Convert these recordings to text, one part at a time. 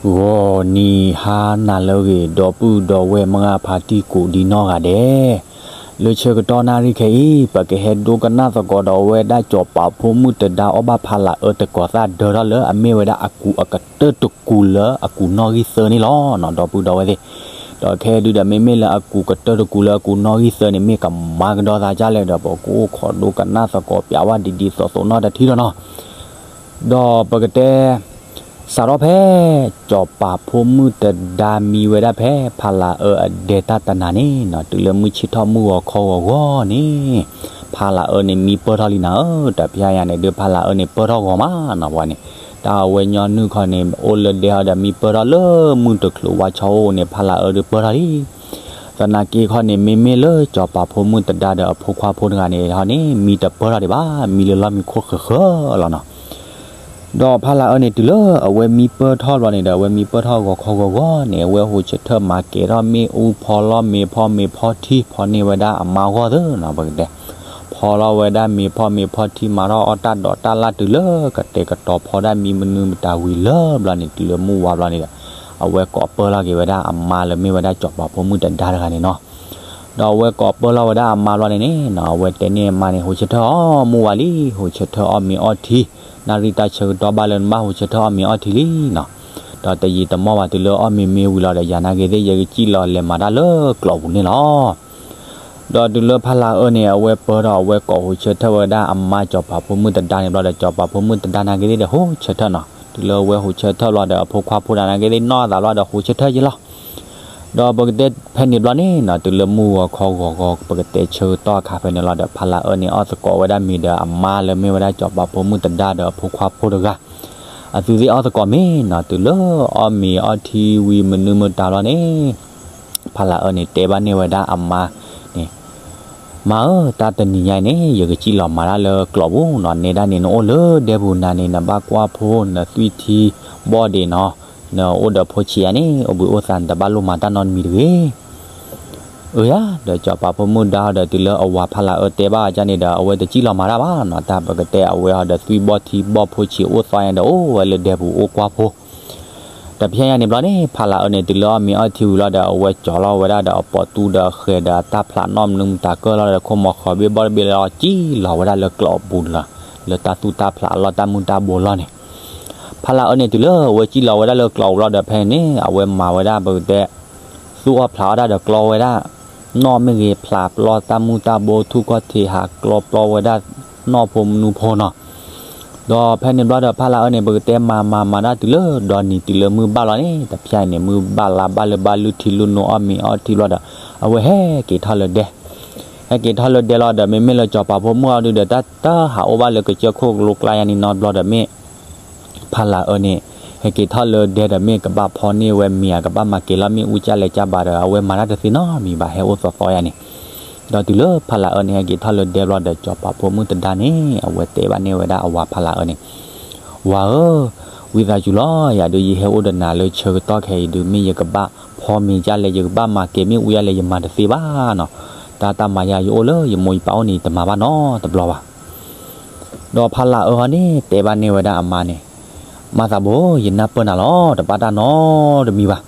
ဂီၤနံၤဟါနၤလၢအဂ့ၤ ဒီပုၢ်ဒီဝဲၢ်မုၢ်ဂၢ်ဖါတံၢ်ကိးဒံနီၢ်ဂၤဒဲး, လၢဆၢကတီၢ်နၣ်ရံၣ်ခဲအံၤ ပကဟဲဒိကနၣ်သကိးဒီးဝဲဒၣ်စီၤပၤဖိမုၣ်တဒါအီၣ်ဘၣ်ဖးလးအၢတကိးသၣ်ဒၢထီၣ်လၢအမ့ၢ်ဝဲဒၣ်အကူးအကတၢၢ်တကူးလၢအကူးနီၣ်ဂံၢ်သၢန့ၣ်လီၤ. ဒီပုၢ်ဒီဝဲၢ်သ့ၣ်, ဒီးခဲဒုဒီးမ့မ့ၢ်လၢအကူးကတၢၢ်တကူးလၢအကူးနီၣ်ဂံၢ်သၢန့ၣ် မ့ၢ်ကမၤကဒီးသးဒ်လဲၣ်ဒီး ပကအိၣ်ခိးဒိကနၣ်သကိးပျးဝဲဒ်ဒ်သိးသိးနီတထံၣ်ဒီးနီၤ ဒီးပကတဲ စးထီၣ်ဖဲ စီၤပၤဖိမုၣ်တဒါမံဝဲဒၣ်ဖဲ ဖးလးအၢအဒဲတၢ်တနၤန့ၣ်နီၤ, တုၤလၢမုၢ်ဆ့ၣ်ထီၣ်မုၢ်ဂီၤခီဂီၤဂီၤန့ၣ် ဖးလးအၢန့ၣ်မံပၢၢ်ထီၣ်လံနၤဧၢ, တဖျဲညါန့ၣ်ဒုး ဖးလးအၢန့ၣ်ပၢၢ်ထီၣ်ဂီၤမးနီၤ, ပှၤန့ၣ် တၢ်အဝဲညီနုၢ်ခီန့ၣ် အိၣ်လၢဒဲဟီဒီးမံပၢၢ်ထီၣ်လၢမုၢ်တချုးဝါဆီအိၣ်န့ၣ် ဖးလးအၢဒုးပၢၢ်ထီၣ်လံ သနာ်က့ခီန့ၣ် မ့မ့ၢ်လၢစီၤပၤဖိမုၣ်တဒါဒီးအဖိခွါဖိတဂၤန့ၣ်ဟီန့ၣ် မံတပၢၢ်ထီၣ်ဒံးဘၣ်, မံလၢလီၢ်မံခိၣ်ဃၢၤဃၢၤလီၤနီၤ. ဒီးဖးလးအၢန့ၣ် တုၤလၢအဝဲမံပၢၢ်ထီၣ်ဘျီန့ၣ်ဒီး အဝဲမံပၢၢ်ထီၣ်ဂီၤခီဂီၤဂီၤန့ၣ် အဝဲဟိးဆၢထၢၣ်မၤကဲၤထီၣ်မ့ၣ်အူ ဖီလီၢ်မ့ၤဖီမ့ၤဖီထံ ဖီန့ၢ်ဝဲဒၣ်အမါဂီၢ်သၢနီၤ ပကတဲ ဖီလီၤဝဲဒၣ်မ့ၤဖီမ့ၤဖီထံ မၤထီၣ်အီၣ်တၢ်ဒိးတၢ်လၢ် တုၤလၢကတဲာ်ကတီၤဖီဒၣ်မံမနုၤမတၤဝံၤလၢဘျီန့ၣ် တုၤလၢမုၢ်ဝါဘျီန့ၣ်ဒီး အဝဲကိးပၢၢ်လီၤက့ၤဝဲဒၣ်အမါလၢမ့ၢ်ဝဲဒၣ်စီၤပၤဖိမုၣ်တဒါတဂၤန့ၣ်နီၤ. ဒီးအဝဲကိးပၢၢ်လီၤဝဲဒၣ်အမါဘျီန့ၣ်န့ၣ်နီၤ အဝဲတဲန့ၢ်အမါန့ၣ် ဟိးဆၢထၢၣ်အီၣ်မုၢ်ဝါလံ, ဟိးဆၢထၢၣ်အီၣ်မ့ၤအီၣ်ထံ, နၣ်ရံၣ်တၢ်ဆၢကတီၢ်ဘၣ်လၢနဘၣ်ဟိးဆၢထၢၣ်အီၣ်မ့ၤအီၣ်ထံလံနီၤ. ဒီးတယံာ်တမီၢ်ဘၣ် တုၤလၢအီၣ်မ့ၤမ့ၢ်ဝံၤလီၤဒီး ယၤနာ်က့ၤသ့ၣ် ယကစံၣ်လီၤလဲၤမၤတၢ်လၢကျိာ်ပူၤန့ၣ်လီၤ. ဒီးတုၤလၢဖးလးအၢန့ၣ် အဝဲပၢၢ်ထီၣ် အဝဲကိးဟိးဆၢထၢၣ်ဝဲဒၣ်အမါစီၤပၤဖိမုၣ်တဒါန့ၣ်ဘျီဒီး စီၤပၤဖိမုၣ်တဒါနာ်က့ၤသ့ၣ်ဒီး ဟိးဆၢထၢၣ်နီၤ. တုၤလၢအဝဲဟိးဆၢထၢၣ်ဘျီဒီး အဖိခွါဖိတဂၤနာ်က့ၤသ့ၣ် နီၢ်သးလီၤဒီး ဟိးဆၢထၢၣ်ယ့လီၤ. ဒီးပကတဲဖဲန့ၣ်ဘျီန့ၣ်နီၤ တုၤလၢမုၢ်ဂီၤခီဂီၤဂီၤ ပကတဲဆၢကတီၢ်အခါဖဲန့ၣ်လီၤဒီး ဖးလးအၢန့ၣ် အီၣ်သကိးဝဲဒၣ်မ့ၤဒီးအမါလၢမ့ၢ်ဝဲဒၣ်စီၤပၤဖိမုၣ်တဒါဒီးအဖိခွါဖိတဂၤ အသုသ့ၣ်အီၣ်သကိးမ့ၤနီၤ. တုၤလၢအီၣ်မ့ၤအီၣ်ထံဝံၤမနုၤမတၤလီၤန့ၣ် ဖးလးအၢန့ၣ် တဲဘၣ်န့ၢ်ဝဲဒၣ်အမါန့ၣ်, မါဧၢ, တၢ်တနံၤညါအံၤန့ၣ် ယကစံၣ်လီၤမၤတၢ်လၢကျိာ်ပူၤနီၤ. နဲဒၣ်န့ၣ် နအိၣ်လၢဒဲပူၤနၤန့ၣ် နဘၣ်ကွၢ်ဖိ နသွံၣ်ထံဘီၣ်ဒံးနီၤ. နအိၣ်ဒီးဖိဆံးယါန့ၣ် အိၣ်ဘှံးအိၣ်သါ နတဘၣ်လိၣ်မၤတၢ်နီတမံၤတဂ့ၤ. အၢယါ, ဒီးစီၤပၤဖိမုၣ်ဒါဟီဒီး တုၤလၢအဝၤဖးလးအၢတဲဘၣ်အီၤန့ၣ်ဒီး အဝဲတစံၣ်လီၤမၤတၢ်ဘၣ်နီၤ. တၢ်ပကတဲအဝဲဟီဒီး သွံၣ်ဘီၣ်ထံဘီၣ်ဖိဆံးအိၣ်သီညါဒီး အိၣ်ဝဲလၢဒဲပူၤအိၣ်ကွၢ်ဖိ တဖျဲညါန့ၣ်ဘျီန့ၣ် ဖးလးအၢန့ၣ် တုၤလၢအီၣ်မ့ၤအီၣ်ထံဝံၤလီၤဒီး အဝဲကၠီၤလီၤဝဲဒၣ်ဒီးအပိာ်တူဒီးအဃဲၤဒီးအတၢ်ဖျးနီၣ်မနုၤမတၤကၢၢ်လီၤဒီး ခိၣ်မီၤဃီၤဘ့ၣ်ဘီၣ်တဘ့ၣ်လီၤ ကံၣ်လီၤဝဲဒၣ်လၢကျိာ်အပူၤလီၤ. လၢတၢ်သူၣ်တၢ်ဖျးအလီၢ် တၢ်မုၢ်တၢ်ဘိလီၢ်န့ၣ် ဖးလးအၢန့ၣ် တုၤလၢအဝဲကံၣ်လီၤဝဲဒၣ်လၢကျိာ်ပူၤလီၤဒီး ဖဲန့ၣ် အဝဲမၤဝဲဒၣ်ပကတဲ သူၣ်အီၣ်ဖျးအီၣ်တၢ်ဒီးကျီဝဲဒၣ် နီၣ်မ့ၢ်ဂ့ၤ ဖျးပျီတၢ်မုၢ်တၢ်ဘိ ထူၣ်ကီၢ်ထံးဟးကျီပျီဝဲဒၣ် နီၢ်ဖိမနုၤဖိနီၤ. ဒီးဖဲန့ၣ်ဘျီဒီး ဖးလးအၢန့ၣ် ပကတဲမၤမၤမၤတၢ်တုၤလၢဒီနံၤ တုၤလၢမုၢ်ဘၣ်လီၤန့ၣ် တဖျဲအံၤန့ၣ် မုၢ်ဘၣ်လါဘၣ်လၢဘၣ်လုၢ်ထံလုၢ်နိ အီၣ်မ့ၤအီၣ်ထံဘျီဒီး အဝဲဟဲက့ၤထီၣ်လၢဒဲ ဟဲက့ၤထီၣ်လၢဒဲလီၤဒီး မ့မ့ၢ်လၢစီၤပၤဖိမုၣ်အီၤဒုဒီး တၢ်တဟးအိၣ်ဘၣ်လၢကစၢၢ်ခိၣ်ကလိကျါယါန့ၣ်နီတဘျီဒီး မ့ၢ် ဖးလးအၢန့ၣ် ဟဲက့ၤထီၣ်လၢဒဲဒီး မ့ၢ်ကဘၣ်ဖီန့ၢ်ဝဲမ့ၤဧါ ကဘၣ်မၤကဲၤလီၤမ့ၣ်အူကၢ်လဲၤကၢ်ဘၣ်ဒီး အဝဲမၤတၢ်တသ့နီတမံၤဘၣ် ဟဲအိၣ်သီသီယါန့ၣ်. ဒီးတုၤလၢဖးလးအၢန့ၣ် ဟဲက့ၤထီၣ်လၢဒဲဘျီဒီး စီၤပၤဖိမုၣ်တဒါန့ၣ် အဝဲတဲဘၣ်န့ၢ်ဝဲဒၣ်အဝၤဖးလးအၢန့ၣ် ဝၤဧၢ, ဝံသးစူၤလီၤ, ယၤဒုးယဟဲအိၣ်ဒီးနၤလၢဆၢကတီၢ်ခဲအံၤဒုး မ့ၢ်ယကဘၣ်ဖီမ့ၤကၢ်လဲၤ ယကဘၣ်မၤကဲၤမ့ၣ်အူကၢ်လဲၤ ယမၤတသ့ဘၣ်နီၤ. တၢ်တၢ်မၤယၤယအိၣ်လၢယမိၢ်ယပၢ်အိၣ်န့ၣ် ယတမၤဘၣ်နီတဘျီဘၣ်. ဒီးဖးလးအၢဟီန့ၣ် တဲဘၣ်န့ၢ်ဝဲဒၣ်အမါန့ၣ်, မါသးဘိ, ယနၢ်ပၢၢ်နၤလီၤ, တဘၣ်တၢ်နီတမံၤဘၣ်.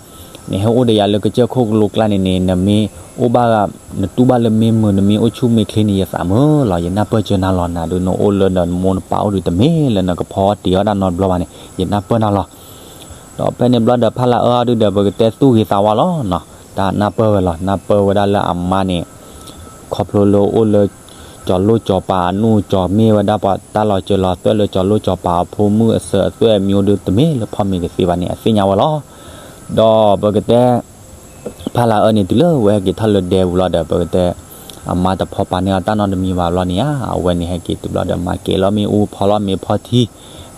နဟဲအိၣ်ဒီးယၤလၢကစၢၢ်ခိၣ်ကလိကျါန့ၣ်န့ၣ် နမ့ၢ်အိၣ်ဘၣ်, နတူၢ်ဘၣ်လၢမ့ၢ်မုာ် နမ့ၢ်အိၣ်ဆူၣ်မ့ၢ်ချ့န့ၣ် ယသးမုာ်လီၤ. ယနၢ်ပၢၢ်စၢၤနၤလီၤ. နၤဒုးနအိၣ်လၢနမိၢ်နပၢ်အိၣ်ဒုး တမ့ၢ်လၢနကဖီတ့ၢ်အီၣ်တၢ်နီတဘျီဘၣ်န့ၣ် ယနၢ်ပၢၢ်နၤလီၤ. ဒီးဖဲန့ၣ်ဘျီဒီး ဖးလးအၢအီၤဒုဒီး ပကတဲသူၣ်ဂ့ၤသးဝါလီၤနီၤ. တၢ်နၢ်ပၢၢ်ဝဲလီၤ. နၢ်ပၢၢ်ဝဲဒၣ်လၢအမါန့ၣ် ခီဖျိလၢအိၣ်လၢ ကၠီၤလိၣ်ကၠီၤပၤအနူၢ် ကၠီၤမ့ၢ်ဝဲဒၣ်ပှၤတၢ်လီၤစၢၤလီၤသွဲၣ်လၢကၠီၤလိၣ်ကၠီၤပၤအဖိမုၣ်အစၢၤအသွဲၣ်အမံၤဒုး တမ့ၢ်လၢဖီမ့ၤကသ့ဘၣ်န့ၣ် အသ့ၣ်ညါဝဲလီၤ. ဒီးပကတဲ ဖးလးအၢန့ၣ် တုၤလၢအဝဲဟဲက့ၤထီၣ်လၢဒဲပူၤလီၤဒီး ပကတဲ အမါတဖီပာ်န့ၢ်အီၤတၢ်နီတမံၤဘၣ်ဘျီန့ၣ်ဧါ, အဝဲန့ၣ်ဟဲက့ၤတုၤဘျီဒီး မၤကဲၤလီၤမ့ၣ်အူ ဖီလီၤမ့ၤဖီ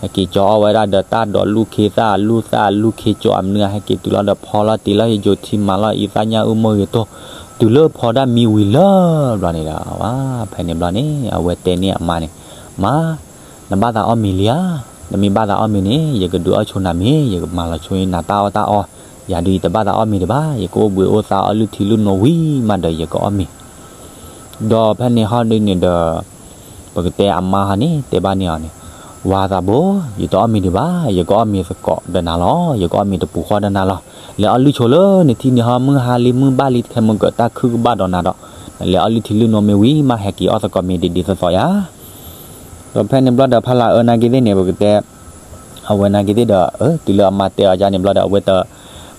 ထံ ဟဲက့ၤကၠီၤအီၣ်ဝဲဒၣ်ဒီးတၢ်ဒိးလူၢ်ခ့သၣ်လူၢ်သၣ်လူၢ်ခ့ကၠီၤအမနုၤ ဟဲက့ၤတုၤလီၤဒီး ဖီလီၤတ့ၢ်လီၤဟ့ၣ်ကၠိထံ မၤလီၤအံသၣ်ညၣ်အုၣ်မိၢ်ဂ့ၤတိၢ်, တုၤလၢဖီဒၣ်မံဝံၤလၢဘျီန့ၣ်ဒီး ဖဲန့ၣ်ဘျီန့ၣ် အဝဲတဲန့ၢ်အမါန့ၣ်, မါ, နဘၣ်သးအီၣ်မ့ၤလံဧါ, နမ့ၢ်ဘၣ်သးအီၣ်မ့ၤန့ၣ် ယကဒုးအီၣ်ဆိနၤမ့ၤ ယကမၤလီၤဆိနၤတၢ်အီၣ်တၢ်အီ, ယၤဒုးယတဘၣ်သးအီၣ်မ့ၤတဘၣ် ယကအိၣ်ဘှံးအိၣ်သါအီၣ်လုၢ်ထံလုၢ်နိဝံၤမးဒီး ယကအီၣ်မ့ၤ ဒီးဖဲန့ၣ်ဟီဒုန့ၣ်ဒီး ပကတဲအမါဟီန့ၣ် တဲဘၣ်န့ၢ်အီၤန့ၣ်, ဝၤသးဘိ, ယတအီၣ်မ့ၤဒံးဘၣ်, ယကအီၣ်မ့ၤသကိးဒီးနၤလီၤ, ယကအီၣ်မ့ၤတပူၤဃီဒီးနၤလီၤ. လဲၤအီၣ်လုၢ်ဆိလၢနထံၣ်န့ၣ်ဟီ မုၢ်ဟါလံမုၢ်ဘၣ်လံ ခဲမုၢ်ကတၢ်ခုၣ်ကဘၣ်ဒီးနၤဒီး, နလဲၤအီၣ်လုၢ်ထံလုၢ်နိမ့ၢ်ဝံၤ မ့ၢ်ဟဲက့ၤအီၣ်သကိးမ့ၤဒ်ဒ်သိးသိးယၤ. ဒီးဖဲန့ၣ်ဘျီဒီးဖးလၢ်အၢနာ်က့သ့ၣ်န့ၣ် ပကတဲ အဝဲနာ်က့သ့ၣ်ဒီး တုၤလၢအမါတဲအီၤယါန့ၣ်ဘျီဒီး အဝဲတ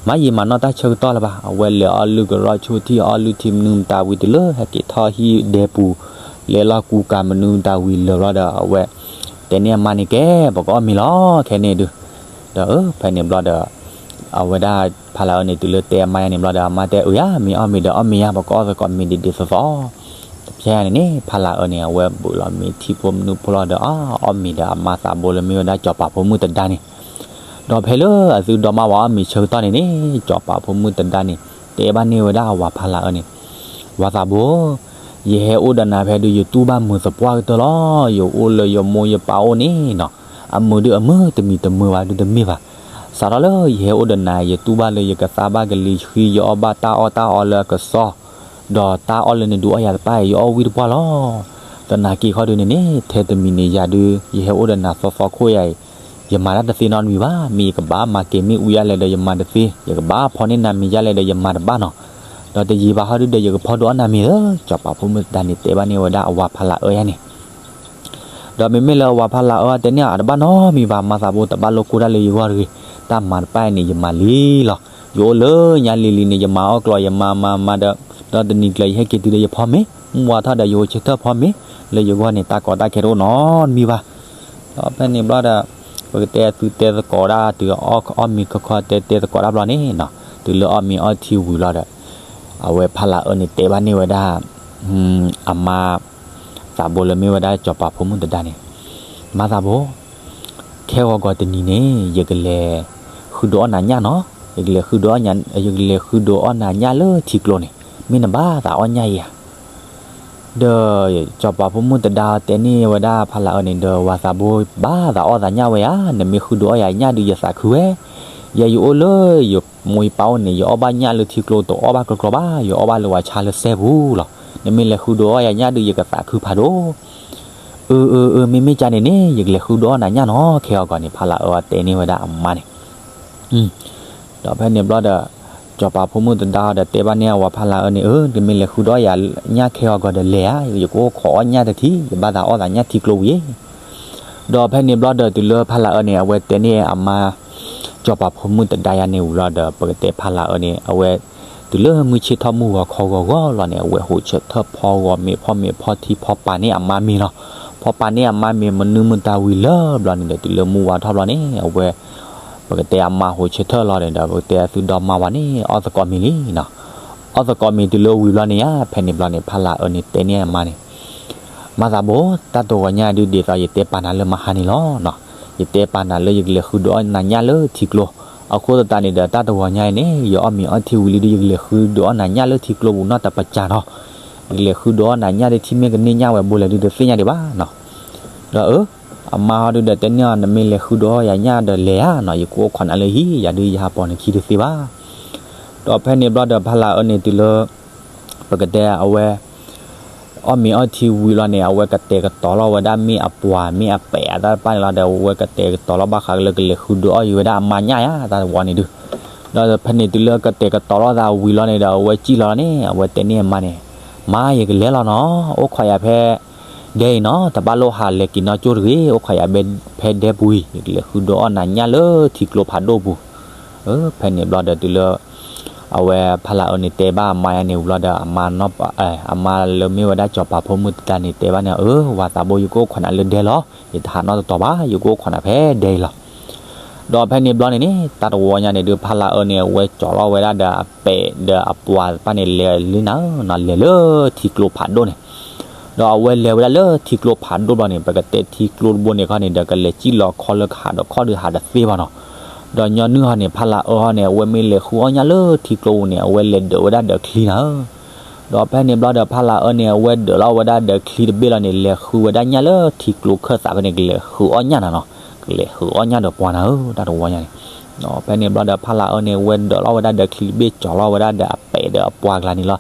မၤယံာ်မၤနီၢ်တၢ်ဆၢကတီၢ်လၢၤဘၣ်. အဝဲလဲၤအီၣ်လုၢ်ကရီၣ်ဆိထံၣ်အီၣ်လုၢ်ထံမနုၤမတၤဝံၤ တုၤလၢဟဲက့ၤထီၣ်ဟံၣ်ဒဲပူၤ လဲၤလီၢ်ကူကၤမနုၤမတၤဝံၤလၢာ်ဘျီဒီး အဝဲ တဲန့ၢ်အမါန့ၣ်ကဲ ပကအီၣ်မ့ၤလီၤ ခဲန့ၣ်ဒုး. ဒီးဖဲန့ၣ်ဘျီဒီး အဝဲဒၣ်ဖးလၢ်အၢန့ၣ် တုၤလၢတဲအမါယါန့ၣ်ဘျီဒီး အမါတဲအၢယါ မ့ၢ်အီၣ်မ့ၤဒီးအီၣ်မ့ၤယါ ပကအီၣ်သကိးမ့ၤဒ်ဒ်သိးသိး. တဖဲန့ၣ်န့ၣ် ဖးလၢ်အၢန့ၣ် အဝဲဘုးလီၤမ့ၤထံဖိမနုၤဖိလီၤဒီး အီၣ်မ့ၤဒီးအမါသးဘိလၢမ့ၢ်ဝဲဒၣ်စီၤပၤဖိမုၣ်တဒါန့ၣ်. ဒီးဖဲလၢအသုဒီမါဝၤအီၣ်မ့ၤဆၢကတီၢ်န့ၣ်န့ၣ် စီၤပၤဖိမုၣ်တဒါန့ၣ် တဲဘၣ်န့ၢ်ဝဲဒၣ်အဝၤဖးလၢ်အၢန့ၣ်, ဝၤသးဘိ, ယဟဲအိၣ်ဒီးနၤဖဲဒုး ယတူၢ်ဘၣ်မုာ်သပှၢ်ကတၢၢ်လီၤ. ယအိၣ်လၢယမိၢ်ယပၢ်အိၣ်န့ၣ်နီၤ, အမုာ်ဒုးအမုာ် တမံၤတမုာ်ဘၣ်ဒုးတမ့ၢ်ဘၣ်. စးထီၣ်လၢယဟဲအိၣ်ဒီးနၤ ယတူၢ်ဘၣ်လၢယကသါဘၣ်ကလံၤဆှံ ယအီၣ်ဘၣ်တၢ်အီၣ်တၢ်အီလၢအကစီၣ် ဒီးတၢ်အီၣ်လၢနဒုးအီၣ်ယၤတဖၣ်အံၤ ယအီၣ်ဝံၣ်တပှၢ်လီၤ. သနာ်က့ခီဒုးန့ၣ်န့ၣ် ထဲတမံၤန့ၣ် ယၤဒုး ယဟဲအိၣ်ဒီးနၤသီသီခိၣ်ယၤအံၤ ယမၤတၢ်တသ့နီတမံၤဘၣ်. မ့ၢ်ယကဘၣ်မၤက့ၤမ့ၣ်အူယါလဲၣ်ဒီး ယမၤတသ့, ယကဘၣ်ဖီန့ၢ်နၤမ့ၤယါလဲၣ်ဒီး ယမၤတဘၣ်နီၤ. ဒီးတယံာ်ဘၣ်ဟီဒုးဒီး ယကဖီဒုးအီၣ်နၤမ့ၤလီၤ. စီၤပၤဖိမုၣ်တဒါန့ၣ် တဲဘၣ်န့ၢ်ဝဲဒၣ်အဝၤဖးလၢ်အၢယါန့ၣ် ဒီးမ့မ့ၢ်လၢအဝၤဖးလၢ်အၢတဲန့ၢ်အီၤ တဘၣ်နီတမံၤဘၣ် မါသးဘိ တဘၣ်လိၣ်ကိၢ်တၢ်လၢယဂီၢ်တဂ့ၤ, တၢ်မၤတဖၣ်အံၤန့ၣ် ယမၤလံလီၤ. ယအိၣ်လၢညါလံၤလံၤန့ၣ် ယမၤအီၣ်ကျီၢ် ယမၤမၤမၤဒီး ဒီးတနံၤကျၢၤ ယဟဲက့ၤတုၤဒီးယဖီမ့ၤ, မုၢ်ဝါထီၣ်ဒီးယဟိးဆၢထၢၣ်ဖီမ့ၤ, လၢယဂီၢ်န့ၣ် တၢ်ကီတၢ်ခဲတအိၣ်နီတမံၤဘၣ်. ဒီးဖဲန့ၣ်ဘျီဒီး ပကတဲသုတဲသကိးဒၣ် တုၤအီၣ်မ့ၤခီခီတဲတဲသကိးတၢ်ဘျီန့ၣ်နီၤ, တုၤလၢအီၣ်မ့ၤအီထံဝံၤလီၤဒီး အဝဲဖးလၢ်အၢန့ၣ် တဲဘၣ်န့ၢ်ဝဲဒၣ် အမါ သးဘိလၢမ့ၢ်ဝဲဒၣ်စီၤပၤဖိမုၣ်တဒါန့ၣ်, မါသးဘိ, ခဲဂီၤဂီၤတနံၤန့ၣ် ယကလဲၤဃုဒုးအီၣ်နၤညၣ်နီၤ, ယကလဲၤဃုဒုးအီၣ် ယကလဲၤဃုဒုးအီၣ်နၤညၣ်လၢထံကျိန့ၣ်, မ့ၢ်နဘၣ်သးအီၣ်ညၣ်ဧါ. ဒီးစီၤပၤဖိမုၣ်တဒါတဲန့ၢ်ဝဲဒၣ်ဖးလၢ်အၢန့ၣ်ဒီး ဝၤသးဘိ ဘၣ်သးအီၣ်သးညၣ်ဝဲဧါ, နမ့ၢ်ဃုဒုးအီၣ်ယၤညၣ်ဒုး ယသးခုဝဲ, ယဲယအိၣ်လၢ ယမိၢ်ယပၢ်အိၣ်န့ၣ် ယအီၣ်ဘၣ်ညၣ်လၢထံကျိတအီၣ်ဘၣ်ကျီကျီဘၣ်, ယအီၣ်ဘၣ်လၢဝၤဆါလၢစဲပူၤလီၤ. နမ့ၢ်လဲၤဃုဒုးအီၣ်ယၤညၣ်ဒုး ယကသးခုဖးဒိၣ်. အၢ အၢ အၢ မ့မ့ၢ်ကန့ၣ်န့ၣ် ယကလဲၤဃုဒုးအီၣ်နၤညၣ်နီၤ, ခဲဂီၤဂီၤန့ၣ် ဖးလၢ်အၢအတဲန့ၢ်ဝဲဒၣ်အမါန့ၣ် ဒီးဖဲန့ၣ်ဘျီဒီး စီၤပၤဖိမုၣ်တဒါဒီးတဲဘၣ်န့ၢ်အဝၤဖးလၢ်အၢန့ၣ်, အၢ နမ့ၢ်လဲၤဃုဒုးအီၣ်ယၤညၣ်ခဲဂီၤဂီၤဒီးလဲၤဧါ, ယကအိၣ်ခိးအီၣ်ညၣ်တထံၣ်, ယဘၣ်သးအီၣ်သးညၣ်ထံကျိဝံၤ. ဒီးဖဲန့ၣ်ဘျီဒီး တုၤလၢဖးလၢ်အၢန့ၣ် အဝဲတဲန့ၢ်အမါ စီၤပၤဖိမုၣ်တဒါယါန့ၣ်ဝံၤလီၤဒီး ပကတဲဖးလၢ်အၢန့ၣ် အဝဲ တုၤလၢမုၢ်ဆ့ၣ်ထီၣ်မုၢ်ဂီၤခီဂီၤဂီၤလီၤန့ၣ် အဝဲဟိးဆၢထၢၣ်ဖီဂီၤမ့ၤဖီမ့ၤဖီထံဖီပာ်န့ၢ်အမါမ့ၤလီၤ. ဖီပာ်န့ၢ်အမါမ့ၤမနုၤမတၤဝံၤလၢဘျီန့ၣ်ဒီး တုၤလၢမုၢ်ဝါထီၣ်ဘျီန့ၣ် အဝဲ ပကတဲအမါဟိးဆၢထၢၣ်လီၤန့ၣ်ဒီး ပကတဲအသုဒီမါဝၤန့ၣ် အီၣ်သကိးမ့ၤလံနီၤ. အီၣ်သကိးမ့ၤတုၤလၢဝံၤဘျီန့ၣ်ဧါ, ဖဲန့ၣ်ဘျီန့ၣ် ဖးလၢ်အၢန့ၣ်တဲန့ၢ်အမါန့ၣ်, မါသးဘိ, တၢ်တဂီၤညါအံၤဒုးဒ်သိးယတဲပာ်နၤလၢမဟါန့ၣ်လီၤ. ယတဲပာ်နၤလၢယကလဲၤဃုဒုးအီၣ်နၤညၣ်လၢထံကျိ, အဃိသတးန့ၣ်ဒီး တၢ်တဂီၤညါအံၤန့ၣ် ယအီၣ်မ့ၤအီထံဝံၤလံဒုး ယကလဲၤဃုဒုးအီၣ်နၤညၣ်လၢထံကျိပူၤနီတပစၢၤနီၤ. ယကလဲၤဃုဒုးအီၣ်နၤညၣ်ဒုး ထံၣ်မ့ၢ်ကန့ၢ်ညၣ်ဝဲဘိလဲၣ်ဒုး တသ့ၣ်ညါဒံးဘၣ်နီၤ. ဒီးအၢ အမါဟီဒုးဒီးတဲန့ၢ်အီၤ နမ့ၢ်လဲၤဃုဒုးအီၣ်ယၤညၣ်ဒီးလဲၤဧါနီၤ, ယကအိၣ်ခိးနၤလၢဟံၣ်, ယၤဒုးယဟးပိာ်နခံတသ့ဘၣ်. ဒီးဖဲန့ၣ်ဘျီဒီး ဖးလၢ်အၢန့ၣ်တုၤလၢ ပကတဲအဝဲ အီၣ်မ့ၤအီထံဝံၤလီၤန့ၣ် အဝဲကတဲာ်ကတီၤလီၤဝဲဒၣ်မ့ၣ်အပှၤမ့ၣ်အပဲာ်အတၢ်တဖၣ်န့ၣ်လီၤဒီး အဝဲကတဲာ်ကတီၤလီၤဘၣ်ဃးလၢကလဲၤဃုဒုးအီၣ်အံၤဝဲဒၣ်အမါညၣ်ဧါ တၢ်တဝီန့ၣ်ဒုး. ဒီးဖဲန့ၣ်တုၤလၢကတဲာ်ကတီၤလီၤသးဝံၤလီၤန့ၣ်ဒီး အဝဲစံၣ်လီၤန့ၣ် အဝဲတဲန့ၢ်အမါန့ၣ်, မါ ယကလဲၤလီၤနီၤ, အိၣ်ခိးယၤဖဲ ဒဲအံၤနီၤ, တဘၣ်လိၣ်ဟးလဲၤက့ၤနီၢ်ကၠိတဂ့ၤ, အိၣ်ခိးယၤဖဲဒဲပူၤအံၤ, ယကလဲၤဃုဒုးအီၣ်နၤညၣ်လၢထံကျိဖးဒိၣ်ပူၤ. ဖဲန့ၣ်ဘျီဒီးတုၤလၢ အဝဲဖးလၢ်အၢန့ၣ်တဲဘၣ်အမါယါန့ၣ်ဝံၤလီၤဒီး အမါနီၢ်ပၢ် အမါလၢမ့ၢ်ဝဲဒၣ်စီၤပၤဖိမုၣ်တဒါန့ၣ် တဲဘၣ်န့ၣ်, အၢ ဝၤသးဘိ ယကအိၣ်ခိးနၤလၢဒဲလီၤ, ယတဟးနီတတီၤဘၣ်, ယကအိၣ်ခိးနၤဖဲဒဲအံၤလီၤ. ဒီးဖဲန့ၣ်ဘျီန့ၣ်န့ၣ် တၢ်တဝီညါန့ၣ်ဒုး ဖးလၢ်အၢန့ၣ် အဝဲကၠီၤလီၤဝဲဒၣ်ဒီးအပဲာ်ဒီးအပှၤတဖၣ်န့ၣ် လဲၤလၢနၤနီၤ, လဲၤလၢထံကျိဖးဒိၣ်န့ၣ် ဒီးအဝဲလဲၤဝဲဒၣ်လၢထံကျိဖးဒိၣ်ဘျီန့ၣ် ပကတဲထံကျိတဘိန့ၣ်ခီန့ၣ်ဒီး ကလဲၤစံၣ်လီၤခီလၢကဟးဒီးခီၣ်ဒုးဟးတသ့ဘၣ်နီၤ. ဒီးညီနုၢ်ဟီန့ၣ် ဖးလၢ်အၢဟီန့ၣ် အဝဲမ့ၢ်လဲၤဃုအီၣ်ညၣ်လၢထံကျိပူၤန့ၣ် အဝဲလဲၤဒၢးဝဲဒၣ်ဒီးချံနၤဧၢ. ဒီးဖဲန့ၣ်ဘျီဒီး ဖးလၢ်အၢန့ၣ် အဝဲဒၢးလီၤဝဲဒၣ်ဒီးချံတဘ့ၣ်လီၤန့ၣ် လဲၤဃုဝဲဒၣ်ညၣ်လၢထံကျိခၢၣ်သးဖဲန့ၣ် ကလဲၤဃုအီၣ်ညၣ်နၤနီၤ, ကလဲၤဃုအီၣ်ညၣ်ဒီးပှၤနၤဧၢ, တၢ်တဝီညါန့ၣ်. ဒီးဖဲန့ၣ်ဘျီဒီး ဖးလၢ်အၢန့ၣ် အဝဲဒၢးလီၤဝဲဒၣ်ဒီးချံတဘ့ၣ် ကၠီၤလီၤဝဲဒၣ်ဒီးအပဲာ်ဒီးအပှၤကျါန့ၣ်လီၤ,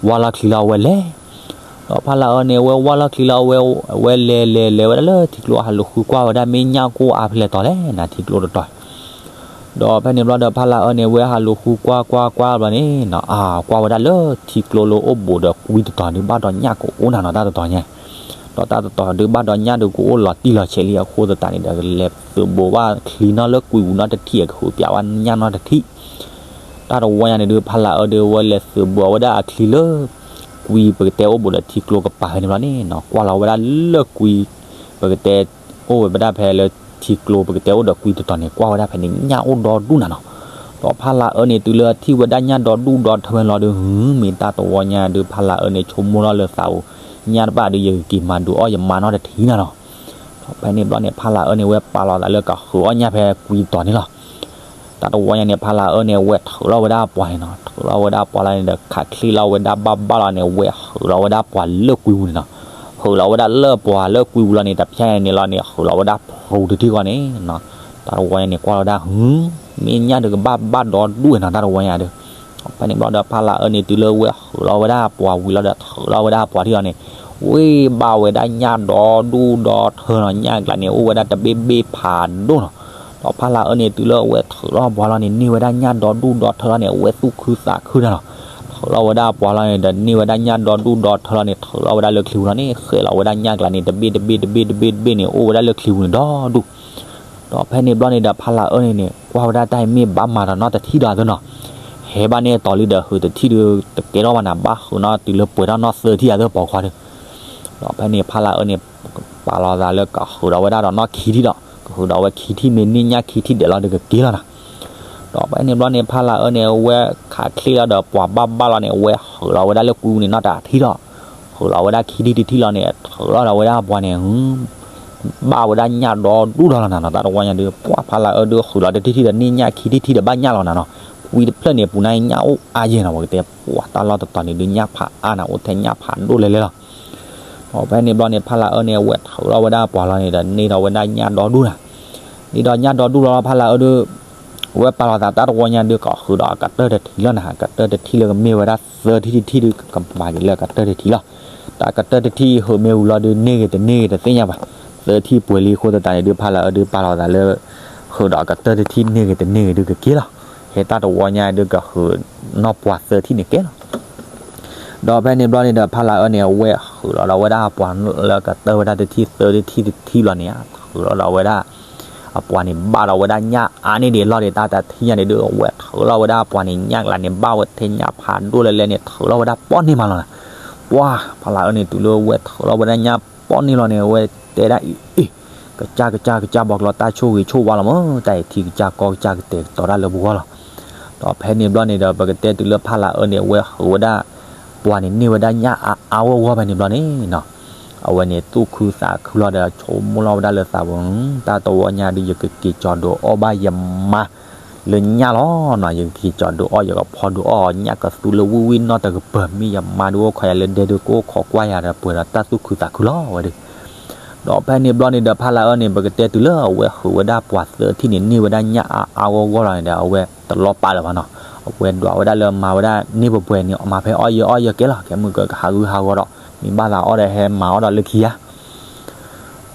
ဝါလီၤချံလီၤအဝဲလဲၤ. ဒီး ဒီးဖါလၢအၢန့ၣ် ဝဲဝၢ်လီၢ်ချံလီၤ ဝဲ ဝဲလဲၤလဲၤလဲၤဝဲဒၣ်လၢထံကျိဟးလူၤဃုကွၢ်ဝဲဒၣ်မ့ၢ်ညၣ်ကိၢ်အါဖဲလဲၣ်တီၤလဲၣ်န့ၣ် ထံကျိတတီၤ ဒီးဖဲန့ၣ်ဘျီဒီးဖါလၢအၢန့ၣ် ဝဲဟးလူၤဃုကွၢ်ကွၢ်ကွၢ်ဘျီန့ၣ်နီၤ အါ ကွၢ်ဝဲဒၣ်လၢထံကျိလၢအိၣ်ဘူးဒီးကွံတတီၤဒုးဘၣ်ဒီးညၣ်ကအိၣ်နၤနီၤ တၢ်တတီၤညါ ဒီးတၢ်တတီၤဒုးဘၣ်ဒီးညၣ်ဒုးကအိၣ်လီၤတံၢ်လီၤဆဲးလံအဃိသတးန့ၣ်ဒီး လဲၤသုးဘူးဘၣ်ချံနီၣ်လၢကွံပူၤနီတထံၣ် ကဃုပျးဝဲညၣ်နီတထံၣ် တၢ်တဝီညါန့ၣ်ဒုး ဖါလၢအၢဒုး ဝဲလဲၤသုးဘူးဝဲဒၣ်အချံလၢ ကွံပကတဲအိၣ်ဘူးဒီးထံကျိကပၤဖဲန့ၣ်ဘျီန့ၣ်နီၤ ကွၢ်လီၤဝဲဒၣ်လၢကွံ ပကတဲ အိၣ်ဝဲဒၣ်ဖဲလၢထံကျိပကတဲအိၣ်ဒီးကွံတတီၤန့ၣ် ကွၢ်ဝဲဒၣ်ဖဲန့ၣ် ညၣ်အိၣ်ဒီဒူၣ်နၤနီၤ. ဒီးဖါလၢအၢန့ၣ် တုၤလၢထံၣ်ဝဲဒၣ်ညၣ်ဒီဒူၣ်ဒီထၢလီၤဒုး မ့ၢ်တၢ်တဝီညါဒုး ဖါလၢအၢန့ၣ် ဆိကမိၣ်လီၤလၢသးအိၣ် ညၣ်တဘၣ်ဒုး ယကက့ၤမၤဒုးအီၣ်ယမါနီတထံၣ်နၤနီၤ. ဒီးဖဲန့ၣ်ဘျီန့ၣ် ဖါလၢအၢန့ၣ် ဝဲပာ်လီၤသးလၢကဟုးအီၣ်ညၣ်ဖဲကွံတတီၤန့ၣ်လီၤ. တၢ်တဝီညါန့ၣ် ဖါလၢအၢန့ၣ် ဝဲထုးလီၤဝဲဒၣ်အပှၤန့ၣ်နီၤ ထုးလီၤဝဲဒၣ်အပှၤလီၤန့ၣ်ဒီး ခးချ့လီၤဝဲဒၣ်ဘၣ်ဘၣ်လီၤန့ၣ် ဝဲဟုးလီၤဝဲဒၣ်ပှၤလၢကွံပူၤန့ၣ်နီၤ. ဟုးလီၤဝဲဒၣ်လၢပှၤလၢကွံပူၤလီၤန့ၣ် တဖျဲန့ၣ်လီၤန့ၣ် ဟုးလီၤဝဲဒၣ်ဖရူတထံၣ်ဃီန့ၣ်နီၤ. တၢ်တဝီညါန့ၣ် ကွၢ်လီၤဝဲဒၣ် ဟု မ့ၢ်ညၣ်ဒုးကဘၣ်ဘၣ်ဒီဒူၣ်နီၤ တၢ်တဝီညါဒုး. ဖဲန့ၣ်ဘျီဒီး ဖါလၢအၢန့ၣ် တုၤလၢဝဲဟုးလီၤဝဲဒၣ်ပှၤဝံၤလီၤဒီး ထုးလီၤဝဲဒၣ်ပှၤထံၣ်လီၤန့ၣ် ဝ့ၢ်ဘၣ်ဝဲဒၣ်ညၣ်ဒီဒူၣ်ဒီထၢနီၤ ညၣ်ကျါန့ၣ် အိၣ်ဝဲဒၣ်တဘ့ၣ်ဘ့ၣ်ဖးဒိၣ်နီၤ. ဒီးဖါလၢအၢန့ၣ် တုၤလၢအဝဲထုးလီၤပှၤလီၤန့ၣ် န့ၢ်ဝဲဒၣ်ညၣ်ဒီဒူၣ်ဒီထၢလီၤန့ၣ် အဝဲသူၣ်ခုသးခုနၤနီၤ. ထုးလီၤဝဲဒၣ်ပှၤလီၤန့ၣ်ဒီး န့ၢ်ဝဲဒၣ်ညၣ်ဒီဒူၣ်ဒီထၢလီၤန့ၣ် ထုးလီၤဝဲဒၣ်လၢချံပူၤလီၤန့ၣ် ဃဲးလီၤဝဲဒၣ်ညၣ်ကျါန့ၣ် တဘ့ၣ်တဘ့ၣ်တဘ့ၣ်တဘ့ၣ်တဘ့ၣ်န့ၣ် အိၣ်ဝဲဒၣ်လၢချံပူၤန့ၣ်ဒီဒူၣ် ဒီးဖဲန့ၣ်ဘျီန့ၣ်ဒီး ဖါလၢအၢန့ၣ်န့ၣ် ကွၢ်ဝဲဒၣ်တၢ်အံၤမ့ၢ်ဘၣ်မၤဒီးနီၢ်တထံၣ်ဒီးအသိးနီၤ, ဟဲဘၣ်န့ၢ်အတီၤလံဒီး ဟုးတထံၣ်ဒီးတကဲထီၣ်ဘၣ်နၤ, ဘၣ်ဟုးနီၢ်တုၤလၢပှဲၤထီၣ်နီၢ်သၢထံၣ်အသိးပိာ်ခွါဒီး, ဒီးဖဲန့ၣ်ဖါလၢအၢန့ၣ် ပာ်လီၤသးလၢကဟုးဒီးဝဲဒၣ်ဒီးနီၢ်ခံထံၣ်ဒီး, ကဟုးဒီးဝဲခံထံၣ်မ့ၢ်န့ၢ်ညၣ်ခံထံၣ်ဒဲးလီၤဒီးကက့ၤလီၤနၤ. ဒီးဖဲန့ၣ်ဘျီန့ၣ် ဖါလၢအၢန့ၣ် အဝဲခးချ့လီၤဒီးပှၤဘၣ်ဘၣ်လီၤန့ၣ် အဝဲဟုးလီၤဝဲဒၣ်လၢကွံပူၤန့ၣ်နီၢ်တထံၣ်ဒီး ဟုးလီၤဝဲဒၣ်ခံထံၣ်တထံၣ်လီၤန့ၣ် ထုးလီၤဒီးဝဲဒၣ်ပှၤန့ၣ် ဘၣ်ဝဲဒၣ်ညၣ်ဒီဒူၣ်ဒီလီၤနၤနီၤ. တၢ်တဝီညါဒုး ပှၤဖါလၢအၢဒုးဟုးလီၤတထံၣ်ထံၣ်ဒီးန့ၢ်ညၣ်ခံထံၣ်ထံၣ်ဒီးဘၣ်ညၣ်လီၤနၤနီၤ. ကွံတဖျၢၣ်န့ၣ် ပူၤန့ၣ်ညၣ်အိၣ်အါယဲၢ်နီၤ, ပကတဲပှၤတၢ်လီၢ်တတီၤန့ၣ်ဒုးညၣ်ဖးအါနၤ, အိၣ်ထဲညၣ်ဖးဒိၣ်လဲၣ်လဲၣ်လီၤ. ဒီးဖဲန့ၣ်ဘျီန့ၣ် ဖါလၢအၢန့ၣ် အဝဲထုးလီၤဝဲဒၣ်ပှၤလီၤန့ၣ်ဒီး န့ၢ်ဒီးဝဲဒၣ်ညၣ်ဒီဒူၣ်နၤ. န့ၢ်ဒီးညၣ်ဒီဒူၣ်လီၤလီၤ ဖါလၢအၢဒုး အဝဲပာ်လီၤသးတၢ်တဝီညါဒုး ကဟုးဒီးအကတၢၢ်တထံၣ်လီၤနၤ, အကတၢၢ်တထံၣ်လၢကမ့ၢ်ဝဲဒၣ်သၢထံၣ်တထံၣ်ဒုး ကမၤက့ၤလၢအကတၢၢ်တထံၣ်လီၤ. တၢ်အကတၢၢ်တထံၣ်ဟုးမ့ၢ်ဝံၤလီၤဒုး န့ၢ်ဂ့ၤတန့ၢ်ဂ့ၤတသ့ၣ်ညါဘၣ်. သၢထံၣ်ပှဲၤလံအဃိသတးန့ၣ်ဒုး ဖါလၢအၢဒုးပာ်လီၤသးလၢ ဟုးဒီးအကတၢၢ်တထံၣ်န့ၢ်ဂ့ၤတန့ၢ်ဂ့ၤဒုးကက့ၤလီၤ. ဟဲတၢ်တဝီညါဒုးကဟုးနီၢ်ပှၤသၢထံၣ်န့ၣ်ကဲလီၤ. ဒီးဖဲန့ၣ်ဘျီန့ၣ်ဒီး ဖါလၢအၢန့ၣ် အဝဲဟုးလီၤဒီးဝဲဒၣ်ပှၤလၢကတၢၢ်ဝဲဒၣ်တထံၣ်သၢထံၣ်တထံၣ်ဘျီန့ၣ် ဟုးလီၤဒီးဝဲဒၣ် အပှၤန့ၣ်ဘၣ်ဒီးဝဲဒၣ်ညၣ်အါန့ၢ်ဒံးလီၢ်ဒံး တၢ်တထံၣ်ညါန့ၣ်ဒုး အဝဲထုးလီၤဝဲဒၣ်ပှၤန့ၣ် ညၣ်ကျါန့ၣ် ဘၣ်ဝဲထဲညၣ်ဖးဒိၣ်လဲၣ်လဲၣ်န့ၣ် ထုးလီၤဝဲဒၣ်ပီၣ်န့ၢ်မးလီၤနၤ. ပှၤ ဖါလၢအၢန့ၣ် တုၤလၢဝဲထုးလီၤဝဲဒၣ်ညၣ်ပီၣ်န့ၢ်လီၤန့ၣ် အဝဲတဲဒၣ်အံၤ အ့ၣ် ကစၢ်ကစၢ်ကစၢ် ဘီကျီတၢ်ဆိၣ်ဂ့ၤဆိၣ်ဝါလီၤမး, တၢ်အံၤထံကစၢ်ကီကစၢ်ကတဲာ်ကတီၤတၢ်လၢပဂီၢ်လီၤ. ဒီးဖဲန့ၣ်ဘျီန့ၣ်ဒီး ပကတဲတုၤလၢဖါလၢအၢန့ၣ် အဝဲဟုးဝဲဒၣ် ပှၤန့ၣ်န့ၢ်ဝဲဒၣ်ညၣ်အါအါဂီၢ်ဂီၢ်ဖဲန့ၣ်ဘျီန့ၣ်နီၤ အဝဲန့ၣ်သူၣ်ခုသးခုလီၤဒီး ဆိကမိၣ်လီၤဝဲဒၣ်လၢသးပူၤ တၢ်တဝီညါဒုး ယကက့ၤကၠီၤဒုးအီၣ်ဘၣ်ယမါ လၢညၣ်လီၤနီၤ, ယကက့ၤကၠီၤဒုးအီၣ် ယကဖီဒုးအီၣ် ညၣ်ကသူလၢဝံၣ်ဝံၣ်နီၢ်တကပၤ မ့ၢ်ယမါဒုးအိၣ်ခိးယၤလၢဒဲဒုး ကအိၣ်ခိးကွၢ်ယၤဒီး ပှဲၤဒီးတၢ်သူၣ်ခုသးခုလီၤဝဲဒၣ်. ဒီးဖဲန့ၣ်ဘျီန့ၣ်ဒီး ဖါလၢအၢန့ၣ် ပကတဲတုၤလၢအဝဲဟုးဝဲဒၣ်ပှၤသၢထံၣ်န့ၣ် န့ၢ်ဝဲဒၣ်ညၣ်အါအါဂီၢ်ဂီၢ်လီၤန့ၣ်ဒီး အဝဲတလီၤပာ်လၢၤဘၣ်နီၤ, အဝဲဒွးဝဲဒၣ်လၢမၤဝဲဒၣ်န့ၢ်ပှဲၤပှဲၤန့ၣ် မၤဖဲအီၣ်ယဲအီၣ်ယဲကဲလီၤ, ခဲမုၢ်ကဟးဂူာ်ဟးဂီၤဒီး မ့ၢ်ဘၣ်သးအီၣ်ဒီးဟဲမၤအီၣ်ဒီးလၢခံဧါ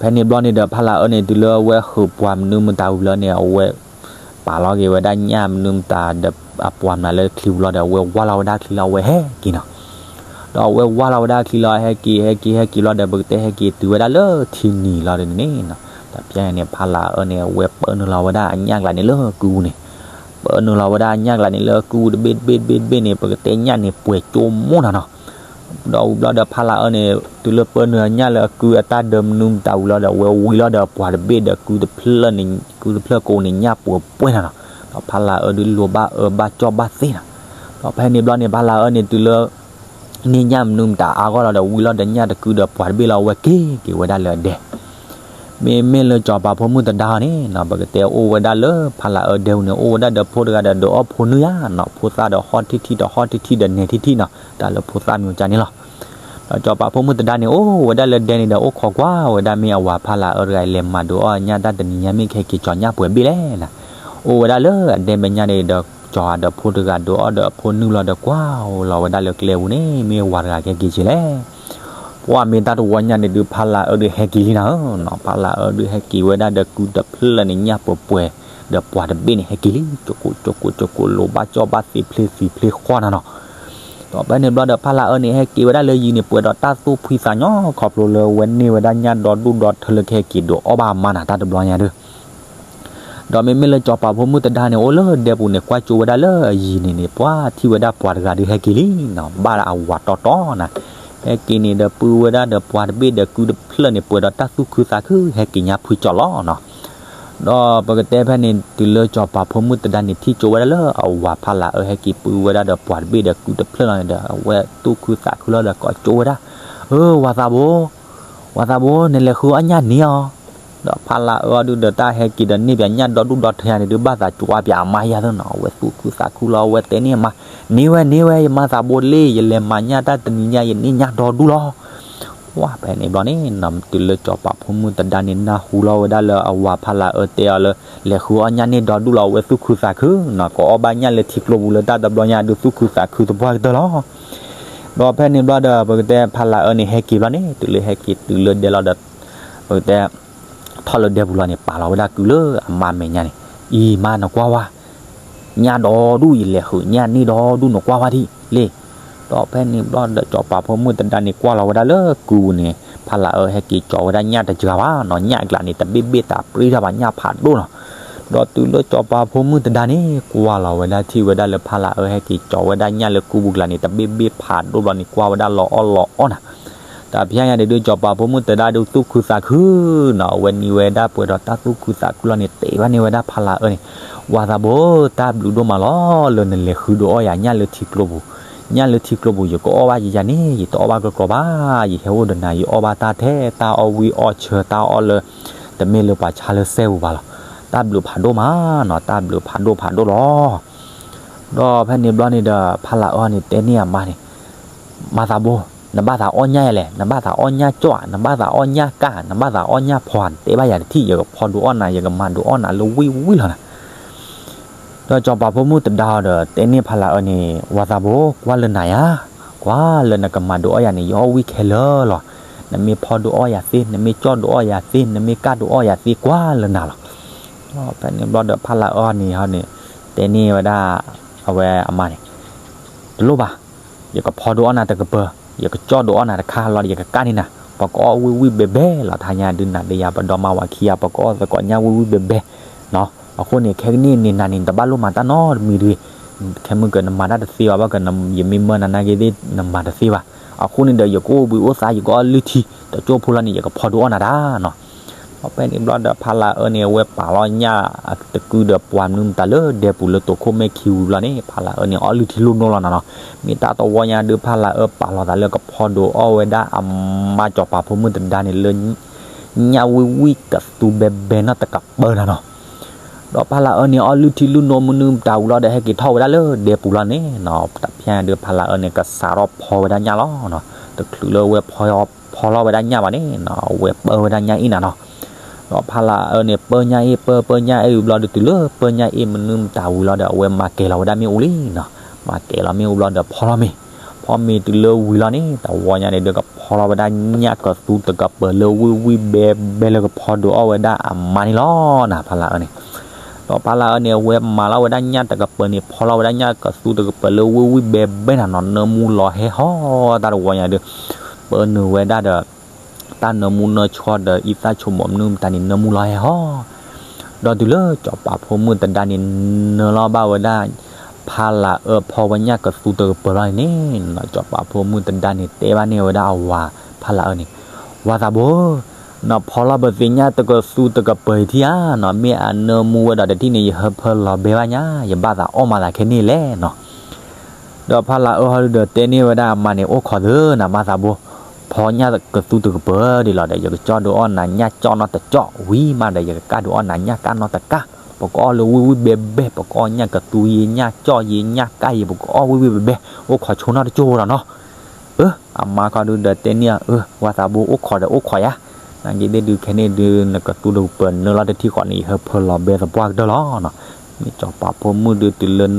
ဖဲန့ၣ်ဘျီန့ၣ်ဒီး ဖါလၢအၢန့ၣ် တုၤလၢအဝဲဟုးပှၤမနုၤမတၤဝံၤလီၤန့ၣ် အဝဲ ပာ်လီၤက့ၤဝဲဒၣ်ညၣ်မနုၤမတၤဒီး အပှၤမနုၤလၢချံပူၤလီၤဒီး အဝဲဝၢ်လီၤဝဲဒၣ်ချံလီၤ အဝဲဟဲက့ၤနီၤ. ဒီးအဝဲဝၢ်လီၤဝဲဒၣ်ချံလီၤ ဟဲက့ၤ ဟဲက့ၤ ဟဲက့ၤလီၤဒီး ပကတဲဟဲက့ၤတုၤဝဲဒၣ်လၢထံနံၤလီၤန့ၣ်နီၤ. တပျၢ်န့ၣ် ဖါလၢအၢန့ၣ် အဝဲပၢနုာ်လီၤဝဲဒၣ်အညၣ်ကျါန့ၣ်လၢကုပူၤန့ၣ် ပၢနုာ်လီၤဝဲဒၣ်အညၣ်ကျါန့ၣ်လၢကုတဘ့ၣ်တဘ့ၣ်တဘ့ၣ်တဘ့ၣ်န့ၣ် ပကတဲညၣ်န့ၣ်ပှဲၤကၠိမိၢ်နၤနီၤ. ဒီးဝံၤဘျီဒီး ဖါလၢအၢန့ၣ် တုၤလၢပၢနုာ်အညၣ်လၢအကုအတၢ်ဒၢမနုၤမတၤဝံၤလီၤဒီး အဝဲဝံၤလီၤဒီးပှၤတဘ့ၣ်ဒီး ကုတဖျၢၣ်န့ၣ် ကုတဖျၢၣ်ကိးန့ၣ် ညၣ်ပှဲၤပှဲၤနၤနီၤ. ဒီးဖါလၢအၢဒုးလိၤဘၣ်အၢဘၣ်ကၠီၣ်ဘၣ်သ့နၤ. ဒီးဖဲန့ၣ်ဘျီန့ၣ် ဖါလၢအၢန့ၣ် တုၤလၢ န့ၢ်ညၣ်မနုၤမတၤအါဂီၢ်လီၤဒီး ဝံၤလီၤဒီးညၣ်တကုဒီးပှၤတဘ့ၣ်လီၤ အဝဲက့ၤက့ၤဝဲဒၣ်လၢအဒဲ မ့မ့ၢ်လၢစီၤပၤဖိမုၣ်သဒါအီၤန့ၣ်နီၤ ပကတဲအိၣ်ဝဲဒၣ်လၢဖါလၢအၢဒဲပူၤန့ၣ် အိၣ်ဝဲဒၣ်ဒီးဖိတဂၤဒီးဒုးအီၣ်ဖိနုၢ်ယါနီၤ, ဖိသၣ်ဒီးဟီၣ်ထံၣ်ထံၣ်ဒီးဟီၣ်ထံၣ်ထံၣ်ဒီးနဲၤထံၣ်ထံၣ်နီၤ, တၢ်လၢဖိသၣ်မံၤကၢန့ၣ်လီၤ. ဒီးစီၤပၤဖိမုၣ်သဒါန့ၣ် အိၣ်ဝဲဒၣ်လၢဒဲန့ၣ်ဒီး အိၣ်ခိးကွၢ်ဝဲဒၣ်မ့ၢ်အဝၤဖါလၢအၢတဂၤအံၤ လဲၤမၤဒုးအီၣ်ညၣ်တၢ်တနံၤညါ မ့ၢ်ကဟဲက့ၤကၠီၤညၣ်ပှဲၤဘ့ၣ်လဲၣ်နီၤ. အိၣ်ဝဲဒၣ်လၢအဒဲမဲာ်ညါန့ၣ်ဒီး ကၠီၤဒီးဖိတဂၤဒုးအီၣ်ဒီးအဖိနုၢ်လီၤဒီး ကွၢ်လီၤဝဲဒၣ်လၢကျဲပူၤန့ၣ် မ့ၢ်ဝၤတဂၤကဟဲက့ၤက့ၤလဲၣ် ပှၢ်မ့ၢ်တၢ်တဝီညါန့ၣ်ဒုး ဖးလးအၢဒုးဟဲက့ၤလံနၤဧၢနီၤ, ဖးလးအၢဒုးဟဲက့ၤဝဲဒၣ်ဒီးကုတဖျၢၣ်န့ၣ် ညၣ်ပှဲၤပှဲၤ, ဒီးပှၤတဘ့ၣ်န့ၣ် ဟဲက့ၤလံ, ကၠိကိးကၠိကိးကိးလိာ်ဘၣ်ကၠီၣ်ဘၣ်သ့ဖျ့သံဖျ့ဃီနၤနီၤ. ဒီးဖဲန့ၣ်ဘျီဒီး ဖးလးအၢန့ၣ် ဟဲက့ၤဝဲဒၣ်လၢယံၤန့ၣ် ပှဲၤဒီးတၢ်သူၣ်ဖှံသးညီ ခီဖျိလၢဝဲန့ၢ်ဝဲဒၣ်ညၣ်ဒီဒူၣ်ဒီထၢလၢကဟဲက့ၤဒုးအီၣ်ဘၣ်အမါနၤ တၢ်တဘျီညါဒုး ဒီးမ့မ့ၢ်လၢစီၤပၤဖိမုၣ်တဒါန့ၣ် အိၣ်လၢဒဲပူၤန့ၣ် ကွၢ်ကၠိဝဲဒၣ်လၢအယံၤန့ၣ်န့ၣ် ပှၢ်ထံၣ်ဝဲဒၣ်ပှၤတဂၤဒုးဟဲက့ၤလံနီၤ, ဘၣ်အဝၤတီတီနၤ, ဟဲက့ၤန့ၣ်ဒီးပုၢ်ဝဲဒၣ်ဒီးပှၤတဘ့ၣ်ဒီးကုတဖျၢၣ်န့ၣ် ပှဲၤဒီးတၢ်သူၣ်ခုသးခု ဟဲက့ၤညါဖုကၠီလီၤနီၤ. ဒီးပကတဲဖဲန့ၣ် တုၤလၢစီၤပၤဖိမုၣ်တဒါန့ၣ် ထံၣ်ကၠိဝဲဒၣ်လၢအဝၤဖးလးအၢဟဲက့ၤပုၢ်ဝဲဒၣ်ဒီးပှၤတဘ့ၣ်ဒီးကုတဖျၢၣ်လီၤန့ၣ်ဒီး အဝဲသူၣ်ခုသးခုလီၤဒီးကိးကၠိဝဲဒၣ်, အၢ ဝၤသးဘိ ဝၤသးဘိ နလဲၤဃုအီၣ်ညၣ်န့ၣ်အီၤ. ဒီးဖးလးအၢအီၤဒုးဒီးတၢ်ဟဲက့ၤဒီးန့ၢ်ပၠးညၣ်ဒီဒူၣ်ဒီထၢယၤန့ၣ်ဒုး ဘၣ်သးကၠိအါပၠးအမါယၤသနီၤ, အဝဲသူၣ်ခုသးခုလီၤ အဝဲတဲန့ၢ်အမါ, န့ၢ်ဝဲန့ၢ်ဝဲ ယမါသးဘိလ့ ယလဲၤမၤညၣ်တၢ်တနံၤညါ ယန့ၢ်ညၣ်ဒီဒူၣ်လီၤ. ဝဲဖဲန့ၣ်ဘျီန့ၣ် တုၤလၢစီၤပၤဖိမုၣ်တဒါန့ၣ် နၢ်ဟူလီၤဝဲဒၣ်လၢအဝၤဖးလးအၢတဲအီၤလၢ လဲၤဃုအီၣ်ညၣ်န့ၣ်ဒီဒူၣ်လီၤ အဝဲသူၣ်ခုသးခုနီၤ, ကအီၣ်ဘၣ်ညၣ်လၢထံကျိပူၤလၢတၢ်တဘျီညါဒုး သူၣ်ခုသးခုသပှၢ်ကတၢၢ်လီၤ. ဒီးဖဲန့ၣ်ဘျီဒီး ပကတဲဖးလးအၢန့ၣ် ဟဲက့ၤဘျီန့ၣ် တုၤလၢဟဲက့ၤတုၤလၢဒဲလီၤဒီး ပကတဲ ထီၣ်လၢဒဲပူၤလီၤန့ၣ် ပာ်လီၤဝဲဒၣ်ကုလၢအမါမဲာ်ညါန့ၣ်, အံၤမါနကွၢ်ဝဲ ညၣ်ဒီဒူၣ် ယလဲၤဃုညၣ်န့ၢ်ဒီဒူၣ် နကွၢ်ဝဲဒံးလ့. ဒီးဖဲန့ၣ်ဘျီဒီး စီၤပၤဖိမုၣ်တဒါန့ၣ် ကွၢ်လီၤဝဲဒၣ်လၢကုပူၤန့ၣ် ဖးလးအၢဟဲက့ၤကၠီဝဲဒၣ်ညၣ်တစှၤဘၣ်နီၤ, ညၣ်အကျးန့ၣ် တဘ့ၣ်ဘ့ၣ်တၢ်ပြ့တၢ်ဘၣ် ညၣ်ဖးဒိၣ်နီၤ. ဒီးတုၤလၢစီၤပၤဖိမုၣ်တဒါန့ၣ် ကွၢ်လီၤဝဲဒၣ် ထံၣ်ဝဲဒၣ်လၢဖးလးအၢဟဲက့ၤကၠီဝဲဒၣ်ညၣ်လၢကုပူၤကျါန့ၣ် တဘ့ၣ်ဘ့ၣ်ဖးဒိၣ်ဘျီန့ၣ် ကွၢ်ဝဲဒၣ်လီၤအီၣ်လီၤအီနၤ. တၢ်ဖဲညါန့ၣ်ဒုး စီၤပၤဖိမုၣ်တဒါဒုးသူၣ်ခုသးခုနီၤ, အဝဲန့ၢ်ဝဲဒၣ်ပှဲၤဒီးတၢ်သူၣ်ခုသးခုလီၤန့ၣ် တဲဘၣ်န့ၢ်ဝဲဒၣ်ဖးလးအၢန့ၣ်, ဝၤသးဘိ တၢ်ဘျုးဒိၣ်မးလီၤ လၢနလဲၤဃုဒုးအီၣ်ယၤညၣ်လၢထံကျိပူၤ, ညၣ်လၢထံကျိပူၤ ယကအီၣ်ဘၣ်ယၤန့ၣ် ယတအီၣ်ဘၣ်ကျီကျီဘၣ်, ယဟဲအိၣ်ဒီးနၤ ယအီၣ်ဘၣ်တၢ်ထဲတၢ်အီၣ်ဝံၣ်အီၣ်ဆၢ တၢ်အီၣ်လၢ တမ့ၢ်လၢပှၤဆါလၢစဲပူၤဘၣ်လီၤ. တၢ်ဘျုးဖးဒိၣ်မးနီၤ, တၢ်ဘျုးဖးဒိၣ်ဖးဒိၣ်လီၤ. ဒီးဖဲန့ၣ်ဘျီန့ၣ်ဒီး ဖးလးအၢန့ၣ် တဲန့ၢ်အမါန့ၣ်, မၤသးဘိ, နဘၣ်သးအီၣ်ညၣ်ယၤလဲၣ်, နဘၣ်သးအီၣ်ညၣ်ကၠီၣ်ဧါ, နဘၣ်သးအီၣ်ညၣ်ကၣ်, နဘၣ်သးအီၣ်ညၣ်ဖီဧါ, နတဲဘၣ်ယၤတထံၣ်, ယကဖီဒုးအီၣ်နၤ, ယကမၤဒုးအီၣ်နၤလၢဝံၣ်ဝံၣ်လီၤနၤ. ဒီးစီၤပၤဖိမုၣ်တဒါအီၤဒီး တဲန့ၢ်ဖးလးအၢန့ၣ်, ဝၤသးဘိ ကွၢ်လၢနၤယၤ, ကွၢ်လၢနကမၤဒုးအီၣ်ယၤန့ၣ် ယအီၣ်ဝံၣ်ခဲလၢာ်လီၤ. နမ့ၢ်ဖီဒုးအီၣ်ယၤသ့, နမ့ၢ်ကၠီၣ်ဒုးအီၣ်ယၤသ့, နမ့ၢ်ကၣ်ဒုးအီၣ်ယၤသ့, ကွၢ်လၢနၤလီၤ. ဖဲန့ၣ်ဘျီဒီး ဖးလးအၢန့ၣ်ဟီန့ၣ် တဲန့ၢ်ဝဲဒၣ် အဝဲအမါန့ၣ်, တလိၣ်ဘၣ်, ယကဖီဒုးအီၣ်နၤတကပၤ, ယကကၠီၣ်ဒုးအီၣ်နၤတခါလီၤဒီး ယကကၣ်န့ၢ်နၤ, ပကအီၣ်ဝံၣ်ဝံၣ်ဘဲဘဲလီၤ. တဟါညါဒုး နၤဒီးယၤ ပဒီမါဝၤခံဂၤ ပကအီၣ်သကိးညၣ်ဝံၣ်ဝံၣ်ဘဲဘဲနီၤ. အဃိန့ၣ် ခဲကနံၣ်န့ၣ် နၤန့ၣ် နတဘၣ်လိၣ်မၤတၢ်နီတမံၤတဂ့ၤ. ခဲမုၢ်က နမၤတၢ်တသ့ဘၣ်, ဘၣ်က ယမ့ၢ်မၢနၤနာ်က့သ့ၣ် နမၤတသ့ဘၣ်. အဃိန့ၣ်ဒီး ယကအိၣ်ဘှံးအိၣ်သါ, ယကအီၣ်လုၢ်ထံ, တကၠိဖိလီၤန့ၣ် ယကဖီဒုးအီၣ်နၤတၢ်နီၤ. ဒီးဖဲန့ၣ်ဘျီဒီး ဖးလးအၢန့ၣ် အဝဲပာ်လီၤညၣ်တကုဒီးပှၤမနုၤမတၤလၢဒဲပူၤလၢတိာ်ခိၣ်မဲာ်ခံဝံၤဘျီန့ၣ် ဖးလးအၢန့ၣ် အီၣ်လုၢ်ထံလုၢ်နိလီၤနၤနီၤ. မ့ၢ်တၢ်တဝီညါဒုး ဖးလးအၢပာ်လီၤသးလၢကဖီဒုးအီၣ်ဝဲဒၣ်အမါစီၤပၤဖိမုၣ်တဒါန့ၣ်လၢ ညၣ်ဝံၣ်ဝံၣ်ကသူဘဲဘဲနီတကပၤနၤနီၤ. ဒီးဖးလးအၢန့ၣ် အီၣ်လုၢ်ထံလုၢ်နိမနုၤမတၤဝံၤလီၤဒီး ဟဲက့ၤထီၣ်ဝဲဒၣ်လၢဒဲပူၤလီၤန့ၣ်နီၤ. တဖျဲဒုး ဖးလးအၢန့ၣ် ကစးထီၣ်ဖီဝဲဒၣ်ညၣ်လီၤနီၤ. တချုးလၢအဝဲဖီလီၤဝဲဒၣ်ညၣ်ဘၣ်န့ၣ်နီၤ, အဝဲပၢဝဲဒၣ်ညၣ်အ့ၣ်နၤနီၤ. ဒီးဖးလးအၢန့ၣ် ပၢညၣ်အ့ၣ် ပၢ ပၢညၣ်အ့ၣ်ဝံၤဘျီဒီး တုၤလၢပၢညၣ်အ့ၣ်မနုၤမတၤဝံၤလီၤဒီး အဝဲမၤကဲၤလီၤဝဲဒၣ်မ့ၣ်အူလံနီၤ. မၤကဲၤလီၤမ့ၣ်အူဘျီဒီး ဖီလီၤမ့ၤ, ဖီမ့ၤတုၤလၢဝံၤလီၤန့ၣ် တဝီညါန့ၣ်ဒုး ကဖီလီၤဝဲဒၣ်ညၣ်ကသူတကပၤလၢဝံၣ်ဝံၣ်ဘဲဘဲလၢကဖီဒုးအီၣ်ဝဲဒၣ်အမါန့ၣ်လီၤ. နၤဖးလးအၢန့ၣ် ဒီးဖးလးအၢန့ၣ် အဝဲမၤလီၤဝဲဒၣ်ညၣ်တကပၤန့ၣ် ဖီလီၤဝဲဒၣ်ညၣ်ကသူတကပၤလၢဝံၣ်ဝံၣ်ဘဲဘဲနၤနီၤ, နၢမူလီၤဟဲဟီ တၢ်တဝီညါဒုး ပၢနုာ်ဝဲဒၣ်ဒီး တၢ်နၢမူနၢဆှီဒီး အံသၣ်ဆိမိးမနုၤမတၤန့ၣ် နၢမူလီၤဟဲဟီ. ဒီးတုၤလၢစီၤပၤဖိမုၣ်တဒါန့ၣ် နၢလီၤဘၣ်ဝဲဒၣ် ဖးလးအၢဖီဝဲညၣ်ကသူတကပၤလီၤန့ၣ် စီၤပၤဖိမုၣ်တဒါန့ၣ် တဲဘၣ်န့ၢ်ဝဲဒၣ်အဝၤဖးလးအၢန့ၣ်, ဝၤသးဘိ နဖီလီၤပသ့ၣ်ညၣ်တကသူတကပၤအံၤထံၣ်ဧါနီၤ, မ့ၢ်အနၢမူဝဲဒီးတထံၣ်န့ၣ် ယဟၢဖၢလီၤဘဲဘၣ်ညါ, ယဘၣ်သးအီၣ်မၤသးခဲန့ၣ်လဲၣ်နီၤ. ဒီးဖးလးအၢဟီဒုးဒီးတဲန့ၢ်ဝဲဒၣ်အမါန့ၣ်, အိၣ်ခိးသုနၤမါသးဘိ, ဖီညၣ်ကသူတကပၤဒ်လီၤဒီး ယကကၠီၣ်ဒုးအီၣ်နၤညၣ်ကၠီၣ်နီတကၠီၣ်, ဝံၤမးဒီး ယကကၣ်ဒုးအီၣ်နၤညၣ်ကၣ်နီတကၣ်, ပကအီၣ်လၢဝံၣ်ဝံၣ်ဘဲဘဲ, ပကအီၣ်ညၣ်ကသူယညၣ်ကၣ်ယဲ, ပကအီၣ်ဝံၣ်ဝံၣ်ဘဲဘဲ, အိၣ်ခိးဆိနီတကၠိဒီးနီၤ. အၢ အမါခီဒုးဒီးတဲန့ၢ်, အၢ ဝၤသးဘိ အိၣ်ခိးဒီးအိၣ်ခိးယၤ, နာ်က့သ့ၣ်ဒုးခဲန့ၣ်ဒုး နကသူတကပၤနၢလီၤတထံၣ်ဃီန့ၣ် ယဟၢဖၢလီၤဘဲသပှၢ်ကတၢၢ်လီၤနီၤ. မ့ၢ်စီၤပၤဖိမုၣ်ဒုးတုၤလၢ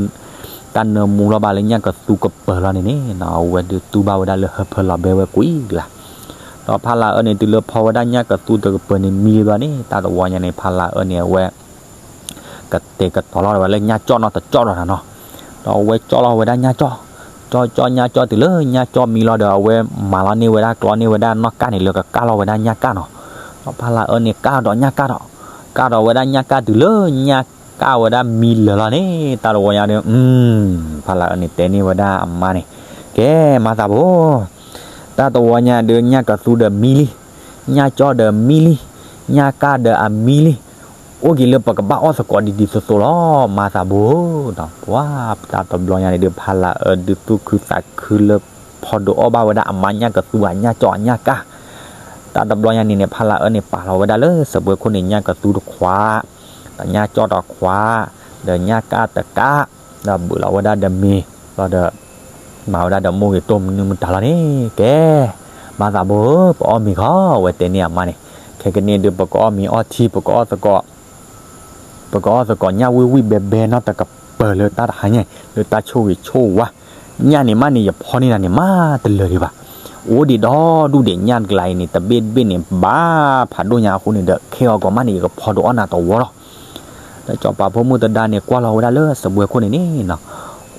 တၢ်နၢမူလီၤဘၣ်လၢညၣ်ကသူကပၤလီၤန့ၣ်န့ၣ်နီၤ, အဝဲဒုးတူၢ်ဘၣ်ဝဲဒၣ်လၢဟၢဖၢလီၤဘဲဝဲကွံာ်လၢ်. ဒီးဖါလၢအၢန့ၣ် တုၤလၢဖီဝဲဒၣ်ညၣ်ကသူတကပၤန့ၣ်မံလံဘျီန့ၣ် တၢ်တဝီညါန့ၣ် ဖါလၢအၢန့ၣ် အဝဲ ကတဲာ်ကတီၤလီၤဝဲလၢညၣ်ကၠီၣ်နီၤ တကၠီၣ်ဒီးတၢ်နီၤ, ဒီးအဝဲကၠီၣ်လီၤဝဲဒၣ်ညၣ်ကၠီၣ်, ကၠီၣ်ကၠီၣ်ညၣ်ကၠီၣ် တုၤလၢညၣ်ကၠီၣ်မံလီၤဒီး အဝဲမၤလီၤန့ၢ်ဝဲဒၣ် ကျီန့ၢ်ဝဲဒၣ်နီၣ်ကၢ်န့ၣ် လၢကကၢ်လီၤဝဲဒၣ်ညၣ်ကၢ်နီၤ, ဒီးဖါလၢအၢန့ၣ် ကၢ်ဒီးညၣ်ကၢ်ဒီး, ကၢ်ဒီးဝဲဒၣ်ညၣ်ကၢ် တုၤလၢညၣ်ကၢ်ဝဲဒၣ်မံလၢာ်လီၤန့ၣ် တၢ်တဝီညါဒီး ဖါလၢအၢန့ၣ် တဲန့ၢ်ဝဲဒၣ်အမါန့ၣ်, ကဲ မါသးဘိ တၢ်တဝီညါဒီး ညၣ်ကသူဒီးမံလံ, ညၣ်ကၠီၣ်ဒီးမံလံ, ညၣ်ကၢ်ဒီးအမံလံ, အိၣ်က့ၤလၢပကဘၣ်အီၣ်သကိးဒ်ဒ်သိးသိးလီၤ မါသးဘိ, ပှၤတၢ်တဘျီညါန့ၣ်ဒီး ဖါလၢအၢဒုးသူၣ်ခုသးခုလၢ ဖီဒိးအီၣ်ဘၣ်ဝဲဒၣ်အမါညၣ်ကသူအညၣ်ကၠီၣ်အညၣ်ကၢ်, တၢ်တဘျီညါန့ၣ်န့ၣ် ဖါလၢအၢန့ၣ် ပာ်လီၤဝဲဒၣ်လၢစပွဲခိၣ်န့ၣ် ညၣ်ကသူတခွး, ဒီးညၣ်ကၠီၣ်တခွး, ဒီးညၣ်ကၢ်တကၢ်, ဒီးဘုးလီၤဝဲဒၣ်ဒီးမ့ၤ, ဘျီဒီး မၤဝဲဒၣ်ဒီးမိၢ်ဂ့ၤတိၢ်မနုၤမတၤလီၤန့ၣ်, ကဲ မါသးဘိဧၢ ပအီၣ်မ့ၤခီ အဝဲတဲန့ၢ်အမါန့ၣ်, ခဲကနံၣ်ဒုး ပကအီၣ်မ့ၤအီထံ ပကအီၣ်သကိး ပကအီၣ်သကိးညၣ်ဝံၣ်ဝံၣ်ဘဲဘဲနီတကပၤလၢတၢ်တဟါညါ လၢတၢ်ဆိၣ်ဂ့ၤဆိၣ်ဝါ, ညၣ်န့ၣ်မးန့ၣ် ယဖီန့ၢ်နၤန့ၣ် မးတလၢာ်ဒံးဘၣ်, အိၣ်ဒံးဒီဒူၣ်ဒံး ညၣ်တကလးအံၤန့ၣ် တဘ့ၣ်တဘ့ၣ်န့ၣ် ဘၣ်ဖးဒိၣ်ညါအဃိန့ၣ်ဒီး ခဲဂီၤကီးမးန့ၣ် ယကဖီဒိးအီၣ်နၤတဝီလီၤ. ဒီးစီၤပၤဖိမုၣ်တဒါန့ၣ် ကွၢ်လီၤဝဲဒၣ်လၢစပွဲခိၣ်န့ၣ်န့ၣ်နီၤ,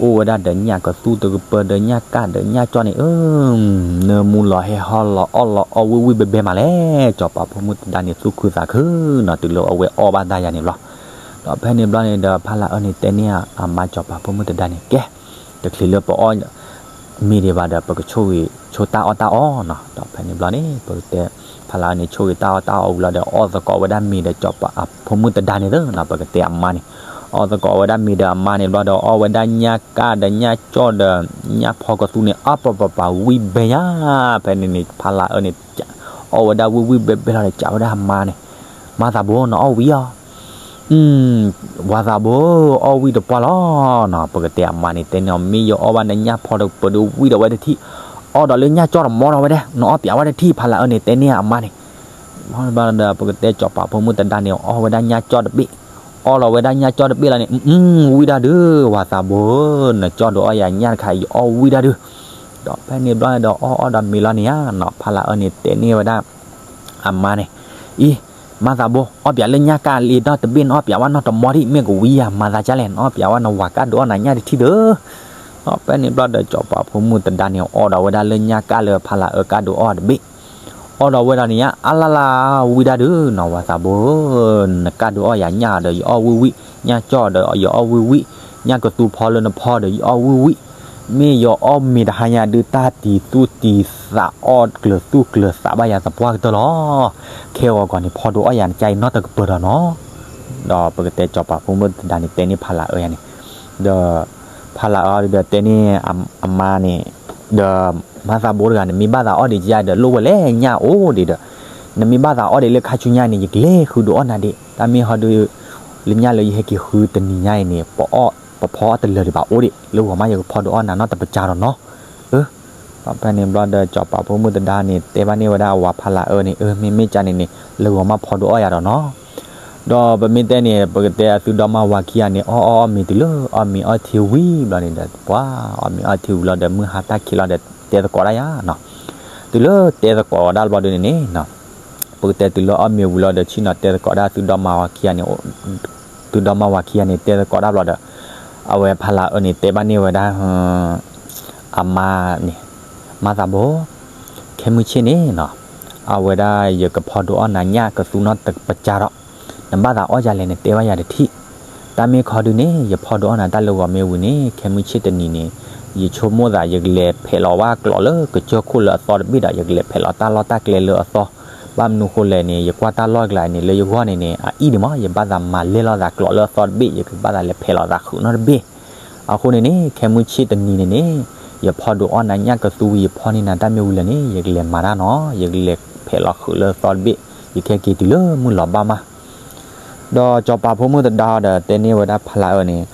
အိၣ်ဝဲဒၣ်ဒီးညၣ်ကသူတကပၤဒီးညၣ်ကၢ်ဒီးညၣ်ကၠီၣ်န့ၣ် အၢ နၢမူလီၤဟဲဟီလီၤအီၣ်လီၤအီၣ်ဝံၣ်ဝံၣ်ဘဲဘဲမးလဲၣ်, စီၤပၤဖိမုၣ်တဒါန့ၣ် သူၣ်ခုသးခုနီၤ တုၤလၢအဝဲအီၣ်ဘၣ်တၢ်ယၤန့ၣ်ဘျီ, ဒီးဖဲန့ၣ်ဘျီန့ၣ်ဒီး ဖါလၢအၢန့ၣ် တဲန့ၢ်အမါစီၤပၤဖိမုၣ်တဒါန့ၣ် ကဲ တချုးလၢပအီၣ်မ့ၤဒံးဘၣ်ဒီး ပကဆိၣ်ဂ့ၤဆိၣ်တၢ်အီၣ်တၢ်အီနီၤ, ဒီးဖဲန့ၣ်ဘျီန့ၣ် ပကတဲ ဖါလၢအၢန့ၣ် ဆိၣ်ဂ့ၤတၢ်အီၣ်တၢ်အီဝံၤလီၤဒီး အီၣ်သကိးဝဲဒၣ်မ့ၤဒီးစီၤပၤဖိမုၣ်တဒါန့ၣ်သနီၤ, ပကတဲအမါန့ၣ်, အီၣ်သကိးဝဲဒၣ်မ့ၤဒီးအမါန့ၣ်ဘျီဒီး အီၣ်ဝဲဒၣ်ညၣ်ကၢ်ဒီးညၣ်ကၠီၣ်ဒီး ညၣ်ဖီကသူန့ၣ် အါပပပာ်ဝံၣ်ဘဲညါ, ဖဲန့ၣ်န့ၣ် ဖါလၢအၢန့ၣ် အီၣ်ဝဲဒၣ်ဝံၣ်ဝံၣ်ဘဲဘဲလီၤဒီး စံးဝဲဒၣ်အမါန့ၣ်, မါသးဘိ နအီၣ်ဝံၣ်အီၤ ဝၤသးဘိ အီၣ်ဝံၣ်တပှၢ်လီၤနီၤ, ပကတဲအမါန့ၣ် တဲန့ၢ်အီၤ မ့ၢ်ယအီၣ်ဘၣ်နညၣ်ဖီတကပၤဒီးဝံၣ်ဒီးဝဲတထံၣ်, အီၣ်ဒီးလၢညၣ်ကၠီၣ်တမီဒီးဝဲဒၣ် နအီၣ်ပၠးဝဲတထံၣ်, ဖါလၢအၢန့ၣ် တဲန့ၢ်အမါန့ၣ်, ဘျီဒီး ပကတဲစီၤပၤဖိမုၣ်တဒါန့ၣ် အီၣ်ဝဲဒၣ်ညၣ်ကၠီၣ်တဘ့ၣ်, အီၣ်လီၤဝဲဒၣ်ညၣ်ကၠီၣ်တဘ့ၣ်လီၤန့ၣ်, ဝံၣ်ဒၣ်ဒုး ဝၤသးဘိ နကၠီၣ်ဒုးအီၣ်ယၤညၣ်တခါ ယအီၣ်ဝံၣ်ဒၣ်ဒုး, ဒီးဖဲန့ၣ်ဘျီန့ၣ်ဒီး အီၣ်အီၣ်ဒီးမ့ၤလီၤန့ၣ်ဧါနီၤ, ဖါလၢအၢန့ၣ် တဲန့ၢ်ဝဲဒၣ် အမါန့ၣ်, အံၤ မါသးဘိ အီၣ်ပၠးလၢညၣ်ကၢ်လံဒီတဘ့ၣ် နအီၣ်ပၠးဝဲနီတမီဒံး မ့ၢ်ကဝံယၤ မၤသးဒ်လဲၣ် နအီၣ်ပၠးဝဲနဝၤကၢ်ဒုးအီၣ်နၤညၣ်တထံၣ်ဒီး, ဒီးဖဲန့ၣ်ဘျီဒီး စီၤပၤဖိမုၣ်တဒါန့ၣ် အီၣ်ဒီးဝဲဒၣ်လၢညၣ်ကၢ်လၢဖါလၢအၢကၢ်ဒုးအီၣ်တဘ့ၣ်, အီၣ်ဒီးဝဲဒၣ်န့ၣ်ညါ အါလၢ်လၢ် ဝံၣ်ဒၣ်ဒုးနီၤ ဝၤသးဘိဧၢ, နကၢ်ဒုးအီၣ်ယၤညၣ်ဒီး ယအီၣ်ဝံၣ်ဝံၣ်, ညၣ်ကၠီၣ်ဒီး ယအီၣ်ဝံၣ်ဝံၣ်, ညၣ်ကသူဖီလၢနဖီဒီး ယအီၣ်ဝံၣ်ဝံၣ်, မ့ၢ်ယအီၣ်မ့ၤတဟါညါဒုး တၢ်တံၤသူၣ်တံၤသး အီၣ်ကျၢၤသူၣ်ကျၢၤသးဘၣ်ယၤသပှၢ်ကတၢၢ်လီၤ. ခဲဂီၤကီးန့ၣ် ဖီဒုးအီၣ်ယၤနကၢ်အံၤနီတကပၤဒီးနီၤ, ဒီးပကတဲစီၤပၤဖိမုၣ်တဒါန့ၣ် တဲန့ၢ်ဖါလၢအၢယၤန့ၣ်, ဒီး ဖါလၢအၢဒီးတဲန့ၢ်အမါန့ၣ်, ဒီး မါသးဘိတဂၤ နမ့ၢ်ဘၣ်သးအီၣ်ဒံးယၤဒီး လိၣ်ဝဲလဲၣ်ညၣ်အိၣ်ဒံးဒီး, နမ့ၢ်ဘၣ်သးအီၣ်ဒံးလၢခါဆူညါန့ၣ် ယကလဲၤဃုဒုးအီၣ်နၤဒံး, တၢ်မ့ၢ်ဟီဒုး လၢညၣ်လၢယဟဲက့ၤဃုတနံၤညါအံၤန့ၣ် ပအီၣ်ပဖီအီၣ်တလၢာ်ဒံးဘၣ်အိၣ်ဒံး, လၢဂီၤမးယကဖီဒုးအီၣ်နၤနီတပစၢ်ဒီးနီၤ, အၢ ဒီးဖဲန့ၣ်ဘျီဒီး စီၤပၤဖိမုၣ်တဒါန့ၣ် တဲဘၣ်န့ၢ်ဝဲဒၣ်အဝၤဖါလၢအၢန့ၣ်, အၢ မ့မ့ၢ်ကၢ်န့ၣ်န့ၣ် လၢဂီၤမးဖီဒုးအီၣ်ယၤဒီးနီၤ, ဒီးပမ့ၢ်တဲန့ၣ် ပကတဲအသုဒီမါဝၤခံဂၤန့ၣ် အီၣ်အီၣ်အီၣ်မ့ၤတုၤလၢ အီၣ်မ့ၤအီထံဝံၤဘျီန့ၣ်ဒီး ပှၤအီၣ်မ့ၤအီထံဝံၤလီၤဒီး မုၢ်ဟါတၢ်ခံးလီၤဒီး တဲသကိးဒၣ်ယၤနီၤ, တုၤလၢတဲသကိးဒၣ်ဘျီဒုးန့ၣ်န့ၣ် ပကတဲတုၤလၢအီၣ်မ့ၤဝံၤလီၤဒီး ဆ့ၣ်နီၤတဲသကိးဒၣ်သုဒီမါဝၤခံဂၤန့ၣ်, သုဒီမါဝၤခံဂၤန့ၣ် တဲသကိးဒၣ်ဘျီဒီး အဝဲဖါလၢအၢန့ၣ် တဲဘၣ်န့ၢ်ဝဲဒၣ် အမါန့ၣ်, မါသးဘိ, ခဲမုၢ်ဆ့ၣ်န့ၣ်နီၤ, အဝဲဒၣ်ယကဖီဒုးအီၣ်နၤညၣ်ကသူနီတပစၢ်ဒီး, နဘၣ်သးအီၣ်ယၤလဲၣ် နတဲဘၣ်ယၤတထံၣ်, တၢ်မ့ၢ်ခီဒုးန့ၣ် ယဖီဒုးအီၣ်နၤတၢ်လၢဂီၤမ့ၢ်ဝံၤန့ၣ် ခဲမုၢ်ဆ့ၣ်တနံၤန့ၣ် ယဆိကမိၣ်သး ယကလဲၤဖဲးလီၤဝဲကျိးလၢကစၢၢ်ခိၣ်လၢအသီတဘ့ၣ်ဒီး ယကလဲၤဖဲးလီၤတၢ်လီၢ်တၢ်ကျဲလၢအသီ, ဘၣ်မနုၤဃိလဲၣ်န့ၣ် ယကွၢ်တၢ်လီၢ်ကျါန့ၣ် လၢယဂီၢ်န့ၣ်န့ၣ် အအံၣ်ဒံးမး ယဘၣ်သးမၤလဲၢ်လီၤသးကျိးလၢအသီတဘ့ၣ် ယကဘၣ်သးလဲၤဖဲးလီၤသးဃုာ်နီတဘ့ၣ်, အဃိန့ၣ်န့ၣ် ခဲမုၢ်ဆ့ၣ်တနံၤန့ၣ်န့ၣ် ယဖီဒုးအီၣ်နၤညၣ်ကသူ ယဖီန့ၢ်နၤတၢ်မ့ၢ်ဝံၤလၢာ်န့ၣ် ယကလဲၤမၤတၢ်နီၤ, ယကလဲၤဖဲးလီၤဃုာ်လၢအသီတဘ့ၣ်, ယကဟဲက့ၤတုၤလၢမုၢ်လီၤဘၣ်မး ဒီးစီၤပၤဖိမုၣ်တဒါဒီးတဲန့ၢ်ဝဲဒၣ်ဖါလၢအၢန့ၣ်,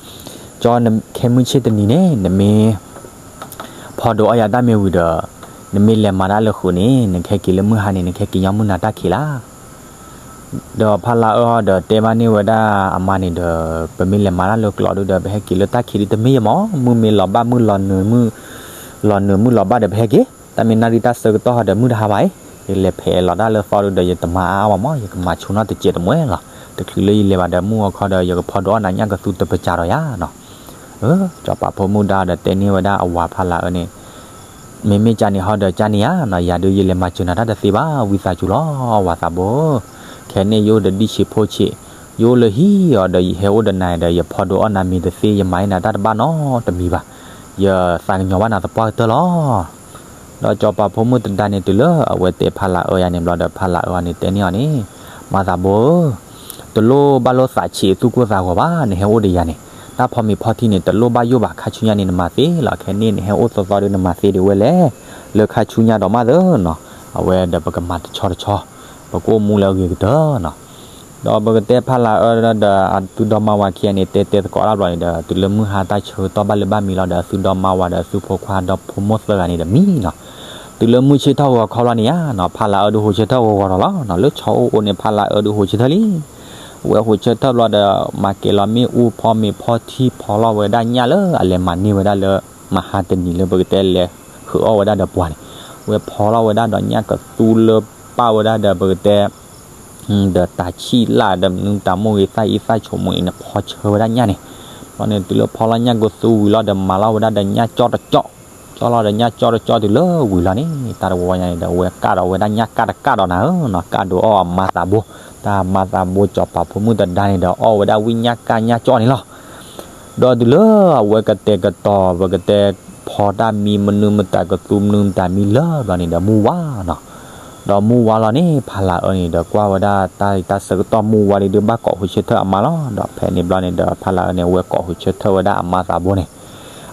ကၠီ ခဲမုၢ်ဆ့ၣ်တနံၤန့ၣ် နမ့ၢ်ဖီဒုးအီၣ်ယၤတၢ်မ့ၢ်ဝံၤဒီး နမ့ၢ်လဲၤမၤတၢ်လၢဃုာ်န့ၣ် နကဟဲက့ၤလၢမုၢ်ဟါန့ၣ် နကဟဲက့ၤညီမုၢ်နၤတၢ်ခံးလီၤ. ဒီးဖါလၢအၢဒီးတဲဘၣ်န့ၢ်ဝဲဒၣ်အမါန့ၣ်ဒီး ပမ့ၢ်လဲၤမၤတၢ်လၢကျိးဒုဒီး ပဟဲက့ၤလၢတၢ်ခံးဒုတမ့ၢ်ယမး, မုၢ်မ့ၢ်လီၤဘၣ် မုၢ်လီၤနုာ် မုၢ်လီၤနုာ်မုၢ်လီၤဘၣ်ဒီး ပဟဲက့ၤ, တၢ်မ့ၢ်နၣ်ရံၣ်တၢ်ဆၢကတီၢ်ဟီဒီး မုၢ်တဟါဘၣ်အံၤ ယလဲၤဖဲးလီၤတၢ်လၢသီဒုဒီး ယတမၤအါအါဘၣ်မး, ယကမၤဆိနီတစဲးတမှဲလီၤ. တချုးလၢယလဲၤဘၣ်ဒီး မုၢ်ဂီၤခီဒီး ယကဖီဒိးအီၣ်နၤညၣ်ကသူတပစၢ်ဒီးယၤနီၤ. ကၠီၤပၤဖိမုၣ်ဒါဒီးတဲန့ၢ်ဝဲဒၣ်အဝၤဖးလးအၢန့ၣ်, မ့မ့ၢ်ကန့ၣ်ဟီဒီးကန့ၣ်ဧါနီၤ, ယၤဒုးယလဲၤမၤစၢၤနၤတၢ်တသ့ဘၣ်, ဝံသးစူၤလီၤ ဝၤသးဘိ, ခဲန့ၣ်ယအိၣ်ဒီးဒံၣ်ဆံးဖိဆံး, ယအိၣ်လၢဟံၣ်အီၤဒီး ယဟဲအိၣ်ဒီးနၤဒီး ယဖီဒိးအီၣ်နၤမ့ၤတသ့, ယမၤအီၣ်နၤတၢ်တဘၣ်နီတမံၤဘၣ်, ယသးကညီၤဘၣ်နၤသပှၢ်ကတၢၢ်လီၤ. ဒီးကၠီၤပၤဖိမုၣ်တဒါန့ၣ် တုၤလၢအဝဲတဲဖးလးအၢယၤန့ၣ်ဘျီဒီး ဖးလးအၢန့ၣ်တဲန့ၢ်အီၤန့ၣ်, မၤသးဘိဧၢ, တလိၣ်ဘၣ်လိာ်သးဆံးသူၣ်ကိၢ်သးဂီၤဘၣ်, နဟဲအိၣ်ဒီးယၤန့ၣ်, တၢ်ဖီမ့ၤဖီထံန့ၣ် တလိၣ်ဘၣ်ယိၣ်ဘၣ်, ခါဆူညါန့ၣ် နမၤသ့လီၤ, ခဲန့ၣ် နဟဲအိၣ်သီသီဒီး နမၤသ့ဒံးဝဲလဲၣ်, လၢခါဆူညါဒီးမးသၢနီၤ, အဝဲဒီးပကမၤတဆီတဆီ, ပကအိၣ်မူလၢအဂ့ၤကတၢၢ်နီၤ. ဒီးပကတဲဖးလးအၢဒီး အသုဒီမါဝၤခံဂၤန့ၣ် တဲတဲသကိးတၢ်ဘျီန့ၣ်ဒီး တုၤလၢမုၢ်ဟါတၢ်ဆၢကတီၢ်ဘၣ်လၢၤဘၣ်မံၤလီၤဒီး အသုဒီမါဝၤဒီးအသုဖိခွါဒီဖိမိၢ်သၢဂၤန့ၣ်ဒီးမံနီၤ. တုၤလၢမုၢ်ဆ့ၣ်ထီၣ်ဂီၤခီလီၤန့ၣ်ဧါနီၤ, ဖးလးအၢဒုးဟိးဆၢထၢၣ်ဂီၤဂီၤဒီးလီၤနီၤ, လၢဆီအိၣ်အိၣ်န့ၣ် ဖးလးအၢဒုးဟိးဆၢထၢၣ်လံ. အဝဲဟိးဆၢထၢၣ်ဘျီဒီး မၤကဲၤလီၤမ့ၣ်အူဖီမ့ၤဖီထံဖီလီၤဝဲဒၣ်ညၣ်လၢ အလဲၤမၤန့ၢ်ဝဲဒၣ်လၢ မဟါတနံၤလၢပကတဲလဲၤဃုာ်အီၣ်ဝဲဒၣ်ဒီးပှၤန့ၣ်, အဝဲဖီလီၤဝဲဒၣ်ဒီးညၣ်ကသူလၢပၢ်ဝဲဒၣ်ဒီးပကတဲ ဒီးတၢ်ဆံၣ်လၢ်ဒီးမနုၤတၢ်မိၣ်ဂ့ၤသၣ်အံၤသၣ်ဆိမိၣ်အံၤန့ၣ် ဖီဆၢဝဲဒၣ်ညၣ်န့ၣ်, ဘျီန့ၣ် တုၤလၢဖီလီၤညၣ်ကသူဝံၤလီၤဒီး မၤလီၤဝဲဒၣ်ဒီးညၣ်ကၠီၣ်တကၠီၣ်, ကၠီၣ်လီၤဒီးညၣ်ကၠီၣ်တကၠီၣ်တုၤလၢဝံၤလီၤန့ၣ် တၢ်တဝီညါန့ၣ်ဒီး အဝဲကၣ်ဒီးဝဲဒၣ်ညၣ်ကၣ်တကၣ်ဒီးနၤဧၢနီၤ, ကၣ်ဒိးအီၣ်အမါသးဘိ, တၢ်မါသးဘိကၠီၤပၤဖိမုၣ်တဒါန့ၣ်ဒီး အီၣ်ဝဲဒၣ်ဝံၣ်ညၣ်ကၣ်ညၣ်ကၠီၣ်န့ၣ်လီၤ. ဒီးတုၤလၢအဝဲကတဲာ်ကတီၤ ပကတဲဖီတၢ်မံမနုၤမတၤကသူမနုၤမတၤမံလၢာ်ဘျီန့ၣ်ဒီး မုၢ်ဝါနီၤ. ဒီးမုၢ်ဝါလီၤန့ၣ် ဖးလးအၢန့ၣ်ဒီး ကွၢ်ဝဲဒၣ်တၢ် တၢ်ဆၢကတီၢ်မုၢ်ဝါလံဒီး ဘၣ်ကိးဟိးဆၢထၢၣ်အမါလီၤ. ဒီးဖဲန့ၣ်ဘျီန့ၣ်ဒီး ဖးလးအၢန့ၣ် အဝဲကိးဟိးဆၢထၢၣ်ဝဲဒၣ်အမါသးဘိန့ၣ်,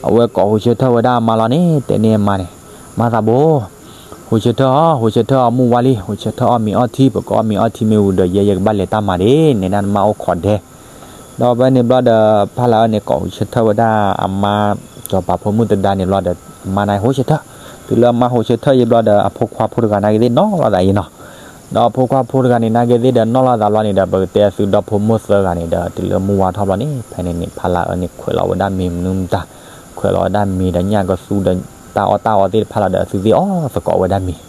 အဝဲကိးဟိးဆၢထၢၣ်ဝဲဒၣ်အမါလီၤန့ၣ် တဲန့ၢ်အမါန့ၣ်, မါသးဘိ, ဟိးဆၢထၢၣ်အီၤ, ဟိးဆၢထၢၣ်အီၤ မုၢ်ဝါလံ, ဟိးဆၢထၢၣ်အီၣ်မ့ၤအီထံ, ပကအီၣ်မ့ၤအီထံမ့ၢ်ဝံၤဒီး ယဲယကဘၣ်လဲၤတၢ်မၤဒၣ်, နဲဒၣ်နမါအိၣ်ခိးဒဲး. ဒီးဖဲန့ၣ်ဘျီဒီး ဖးလးအၢန့ၣ် ကိးဟိးဆၢထၢၣ်ဝဲဒၣ်အမါ ကၠီၤပၤဖိမုၣ်တဒါန့ၣ်ဘျီဒီး အမါန့ၣ်ဟိးဆၢထၢၣ်, တုၤလၢအမါဟိးဆၢထၢၣ်ယံၤဘျီဒီး အဖိခွါဖိတဂၤနာ်က့သ့ၣ်နီၣ်လီၤသးယံၤနီၤ. ဒီးအဖိခွါဖိတဂၤန့ၣ် နာ်က့သ့ၣ်ဒီးနီၣ်လီၤသးဘျီန့ၣ်ဒီး ပကတဲအသုဒီဖိမိၢ်သၢဂၤန့ၣ်ဒီး တုၤလၢမုၢ်ဝါထီၣ်ဘျီန့ၣ် ဖဲန့ၣ်န့ၣ် ဖးလးအၢန့ၣ် ခွဲးလီၤဝဲဒၣ်မ့ၤမနုၤမတၤ, ခွဲးလီၤဝဲဒၣ်မ့ၤဒီးညၣ်ကသူဒီး တၢ်အီၣ်တၢ်အီသ့ၣ်တဖၣ်လီၤဒီး အသုသ့ၣ်အီၣ်သကိးဝဲဒၣ်မ့ၤ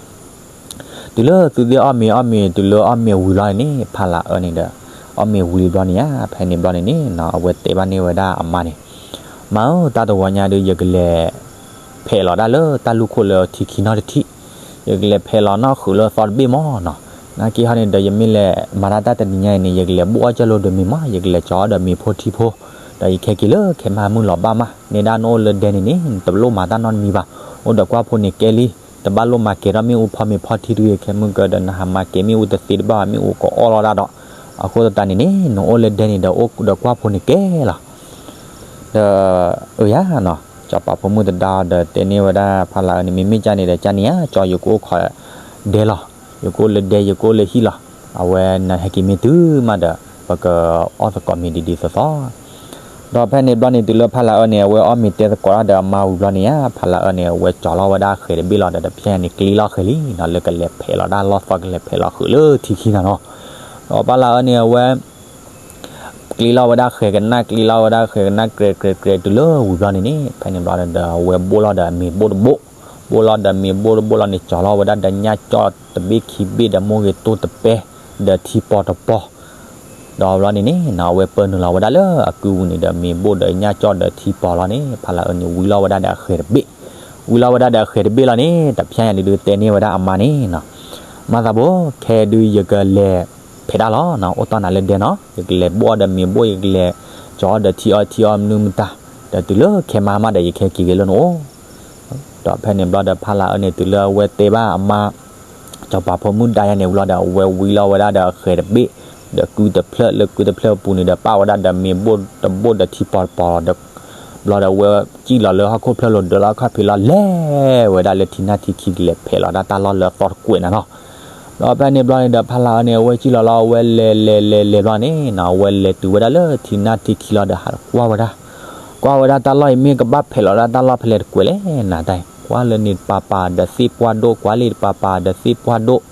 တုၤလၢသုသ့ၣ်အီၣ်မ့ၤအီၣ်မ့ၤ တုၤလၢအီၣ်မ့ၤဝံၤလီၤန့ၣ် ဖးလးအၢန့ၣ်ဒီး အီၣ်မ့ၤဝံၤလံဘျီန့ၣ်ဧါ, ဖဲန့ၣ်ဘျီန့ၣ်န့ၣ် အဝဲတဲဘၣ်န့ၢ်ဝဲဒၣ်အမါန့ၣ်, မါဧၢ, တၢ်တဝီညါဒီး ယကလဲၤ ဖဲးလီၤဒၣ်လၢတၢ်လူၢ်ခိၣ်လၢထံခံနီတထံၣ်, ယကလဲၤဖဲးလီၤနီၣ်ဃုာ်လၢသီတဘ့ၣ်မးနီၤ. နာ်က့ဟီန့ၣ်ဒီး ယမ့ၢ်လဲၤမၤတၢ်တၢ်တနံၤညါအံၤန့ၣ် ယကလဲၤဘိၣ်အီၣ်ကၢၢ်လိာ်ဒီးမ့ၤမး, ယကလဲၤကၠီၤအီၣ်ဒီးမ့ၤဖိထံဖိ, ဒီးယခဲက့ၤလၢခဲမုၢ်လီၤဘၣ်မး, နဲဒၣ်နအိၣ်လၢဒဲန့ၣ်န့ၣ် နတလိၣ်မၤတၢ်နီတမံၤဘၣ်, အိၣ်ဒီးကွၢ်ဖိန့ၣ်ကဲလံ, တဘၣ်လိၣ်မၤကဲၤထီၣ်မ့ၣ်အူဖီမ့ၤဖီထံတဂ့ၤ, ခဲမုၢ်ကဒီးနဟးမၤကဲၤမ့ၣ်အူတသ့တဘၣ်ဘၣ်, မ့ၣ်အူကအီၣ်လီၤဒၣ်ဒီး, အဃိသတးန့ၣ်န့ၣ် နအိၣ်လၢဒဲန့ၣ်ဒီးအိၣ်ဒီးကွၢ်ဖိန့ၣ်ကဲလီၤ. ဒီး အၢယၤနီၤ, ကၠီၤပၤဖိမုၣ်တဒါဒီးတဲန့ၢ်ဝဲဒၣ်ဖးလးအၢန့ၣ် မ့မ့ၢ်ကန့ၣ်ဒီး ကန့ၣ်ဧါ, ကၠီၤ ယကအိၣ်ခိးဒဲလီၤ, ယကအိၣ်လၢဒဲ ယကအိၣ်လၢဟံၣ်လီၤ, အဝဲနဟဲက့ၤမ့ၢ်တုၤမးဒီး ပကအီၣ်သကိးမ့ၤဒ်ဒ်သိးသိး ဒီးဖဲန့ၣ်ဘျီန့ၣ် တုၤလၢဖးလးအၢန့ၣ် အဝဲအီၣ်မ့ၤတဲသကိးတၢ်ဒီးအမါဝံၤဘျီန့ၣ်ဧါ, ဖးလးအၢန့ၣ် အဝဲကၠီၤလီၤဝဲဒၣ်ဃဲၤတဘ့ၣ်လီၤဒီး တဖျဲညါန့ၣ် ကျ့လီၤဃဲၤလံနီၤ, လၢကလဲၤဖဲးလီၤဒၣ်လီၢ်သီ ကလဲၤဖဲးလီၤဃုာ်လၢထံခံနီၤနီၤ. ဒီးဖးလးအၢန့ၣ် အဝဲ ကျ့လီၤဝဲဒၣ်ဃဲၤကနၣ် ကျ့လီၤဝဲဒၣ်ဃဲၤကနၣ် ကြဲးကြဲးကြဲးတုၤလၢဝံၤဘျီန့ၣ်န့ၣ် ဖဲန့ၣ်ဘျီန့ၣ်ဒီး အဝဲဘိၣ်လီၤဒီးအမ့ၤဘိၣ်တဘိၣ်, ဘိၣ်လီၤဒီးမ့ၤဘိၣ်တဘိၣ်လီၤန့ၣ် ကၠီၤလီၤဝဲဒၣ်ဒီးညၣ်ကၠီၣ်တဘ့ၣ်ခံဘ့ၣ်ဒီးမိၢ်ဂ့ၤတိၢ်တပဲ ဒီးထံပီၤတပီၤ ဒီးဘျီန့ၣ်န့ၣ်နီၤ အဝဲပၢနုာ်လီၤဝဲဒၣ်လၢအကုပူၤန့ၣ်ဒီး မ့ၤဘိၣ်ဒီးညၣ်ကၠီၣ်ဒီးထံပီၤလီၤန့ၣ် ဖးလးအၢန့ၣ် ဝံလီၤဝဲဒၣ်ဒီးအဃဲၤတဘ့ၣ်, ဝံလီၤဝဲဒၣ်ဒီးအဃဲၤတဘ့ၣ်လီၤန့ၣ် တဖျဲညါန့ၣ်ဒုးတဲန့ၢ်ဝဲဒၣ်အမါန့ၣ်နီၤ, မၤသးဘိ ခဲဒုးယကလဲၤဖဲးဒၣ်လီၤနီၤ, အိၣ်တီၢ်နၤလၢဒဲနီၤ, ယကလဲၤဘိၣ်အီၣ်ဒီးမ့ၤဘိၣ် ယကလဲၤကၠီၤအီၣ်ဒီးထံအီထံအီမနုၤမတၤ, ဒီးတုၤလၢခဲမါမးဒီးယကဟဲက့ၤက့ၤလၢနအိၣ် ဒီးဖဲန့ၣ်ဘျီဒီးဖးလးအၢန့ၣ် တုၤလၢအဝဲတဲဘၣ်အမါ စီၤပၤဖိမုၣ်ဒါယၤန့ၣ်ဝံၤလီၤဒီး အဝဲဝံလီၤဝဲဒၣ်ဒီးအဃဲၤတဘ့ၣ်, ဒီးကုတဖျၢၣ်လၢကုတဖျၢၣ်အပူၤန့ၣ်ဒီး ပာ်ဝဲဒၣ်ဒီးမ့ၤဘိၣ်တဘိၣ်ဒီးထံပီၤတပီၤလီၤဒီး ဘျီဒီးအဝဲစံၣ်လီၤလၢဟီၣ်ခိၣ်ဖျၢၣ်လိၤ ဒၢးလီၤခီၣ်ဖံးလီၤ လဲၤဝဲဒၣ်လၢထံနၢ်ထံခံကလဲၤဖဲးလီၤဒၣ်တၢ်လီၢ်လၢအသီတကွဲးနၤနီၤ. ဒီးဖဲန့ၣ်ဘျီန့ၣ်ဒီး ဖးလးအၢန့ၣ် အဝဲစံၣ်လီၤလီၤ အဝဲလဲၤလဲၤလဲၤလဲၤဘျီန့ၣ်နီၤ အဝဲလဲၤတုၤဝဲဒၣ်လၢထံနၢ်ထံခံလီၤဒီး ဟးကွၢ်ဝဲဒၣ် ကွၢ်ဝဲဒၣ်တၢ်လီၢ်အံၤ မ့ၢ်ကဘၣ်ဖဲးလီၤဒၣ်တၢ်လီၢ်ဖဲလဲၣ်တကွဲးလဲၣ်နၤတၢ်အံၤ, ကွၢ်လၢန့ၣ်တပၤပၤဒီးသ့ၣ်ပှၢ်ဒိၣ် ကွၢ်လၢတပၤပၤဒီးသ့ၣ်ပှၢ်ဒိၣ်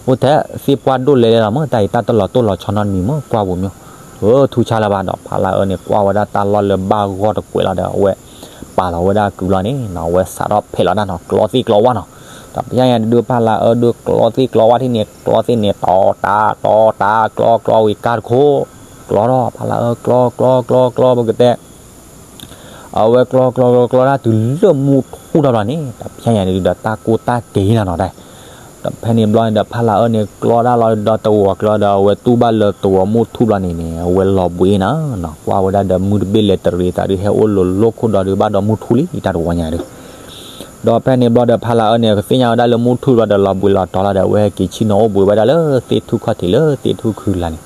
အိၣ်ထဲသ့ၣ်ပှၢ်ဒိၣ်လဲၤလဲၤလီၤမ့ၢ် တၢ်အံၤတၢ်တလီၤတိၢ်လီၤဆီနီတမံၤမ့ၢ် ကွၢ်ပူၤမ့ၢ်, ထူဆါလၢၤဘၣ်ဒီး ဖးလးအၢန့ၣ် ကွၢ်ဝဲဒၣ်တၢ်လီၢ်လၢဘၣ်ဂီၢ်တကွဲးလီၤဒီး အဝဲပာ်လီၤဝဲဒၣ်ကုလီၤန့ၣ်နီၤ အဝဲစးထီၣ်ဖဲးလီၤဒၣ်နီၤ ကျီသ့ၣ်ကျီဝၣ်နီၤ, တဖဲညါန့ၣ်ဒုး ဖးလၤအၢဒုးကျီသ့ၣ်ကျီဝၣ်ထံၣ်န့ၣ် ကျီသ့ၣ်န့ၣ် တီၤတၢ်တီၤတၢ် ကျီကျီဝံၤကါတခိၣ်, ကျီထီၣ်ဖးလၤအၢ ကျီကျီကျီကျီ ပကတဲ အဝဲကျီကျီကျီကျီတၢ်တုၤလၢမုၢ်ထူၣ်ထီၣ်လီၤန့ၣ် တဖဲညါန့ၣ်ဒုးဒီးတၢ်ကိၢ်တၢ်ကဲၤလီၤနီၤတၢ်. ဒီးဖဲန့ၣ်ဘျီန့ၣ်ဒီး ဖးလၤအၢန့ၣ် ကျီဒၣ်လီၤဒီးတဝီၤကျီဒီး အဝဲတူၢ်ဘၣ်လၢတဝီၤမုၢ်ထူၣ်ဘျီန့ၣ်န့ၣ် အဝဲလီၤဘှံးနၤနီၤ ကွၢ်ဝဲဒၣ်ဒီးမုၢ်တဘ့ၣ်လဲၤတရံးသးဒုး ဟဲအိၣ်လိၤလိၣ်ခိၣ်ဒီးဒုး ဘၣ်ဒီးမုၢ်ထူၣ်လံတၢ်တဝီၤညါဒုး. ဒီးဖဲန့ၣ်ဘျီဒီး ဖးလၤအၢန့ၣ် ကသ့ၣ်ညါဝဲဒၣ်လၢမုၢ်ထူၣ်ဘျီဒီး လီၤဘှံးလီၤတီၤလီၤဒီး အဝဲဟဲက့ၤဆ့ၣ်နီၤအိၣ်ဘှံးဝဲဒၣ်လၢသ့ၣ်ထူၣ်ခီၣ်ထံးလၢသ့ၣ်ထူၣ်ခုလါန့ၣ်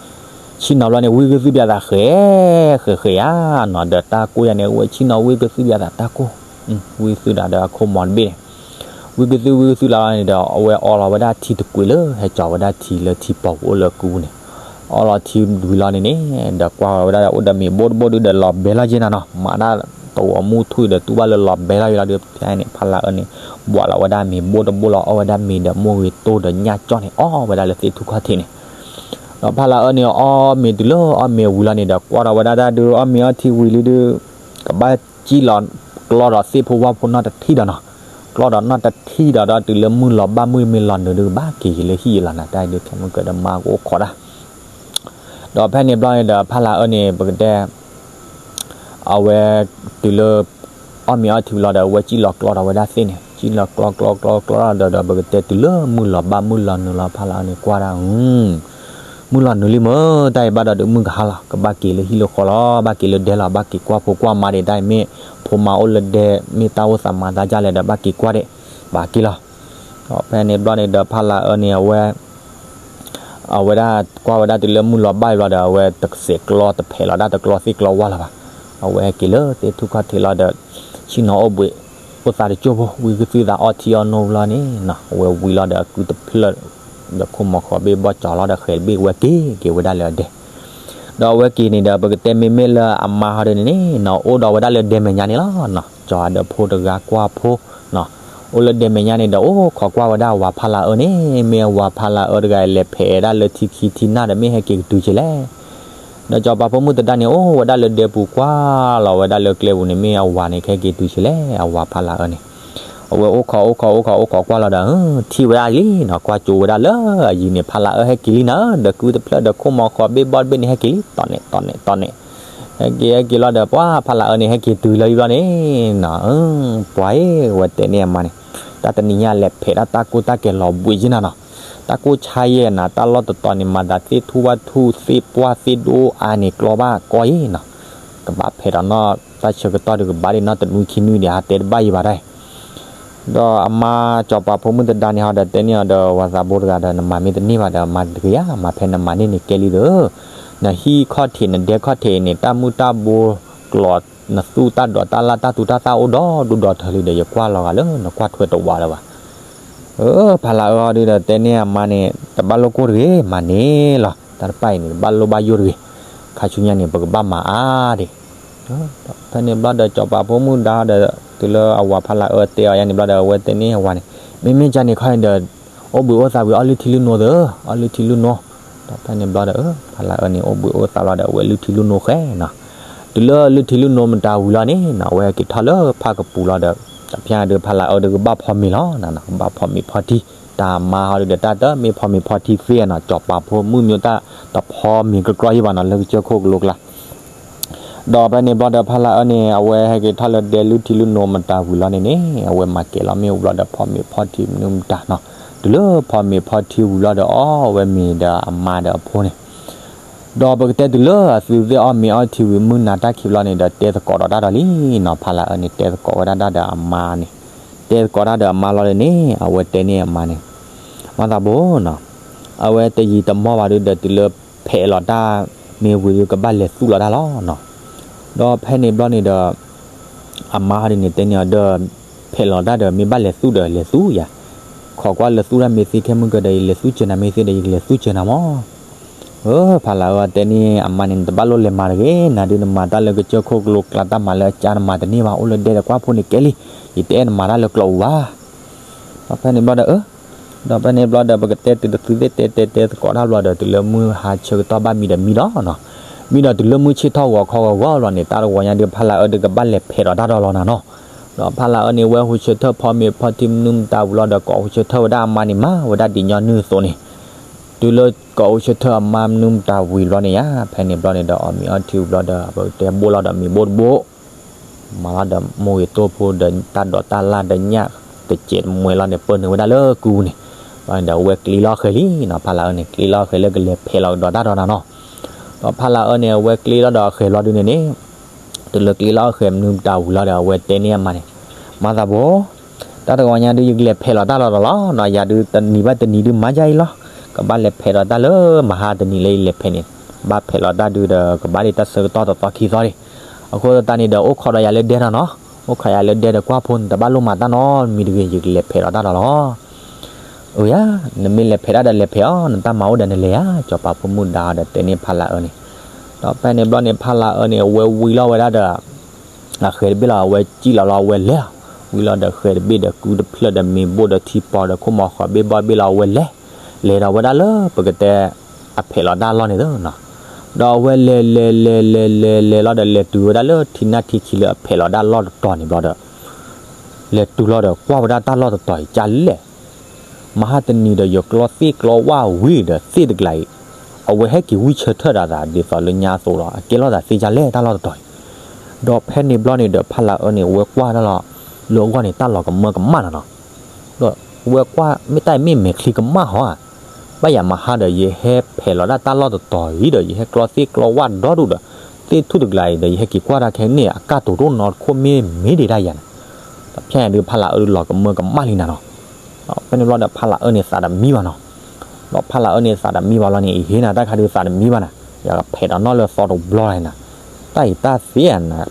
ဆ့ၣ်နီၤဘျီန့ၣ် ဝံသးစူၤဘၣ်သးဃဲၤ ဃဲၤဃဲၤဧါနီၤ ဒီးတၢ်ကိၢ်ယါန့ၣ် အဝဲဆ့ၣ်နီၤဝံသးစူၤဘၣ်သးတၢ်ကိၢ်, ဝံသးစူၤဒီးအခိၣ်မီၤတဘ့ၣ်န့ၣ် ဝံသးစူၤဝံသးစူၤလီၤန့ၣ်ဒီး အဝဲအီလီၤဝဲဒၣ်ထံတကွံာ်လၢ ဟဲကၠီၤဝဲဒၣ်ထံလၢထံပီၤပူၤအိၣ်လၢကုပူၤန့ၣ်, အီလီၤထံဝံၤလီၤန့ၣ်န့ၣ် ဒီးကွၢ်ဝဲဒၣ်အိၣ်ဒီးမ့ၤဘိၣ်တဘိၣ်ဒုးဒီးလီၤဘဲလီၤက့နၤနီၤ မၤဒၣ်တဝီၤမုၢ်ထူၣ်ဒီးတူၢ်ဘၣ်လၢလီၤဘဲလီၤက့လီၤဒုး ဖဲန့ၣ် ဖးလၤအၢန့ၣ် ဘှးလီၤဝဲဒၣ်မ့ၤဘိၣ်တဘိၣ်လီၤ အီၣ်ဝဲဒၣ်မ့ၤဒီးမိၢ်ဂ့ၤတိၢ်ဒီးညၣ်ကၠီၣ်န့ၣ် အီၣ်ဝဲဒၣ်လၢသ့ၣ်ထူၣ်ခီၣ်ထံးန့ၣ် ဒီးဖးလၤအၢန့ၣ် အီၣ်မ့ၤတုၤလၢအီၣ်မ့ၤဝံၤလီၤန့ၣ်ဒီး ကွၢ်ထီၣ်ဝဲဒၣ်တၢ်ဒုး အီၣ်မ့ၤအီထံဝံၤလံဒုး ကဘၣ်စံၣ်လီၤကျီဒီးသ့ၣ်ဖိဝၣ်ဖိနီၢ်တထံၣ်ဒီးနီၤ, ကျီဒီးနီၢ်တထံၣ်ဒီး ဒီးတုၤလၢမုၢ်လီၤဘၣ်မုၢ်မ့ၢ်လီၤနုာ်ဒုး ကဘၣ်က့ၤက့ၤလၢဟံၣ်အလီၤနၤ တၢ်ဒုးခဲမုၢ်ကဒီးမါကအိၣ်ခိးတၢ် ဒီးဖဲန့ၣ်ဘျီန့ၣ်ဒီး ဖးလၤအၢန့ၣ် ပကတဲ အဝဲ တုၤလၢ အီၣ်မ့ၤအီထံဝံၤလီၤဒီး အဝဲစံၣ်လီၤကျီဒီးဝဲဒၣ်သ့ၣ်န့ၣ် စံၣ်လီၤကျီကျီကျီကျီဒီး ဒီးပကတဲတုၤလၢမုၢ်လီၤဘၣ်မုၢ်လီၤနုာ်လီၤ ဖးလၤအၢန့ၣ်ကွၢ်ဒၣ် မုၢ်လီၤနုာ်လံမ့ၢ် တၢ်အံၤဘၣ်ဒီးဒုးမုၢ်ကဟါလီၤ ကဘၣ်က့ၤလၢဟံၣ်လၢဃီလီၤ ဘၣ်က့ၤလၢဒဲလီၤ ဘၣ်က့ၤကွၢ်ဖိကွၢ်မါဒံး တၢ်အံၤမ့ၢ် ဖိမါအိၣ်လၢဒဲ မ့ၢ်တၢ်အိၣ်သးမၤသးဒ်လဲၣ်ဒီး ဘၣ်က့ၤကွၢ်ဒံး ဘၣ်က့ၤလီၤ. ဒီးဖဲန့ၣ်ဘျီန့ၣ်ဒီး ဖးလၤအၢန့ၣ် အဝဲ အဝဲဒၣ်ကွၢ်ဝဲဒၣ်တုၤလၢမုၢ်လီၤဘၣ်ဘျီဒီး အဝဲတစဲးကျီတဖဲးလီၤဒၣ်တကျီသ့ၣ်ကျီဝၣ်လၢၤဘၣ်. အဝဲဟဲက့ၤလၢသ့ၣ်ထူၣ်ခီၣ်ထံးလီၤဒီး ဆ့ၣ်နီၤအိၣ်ဘှံး အိၣ်သးတကၠိၢ်ဖိ ဝံသးစူၤသးအီထံအီနိဘျီန့ၣ်နီၤ အဝဲဝံၤလီၤဒီးအကုတဖျၢၣ် ဒီးခိၣ်မီၤဃီၤဘ့ၣ်ဘီၣ်ကၠီၤလီၤဒီးဃဲၤတဘ့ၣ်ဝဲက့ၤက့ၤဝဲဒၣ်လၢအဒဲ ဒီးအဝဲက့ၤန့ၣ်ဒီး ပကတဲမ့မ့ၢ်လၢအမါဟီဒ်န့ၣ်န့ၣ်နီၤ အိၣ်ဒီးဝဲဒၣ်လၢဒဲမဲာ်ညါန့ၣ်လီၤနီၤ ကၠီၤဒီးဖိတဂၤကွၢ်ဖိနီၤ အိၣ်လၢဒဲမဲာ်ညါန့ၣ်ဒီး အိၣ်ခိးကွၢ်ဝဲဒၣ်အဝၤဖးလၤအၢန့ၣ် မ့ၢ်အဝၤဖးလၤအၢတဂၤအံၤ လဲၤဖဲးဒၣ်လၢထံခံထံနၢ်ဒီး မ့ၢ်ဟဲက့ၤကတုၤဆံးလဲၣ် ဒီးစီၤပၤဖိမုၣ်သဒါန့ၣ် အိၣ်ဝဲဒၣ်လၢဒဲပူၤကွၢ်လီၤဝဲဒၣ်လၢကျဲပူၤန့ၣ် မ့ၢ်အဝၤန့ၣ် ကဟဲက့ၤတုၤဆံးလဲၣ် အဝၤဖးလၤအၢန့ၣ် အဝဲအိၣ်ခိးအိၣ်ခိးအိၣ်ခိးအိၣ်ခိးကွၢ်လီၤဒီး ထံၣ်ဝဲဒၣ်လံနီၤ ကွၢ်ကၠိဝဲဒၣ်လၢအယံၤန့ၣ် ဖးလၤအၢဟဲက့ၤလံနၤ ဒီးကုတဖျၢၣ်ဒီးခိၣ်မီၤဃီၤဘ့ၣ်ဘီၣ်တဘ့ၣ်န့ၣ် ဟဲက့ၤလံ တီၢ်နဲၣ်တီၢ်နဲၣ်တီၢ်နဲၣ် ဟဲက့ၤဟဲက့ၤလီၤဒီး ပှၤဖးလၤအၢန့ၣ် ဟဲက့ၤတုၤလၢယံၤဘျီန့ၣ်နီၤ ပှၤအံၤ ဝဲတဲန့ၢ်အမါန့ၣ် တၢ်တနံၤညါလဲၤဖဲးဒၣ်တၢ်ကိၢ်တၢ်ကဲၤလီၤဘှံးက့နၤနီၤ တၢ်ကိၢ်ဆါယဲၢ်နၤ တၢ်လီၢ်တတီၤန့ၣ် မၤသးသ့ၣ်ထူၣ်ဝၣ်ထူၣ်သ့ၣ်ပှၢ်သ့ၣ်ဒိၣ်အါန့ၣ် ကျီဘၣ်ကီယဲၢ်နီၤ ကဘၣ်ဖဲးဒီးနီၢ် တၢ်ဆၢကတီၢ်ဒုးကဘၣ်ဒံးနီၢ်တနွံခံနွံဒံး ဟးတဲတဘၣ်ယံၤဘၣ်တၢ် ဒီးအမါစီၤပၤဖိမုၣ်သဒါန့ၣ်ဟီဒီးတဲန့ၢ်အီၤဒီး ဝၤသးဘိတဂၤဒီး နမၤမ့ၢ်တန့ၢ်ဘၣ်ဒီး မၤတကယၤ မၤဖဲနမၤန့ၢ်န့ၣ်ကဲလံဒီး နဟံၣ်ခီၣ်ထံးနဒဲခီၣ်ထံးန့ၣ် တၢ်မုၢ်တၢ်ဘိကျိၤ နသူၣ်တၢ်ဒိးတၢ်လၢ်တၢ်သူတၢ်သၣ်အိၣ်ဒီဒူၣ်ဒီထၢလံဒီး ယကွၢ်လီၤဂာ်လၢနကွၢ်ထွဲတဝးလၢၤဘၣ် အၢ ဖးလၤအၢဟီဒုဒီးတဲန့ၢ်အမါန့ၣ် တဘၣ်လိၣ်ကိၢ်တဂ့ၤ မၤန့ၢ်လီၤ တၢ်တဖၣ်အံၤန့ၣ် တဘၣ်လိၣ်ဘၣ်ယိၣ်တဂ့ၤ ခါဆူညါန့ၣ် ပကဘၣ်မၤအါဒံး ဖဲန့ၣ်ဘျီဒီး စီၤပၤဖိမုၣ်ဒါဒီး တုၤလၢအဝၤဖးလၤအၢတဲအီၤယါန့ၣ်ဘျီဒီး အဝဲတဲန့ၢ်အဝၤန့ၣ် မ့မ့ၢ်ကန့ၣ်ခီန့ၣ်ဒီး အိၣ်ဘှံးအိၣ်သးဝံၤ အီၣ်လုၢ်ထံလုၢ်နိသၢ အီၣ်လုၢ်ထံလုၢ်နိ ဒီးဖဲန့ၣ်ဘျီဒီး ဖးလၤအၢန့ၣ် အိၣ်ဘှံးအိၣ်သးဘျီဒီး အဝဲလုၢ်ထံလုၢ်နိဃဲနီၤ တုၤလၢလုၢ်ထံလုၢ်နိမတၤဝံၤလီၤန့ၣ်နီၤ အဝဲက့ၤထီၣ်လၢဖးကပူၤလီၤဒီး တဖျါဒုးဖးလၤအၢဒုးကဘၣ်ဖီမ့ၤလီၤ ကဘၣ်ဖီမ့ၤဖီထံ တၢ်မါဟီဒုးဒီး တၢ်တမ့ၢ်ဖီမ့ၤဖီထံသ့နီၤ စီၤပၤဖိမုၣ်မ့ၢ်တၢ်တဖီမ့ၤကြီကြီယံၤဘၣ်နီၤ လၢကစၢၢ်ခိၣ်ကလိကျါ ဒီးဖဲန့ၣ်ဘျီဒီး ဖးလၤအၢန့ၣ် အဝဲဟဲက့ၤထီၣ်လၢဒဲလုၢ်ထံလုၢ်နိမတၤဝံၤလီၤန့ၣ်န့ၣ် အဝဲမၤကဲၤလီၤမ့ၣ်အူဘျီဒီး ဖီမ့ၤဖီထံမနုၤမတၤနီၤ တုၤလၢဖီမ့ၤဖီထံဝံၤလီၤဒီး အီၣ်ဝဲမ့ၤဒီးအမါဒီးအဖိန့ၣ် ဒီးပကတဲတုၤလၢအသုသ့ၣ်အီၣ်မ့ၤအီထံဝံၤ မုၢ်နၤတၢ်ခံဘျီန့ၣ်ဒီး တဲသကိးဒီးတၢ်ဒီးလံနီၤ ဖးလၤအၢန့ၣ် တဲသကိးဝဲဒၣ်တၢ်ဒီးအမါန့ၣ် တဲသကိးတၢ်ဒီးအမါလီၤန့ၣ်န့ၣ် အဝဲတဲန့ၢ်အမါန့ၣ် မၤသးဘိနီၤ အဝဲတယံာ်တမီၢ်ဘၣ်ဒုဒီး တုၤလၢဖဲးလီၤတၢ်မ့ၢ်ဝံၤဒီး ကဘၣ်လဲၤသူၣ်လီၤတၢ်လီၤနီၤ ဒီးဖဲန့ၣ်ဘျီန့ၣ်ဒီး အမါဟီဒ်န့ၣ်တဲန့ၢ်အီၤဒီး ဖဲးလီၤတၢ်ဒီး မ့ၢ်ဘၣ်လဲၤသူၣ်ဒီးလဲၤသူၣ်ယၤ ခိးကွၢ်လၢသူၣ်တၢ်မ့ၢ်သ့ ခဲမုၢ်ကဒီး ယလဲၤသူၣ်စၢၤနၤမ့ၢ်သ့ဒီး ယကလဲၤသူၣ်စၢၤနၤမီၢ် အၢ ဖးလၤအၢတဲန့ၢ်အမါန့ၣ် နတဘၣ်လိၣ်လဲၤမၤတဂ့ၤ နၤဒုးနမၤတၢ်လၢကစၢၢ်ခိၣ်ကလိကျါ တၢ်မၤလၢအကါနမၤတန့ၢ်ဘၣ် အိၣ်လၢဒဲဒီးကွၢ်ဖိန့ၣ်ကဲလံ ယတအဲၣ်နမၤတၢ်လၢကျိာ်အူဘၣ် ဒီးဖဲန့ၣ်ဘျီဒီး အၢ ဒီးဖဲန့ၣ်ဘျီဒီး ပကတဲတုၤတသုသ့ၣ်တဲတဲတဲသကိးတၢ်ဘျီဒီး တုၤလၢမုၢ်ဟါဆၢကတီၢ်ဘၣ်မံဒီးမံလီၤနီၤ မံဒီးတုၤလၢမုၢ်ဆ့ၣ်ထီၣ်ဂီၤခီဂီၤဂီၤလီၤန့ၣ် တၢ်တဝီၤညါဒုး ဖးလၤအၢဒုးကဘၣ်လဲၤဖဲးဒီးတၢ်ဒီးလီၤနၤနီၤ ဒီးဖါလၤအၢန့ၣ် ဝဲဟူးဆၢထၢၣ်ဖီမ့ၤဖီထံမနုၤမတၤဝံၤလီၤဒီး ကိးဟူးဆၢထၢၣ်ဝဲဒၣ်အမါန့ၣ်မး ဝဲဒၣ်ဒံးညီနုၢ်အသိးန့ၣ်, တုၤလၢကိးဟူးဆၢထၢၣ်အမါမနုၤမတၤဝံၤဘျီန့ၣ်ဧါ, ဖဲန့ၣ်ဘျီန့ၣ်ဒီး အီၣ်မ့ၤအီထံဝံၤဘျီဒီး ပကတဲဘိၣ်လီၤဒီးမ့ၤဘိၣ်တဘိၣ်, မၤလီၤဒီးမိၢ်ဂ့ၤတိၢ်ဖိဒီးတၢ်ဒိးတၢ်လၢ်ဒီးညၣ်တစဲးတမှဲလီၤန့ၣ် ပၢနုာ်ဝဲဒၣ်လၢကုပူၤန့ၣ်, ဘျီန့ၣ်ဒီး အဝဲကျ့လီၤဃဲၤလံနီၤ, ဖါလၤအၢန့ၣ် ကျ့လီၤဃဲၤလၢကလဲၤဖဲးလီၤကဒီးတၢ်ဒီးနၤနီၤ. ဒီးဖါလၤအၢန့ၣ် အဝဲကျ့လီၤဒီးအဃဲၤဘျီဒုန့ၣ်န့ၣ် တုၤလၢကျ့လီၤအဃဲၤမနုၤမတၤဝံၤလီၤဒီး အဝဲတဲန့ၢ်အမါန့ၣ်, မၤသးဘိ, တၢ်တဂီၤညါဒု ယကလဲၤဖဲးလီၤတၢ်လီၤဒီးလီၤနီၤ, ယၤဒုတနံၤဘၣ်တနံၤဒုမၤယါအံၤလီၤ, ကဘၣ်လဲၤဖဲးလီၤတၢ်လၢမဟါတနံၤလၢယလဲၤဖဲးန့ၣ်, ဘၣ်ဖဲးလီၤတၢ်ဒုဒီး ကဘၣ်ဒံးတၢ်ဆၢကတီၢ်တသီခံသီဒံး, အဃိသတးန့ၣ်ဒီး အိၣ်ခိးဒီးယၤလၢဒဲနီၤနီၤ, အိၣ်ခိးယၤလၢဒဲဒီးကွၢ်ဖိန့ၣ် တဘၣ်လိၣ်မၤတၢ်နီတမံၤတဂ့ၤ, ယကလဲၤဖဲးလီၤတၢ်လီၤလီၤ. အၢယၤ, နမ့ၢ်လဲၤဖဲးတၢ်ဒီးလဲၤဖဲးအီၤ, နတၢ်မၤအိၣ်ဒီးနလဲၤဧါ, စီၤပၤဖိမုၣ်ဒါဒီးတဲန့ၢ်ဖါလၤအၢန့ၣ်. ဒီးဖဲန့ၣ်ဘျီန့ၣ် ဖါလၤအၢန့ၣ် အဝဲဝံလီၤဝဲဒၣ်ဒီး အဃဲၤတဘ့ၣ်လီၤ, အဝဲစံၣ်လီၤလီၤ အဝဲလဲၤလီၤ, ဝံလီၤဒီးဃဲၤတဘ့ၣ်ဒီးကုတဖျၢၣ်ဒီးမ့ၤဘိၣ်ဒီးထံပီၤဒီးခိၣ်မီၤဃီဘ့ၣ်ဘီဘ့ၣ်လီၤ အဝဲလဲၤ, လဲၤဒီးဝဲဒၣ်လၢပကတဲ အဖဲးလီၤတၢ်လီၢ်န့ၣ်သနီၤ, ဒီးအဝဲလဲၤလဲၤလဲၤလဲၤလဲၤလဲၤလီၤဒီး လဲၤတုၤဝဲဒၣ်လၢထံနၢ်ထံခံလၢအဖဲးလီၤတၢ်လီၢ်တတီၤန့ၣ်ဘျီဒီး လဲၤတုၤလီၤဒီးကွၢ်ဝဲဒၣ်တၢ်လီၢ်တတီၤအံၤ ကလဲၣ်, မဟါတနံၤဒီး ယကျီသ့ၣ်ကျီဝၣ်ဝံၤဒီး သ့ၣ်တကျါအံၤ အဝဲဟဲက့ၤဝံဆၢထၢၣ်ဒၣ်သး ဒ်သိးလၢညါအသိးလီၤ, အကဲလီၤသးသ့ၣ်ကလဲၣ် တၢ်လီၢ်တတီၤအံၤ. ဒီးဖဲန့ၣ်ဘျီန့ၣ်ဒီး ဖါလၤအၢန့ၣ် အဝဲကွၢ်တၢ်လီၤ လၢအဂီၢ်န့ၣ် တၢ်လီၤကမၢကမၣ်နီၤနီၤ, ဒီးအဝဲကွၢ် မ့ၢ်တၢ်အံၤမ့ၢ်မဲာ်ချံကမၣ်ဟီဧါ, ဘၣ်ယၤမဟါဒီး ယဟဲဖဲးလီၤဒၣ်တၢ်လီၢ်တတီၤအံၤဒီး ယဟဲကျီသ့ၣ်ကျီဝၣ်ဒီဒူၣ်ဒီး သ့ၣ်ထူၣ်တကျါအံၤဒီး ယဟဲက့ၤကွၢ်တၢ်ခဲန့ၣ် အကၢ်တိၤဒိၣ်နီတခိၣ် မ့ၢ်မ့ၢ်ဒံးဒၣ်ယၤန့ၣ်, ဒီးဖဲန့ၣ်ဒုး ဖါလၤအၢဒုးလီၤကမၢကမၣ်လံနၤနီၤ. ဒီးဖဲန့ၣ်ဘျီဒီး ဖါလၤအၢန့ၣ် သးတမံဘၣ်နီၤ. ဒီးဖါလၤအၢန့ၣ် သးတမံဘၣ်လီၤန့ၣ် အဟ့ၣ်နၤ တၢ်ခါဒုးသးတမံဘၣ်နၤ, ယကဖဲးဒီးနီၢ်လၢသီတဘျီလီၤနၤ, တၢ်အံၤတၢ်သ့ဧါနၤ,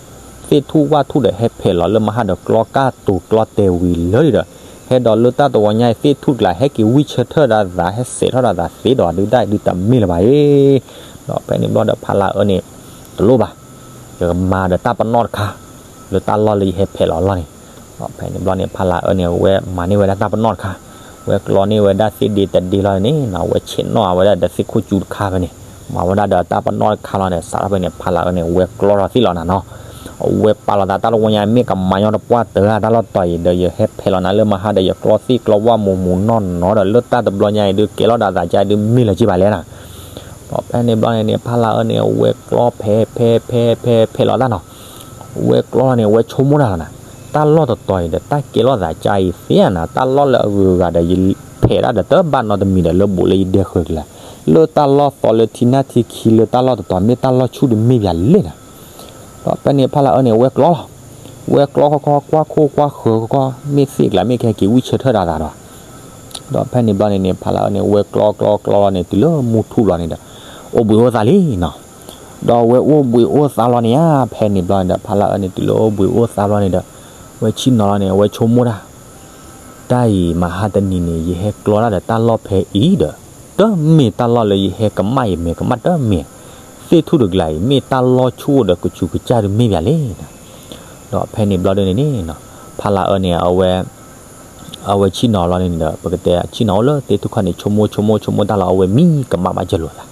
သ့ၣ်ထူၣ်ဝၣ်ထူၣ်ဒီး ဟဲဖဲးလီၤလၢမဟါဒီး ကျီကၢ်တိၤကျီတဲာ်ဝံၤလၢာ်ဒီး ဟဲဒီးလၢတၢ်တဝီညါအံၤ သ့ၣ်ထူၣ်တကျါ ဟဲက့ၤဝံဆၢထၢၣ်ဒၣ်သး ဟဲစဲးထီၣ်ဒၣ်သးသ့ဒီး ဒုးတၢ်အံၤဒုးတမ့ၢ်လၢၤဘၣ်အံၤ. ဒီးဖဲန့ၣ်ဘျီဒီး ဖါလၤအၢန့ၣ် တလိၣ်ဘၣ်, ယကမၤဒီးတၢ်ပနီၣ်တခါ လၢတၢ်လီၢ်လၢယဟဲဖဲးလီၤအလီၢ်န့ၣ်. ဒီးဖဲန့ၣ်ဘျီန့ၣ် ဖါလၤအၢန့ၣ် အဝဲမၤန့ၢ်ဝဲဒၣ်တၢ်ပနီၣ်တခါ, ဝဲကျီန့ၢ်ဝဲဒၣ်သ့ၣ်ဒ့တဒ့လီၤန့ၣ်နီၤ, အဝဲဆဲးနီၣ်ဝဲဒၣ်ဒီးသ့ၣ်ခိၣ်ကၠူတခါဖဲန့ၣ်, မၤဝဲဒၣ်ဒီးတၢ်ပနီၣ်တခါလီၤန့ၣ် စးထီၣ်ဖဲန့ၣ် ဖါလၤအၢန့ၣ် အဝဲကျီထီၣ်သ့ၣ်လီၤနၤနီၤ. အဝဲပာ်လီၤသးတၢ်လၢဝဲညါ မ့ၢ်ကမၤညီတပှၢ်တၢၢ်တၢ်လီၢ်တတီၤအံၤဒီး ယဟဲဖဲးလီၤနၤလၢမဟါဒီး ယကျီသ့ၣ်ကျီဝၣ်မိၢ်မိၢ်နီၢ်နီၢ်ဒီး လၢတၢ်တဘျီညါအံၤဒုး ကဲလီၤဒၣ်သးကါဒုးမ့ၢ်လၢၤက့ဘၣ်လဲၣ်နၤ. ဒီးဖဲန့ၣ်ဘျီန့ၣ်န့ၣ် ဖါလၤအၢန့ၣ် အဝဲကျီဖဲးဖဲးဖဲးဖဲးဖဲးလီၤတၢ်နီၤ. အဝဲကျီလီၤန့ၣ် အဝဲဆိကမိၣ်တၢ်လီၤနၤ, တၢ်လီၢ်တတီၤအံၤဒီး တၢ်ကဲလီၤသးကါအံၤသ့ဧါနၤ, တၢ်လီၢ်လၢအဂုၤအဂၤဒီး ယဖဲးဒၣ်ဒီးတဘၣ်နီတမံၤဒီး လၢဘူးလၢယဒဲဃၢၤကလၢၤ, လၢတၢ်လီၢ်သီလၢထံနၢ်ထံခံလၢတၢ်လီၢ်တတီၤ မ့ၢ်တၢ်လီၢ်ဆူၣ်တမ့ၢ်ဘၣ်လဲၣ်နၤ. ဒီးဖဲန့ၣ်ဖါလၤအၢန့ၣ် အဝဲကျီလီၤ, ဝဲကျီခီခီ ကွၢ်ခိၣ်ကွၢ်ဃၢၤခီခီ မ့ၢ်သ့ၣ်ကျါမ့ၢ်ကဟဲက့ၤဝံဆၢထၢၣ်ဒၣ်သးဒီး, ဒီးဖဲန့ၣ်ဘျီန့ၣ်န့ၣ် ဖါလၤအၢန့ၣ် အဝဲကျီကျီကျီလီၤန့ၣ် တုၤလၢမုၢ်ထူၣ်လီၤန့ၣ်ဒီး အိၣ်ဘှံးအိၣ်သါလံနီၤ. ဒီးအဝဲအိၣ်ဘှံးအိၣ်သါလီၤန့ၣ်ဧါ, ဖဲန့ၣ်ဘျီန့ၣ်ဒီး ဖါလၤအၢန့ၣ် တုၤလၢအိၣ်ဘှံးအိၣ်သါလီၤန့ၣ်ဒီး အဝဲဆ့ၣ်နီၤလီၤန့ၣ် အဝဲဆိကမိၣ်တၢ် တၢ်အံၤမဟါတနံၤန့ၣ် ယဟဲကျီတၢ်ဒီးတၢ်လီၢ်ဖဲအံၤဒီး တမ့ၢ်တၢ်လီၢ်လၢယဟဲကမၣ်အံၤ မဲာ်ကမၣ်တမ့ၢ်, သ့ၣ်ထူၣ်တကျါအံၤ မ့ၢ်တၢ်လီၢ်ဆူၣ်အိၣ်ဒီးကစူၤကစၢ်တမ့ၢ်ဘၣ်လဲၣ်. ဒီးဖဲန့ၣ်ဘျီဒုန့ၣ်န့ၣ် ဖါလၤအၢန့ၣ် အဝဲဆ့ၣ်နီၤလီၤန့ၣ်ဒီး ပကတဲဆ့ၣ်နီၤအိၣ်လၢသ့ၣ်ထူၣ်ခီန့ၣ် ဆိကမိၣ်ဆိကမိၣ်ဆိကမိၣ်တၢ်လီၤ အဝဲမံကမၣ်ဘၣ်ကၢလိာ်သး.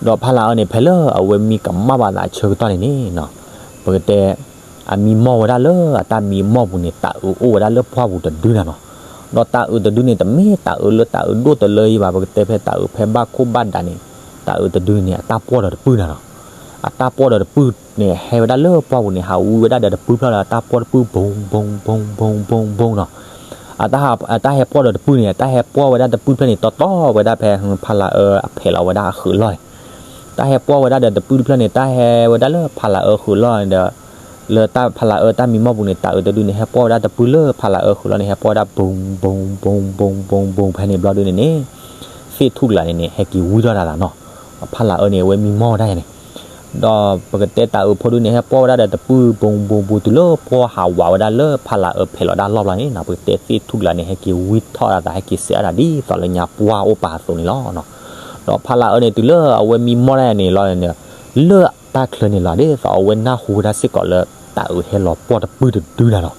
ဒီးဖါလၤအၢန့ၣ် ဖဲလၢအဝဲမံကမၣ်ဘၣ်သးအဆၢကတီၢ်န့ၣ်န့ၣ် ပကတဲ အမံမီၢ်ဝဲဒၣ်လၢအတၢ်မံမီၢ်ပူၤန့ၣ် တၤအုးအိၣ်ဝဲဒၣ်လၢပှၢ်ပူၤတဒုနၤနီၤ. ဒီးတၤအုးတဒုန့ၣ် တမ့ၢ်တၤအုးလၢတၤအုးဒိၣ်တလၢအံၤဘၣ်, ပကတဲဖဲတၤအုးဖဲဘၣ်ခိၣ်ဘၣ်ဒးန့ၣ်, တၤအုးတဒုန့ၣ် အတၢ်ပီၢ်ဒီးတပုၢ်နၤနီၤ. အတၢ်ပီၢ်ဒီးတပုၢ်န့ၣ် ဟဲဝဲဒၣ်လၢပှၢ်ပူၤန့ၣ် ဟးဝံဝဲဒၣ်ဒီးတပုၢ်ဖျၢၣ်လၢအတၢ်ပီၢ်တပုၢ် ဘိဘိဘိဘိဘိဘိနီၤ. အတၢ်ဟဲပီၢ်ဒီးတပုၢ်န့ၣ် အတၢ်ဟဲပီၢ်ဝဲဒၣ်တပုၢ်ဖျၢၣ်န့ၣ် တီတီဝဲဒၣ်ဖဲဖါလၤအၢအဖဲးလီၤဝဲဒၣ်အဃုာ်လီၢ်န့ၣ် တၢ်ဟဲပီၢ်ဝဲဒၣ်ဒီးတပုၢ်တဖျၢၣ်န့ၣ် တၢ်ဟဲဝဲဒၣ်လၢဖါလၤအၢဃုာ်လီၢ်န့ၣ်ဒီး လၢတၢ်ဖါလၤအၢတၢ်မံမီၢ်ပူၤန့ၣ် တၤအုးတဒုန့ၣ် ဟဲပီၢ်ဝဲဒၣ်တပုၢ်လၢဖါလၤအၢဃုာ်လီၢ်န့ၣ် ဟဲပီၢ်ဝဲဒၣ် ဘိဘိဘိဘိဘိဘိ ဖဲန့ၣ်ဘျီဒုန့ၣ်န့ၣ် သ့ၣ်ထူၣ်တကျါန့ၣ်န့ၣ် ဟဲက့ၤဝံထီၣ်ဒၣ်သးနီၤ. ဖါလၤအၢန့ၣ် အဝဲမံမီၢ်ဝဲဒၣ်န့ၣ် ဒီးပကတဲတၤအုးဖိဒုန့ၣ် ဟဲပီၢ်ဝဲဒၣ်ဒီးတပုၢ် ဘိဘိဘိ တုၤလၢပီၢ်ဟးဝးဝဲဒၣ်လၢဖါလၤအၢဖဲးလီၤဒၣ်လီၢ်ဘျီန့ၣ် ပကတဲသ့ၣ်ထူၣ်တကျါန့ၣ် ဟဲက့ၤဝံထီၣ်ဒၣ်သး ဟဲက့ၤစဲးဒၣ်သးဒ်သိးလၢညါပှၢ်အိၣ်ပာ်အသိးန့ၣ်လီၤ. ဒီးဖါလၤအၢန့ၣ် တုၤလၢအဝဲမံမီၢ်ဒၣ်န့ၣ်လီၤန့ၣ် လၢတၢ်ချၢန့ၣ်လီၤ ဒ်သိးအဝဲနၢ်ဟူဝဲဒၣ်စ့ၢ်ကီးလၢတၤအုးဟဲလီၤပီၢ်တပုၢ်တဒုနၤနီၤ.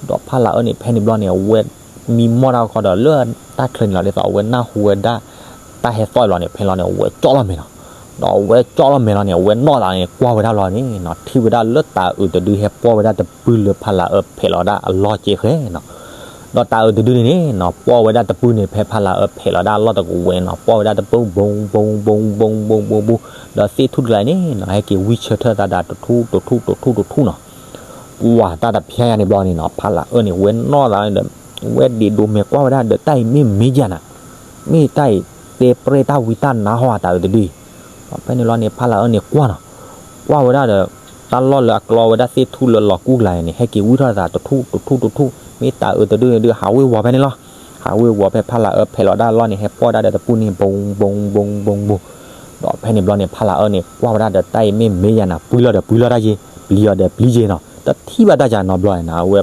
ဒီးဖါလၤအၢန့ၣ် ဖဲန့ၣ်ဘျီန့ၣ် အဝဲမံမီၢ်တၢ်ခီဒီး လၢတၢ်ချၢန့ၣ်လီၤ ဒ်သိးအဝဲနၢ်ဟူဝဲဒၣ် တၢ်ဟဲသီၣ်အံၤလီၤန့ၣ် ဖဲန့ၣ်လီၤန့ၣ် အဝဲကၠီၣ်လီၤမဲာ်နီၤ. ဒီးအဝဲကၠီၣ်လီၤမဲာ်လီၤန့ၣ် အဝဲနီၣ်သးန့ၣ် ကွၢ်ဝဲဒၣ်လီၤန့ၣ်နီၤ ထံၣ်ဝဲဒၣ်လၢတၤအုးတဒုဟဲပီၢ်ဝဲဒၣ်တပုၢ်လၢဖးလးအၢဖဲးလီၤဒၣ်အလီၢ်ကဲဃဲနီၤ. ဒီးတၤအုးတဒုန့ၣ်န့ၣ်နီၤ ပီၢ်ဝဲဒၣ်တပုၢ်န့ၣ် ဖဲဖးလးအၢဖဲးလီၤဒၣ်အလီၢ်တကဝဲၤနီၤ ပီၢ်ဝဲဒၣ်တပုၢ် ဘိဘိဘိဘိဘိဘိဘိ ဒီးသ့ၣ်ထူၣ်တကျါန့ၣ်နီၤ ဟဲက့ၤဝံဆၢထၢၣ်သးဒၣ်တထူၣ်တထူၣ်တထူၣ်တထူၣ်နီၤ. ပှၤတၢ်တဖျါယါန့ၣ်ဘျီန့ၣ်နီၤ ဖးလးအၢန့ၣ် ဝဲနီၣ်သးဒီး ဝဲဒ့ဒိးမဲာ်ကွၢ်ဝဲဒၣ်ဒီး တၢ်အံၤမ့ၢ်မ့ၢ်ယါနၤ မ့ၢ်တၢ်အံၤတဲပြဲၢ်တၢ်ဝံတၢ်နါဟီၣ်တၤအုးတဒုအံၤ. ဒီးဖဲန့ၣ်ဘျီန့ၣ် ဖးလးအၢန့ၣ်ကွၢ်နီၤ ကွၢ်ဝဲဒၣ်ဒီး တၢ်လီၢ်လၢအကျီဝဲဒၣ်သ့ၣ်ထူၣ်လၢလီၤကူၣ်ကျါန့ၣ် ဟဲက့ၤဝံထီၣ်သးတထူၣ်တထူၣ်တထူၣ် မ့ၢ်တၤအုးတဒုန့ၣ်ဒုး ဟးဝ့ၤဝီၤဖဲန့ၣ်လီၤ. ဟးဝ့ၤဝီၤဖဲဖးလးအၢဖဲးလီၤဒၣ်အလီၢ်န့ၣ် ဟဲပီၢ်ဒၣ်ဒီးတပုၢ်န့ၣ် ဘိဘိဘိဘိဘိဘိ ဒီးဖဲန့ၣ်ဘျီန့ၣ် ဖးလးအၢန့ၣ် ကွၢ်ဝဲဒၣ်ဒီး တၢ်အံၤမ့ၢ်မ့ၢ်ယါနၤ ပှံၤလီၤဒီးပှံၤလီၤတၢ်ယ့ၤ ပျံၤအီၤဒီးပျံၤယ့ၤနီၤ တထံၣ်ဘၣ်တၢ်ကနီဘျီန့ၣ် အဝဲ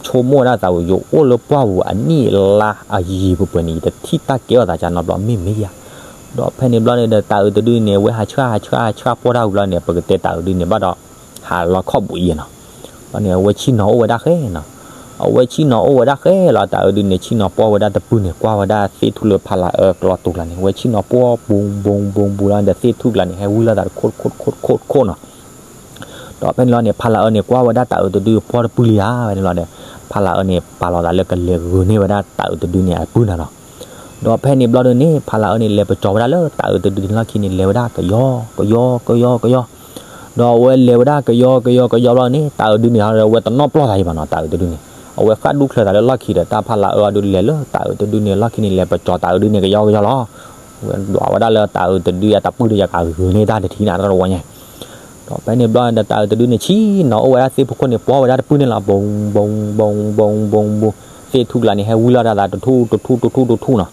ဆိကမိၣ်ဝဲဒၣ်သးဝံၤ ယအိၣ်လၢပှၢ်ပူၤအနံၣ်အလါအယံၤပှဲၤပှဲၤန့ၣ် ယတထံၣ်တၢ်ကဲထီၣ်သးကနီဘျီမ့ၢ်မ့ၢ်ယါ. ဒီးဖဲန့ၣ်ဘျီန့ၣ်ဒီး တၤအုးတဒုန့ၣ် အဝဲဟးဆှၣ်ဟးဆှၣ်ဟးဆှၣ်ပီၢ်တၢ်ဝံၤဘျီန့ၣ် ပကတဲတၤအုးဒုန့ၣ်ဘၣ်ဒီး ဟးလီၤခီၣ်ဘှံးယဲနီၤ. ဘျီန့ၣ် အဝဲဆ့ၣ်နီၤအိၣ်ဝဲဒၣ်ဃဲနီၤ အဝဲဆ့ၣ်နီၤအိၣ်ဝဲဒၣ်ဃဲလီၤ တၤအုးဒုန့ၣ် ဆ့ၣ်နီၤပီၢ်ဝဲဒၣ်တပုၢ်န့ၣ် ကွၢ်ဝဲဒၣ်သ့ၣ်ထူၣ်လၢဖးလးအၢကျီတူာ်ကျါန့ၣ် အဝဲဆ့ၣ်နီၤပီၢ် ဘိဘိဘိဘိလီၤဒီးသ့ၣ်ထူၣ်ကျါန့ၣ် ဟဲဝံလီၤသးတခိၣ်တခိၣ်တခိၣ်တခိၣ်နီၤ. ဒီးဖဲန့ၣ်လီၤန့ၣ် ဖးလးအၢန့ၣ် ကွၢ်ဝဲဒၣ်တၤအုးတဒုပီၢ်တပုၢ်လံဧါ ဖဲန့ၣ်လီၤဒီး ဖးလးအၢန့ၣ် ပာ်လီၤသးလၢကလဲၤဂုာ်န့ၢ်ဝဲဒၣ်တၤအုးတဒုန့ၣ်အပုၢ်နၤနီၤ. ဒီးဖဲန့ၣ်ဘျီဒုန့ၣ် ဖးလးအၢန့ၣ် လဲၤပကၠီၤဝဲဒၣ်လၢတၤအုးတဒုန့ၣ်လီၢ်ခံန့ၣ် လဲၤဝဲဒၣ်ကယီကယီကယီကယီ ဒီးအဝဲလဲၤဝဲဒၣ်ကယီကယီကယီဘျီန့ၣ် တၤအုးဒုန့ၣ်ဒီး အဝဲတနီၣ်ပျီၢ်သးအံၤဘၣ်နီၤ တၤအုးတဒုန့ၣ် အဝဲဃၣ်ဒူၣ်ချၢသးလၢလီၢ်ခံဒီး တၢ်ဖးလးအၢအဒုလဲၤလၢတၤအုးတဒုန့ၣ်လီၢ်ခံန့ၣ် လဲၤပကၠီၤတၤအုးဒုန့ၣ်ကယီကယီလီၤ. ဝဲဒွးဝဲဒၣ်လၢတၤအုးတဒုအတပုၢ်ဒီး ယကဂုာ်န့ၢ်တၢ်တထံၣ်နၤတၢ်တဝီညါ ဒီးဖဲန့ၣ်ဘျီဒီး တၤအုးတဒုန့ၣ် ဆ့ၣ်နီၤအိၣ်ဝဲဒၣ်သ့ၣ်ဖိခိၣ်န့ၣ် ပီၢ်ဝဲဒၣ်တပုၢ်န့ၣ်လီၤ ဘိဘိဘိဘိဘိဘိ သ့ၣ်ထူၣ်ကျါန့ၣ် ဟဲဝံလီၤဒၣ်သးတထူၣ်တထူၣ်တထူၣ်တထူၣ်နီၤ.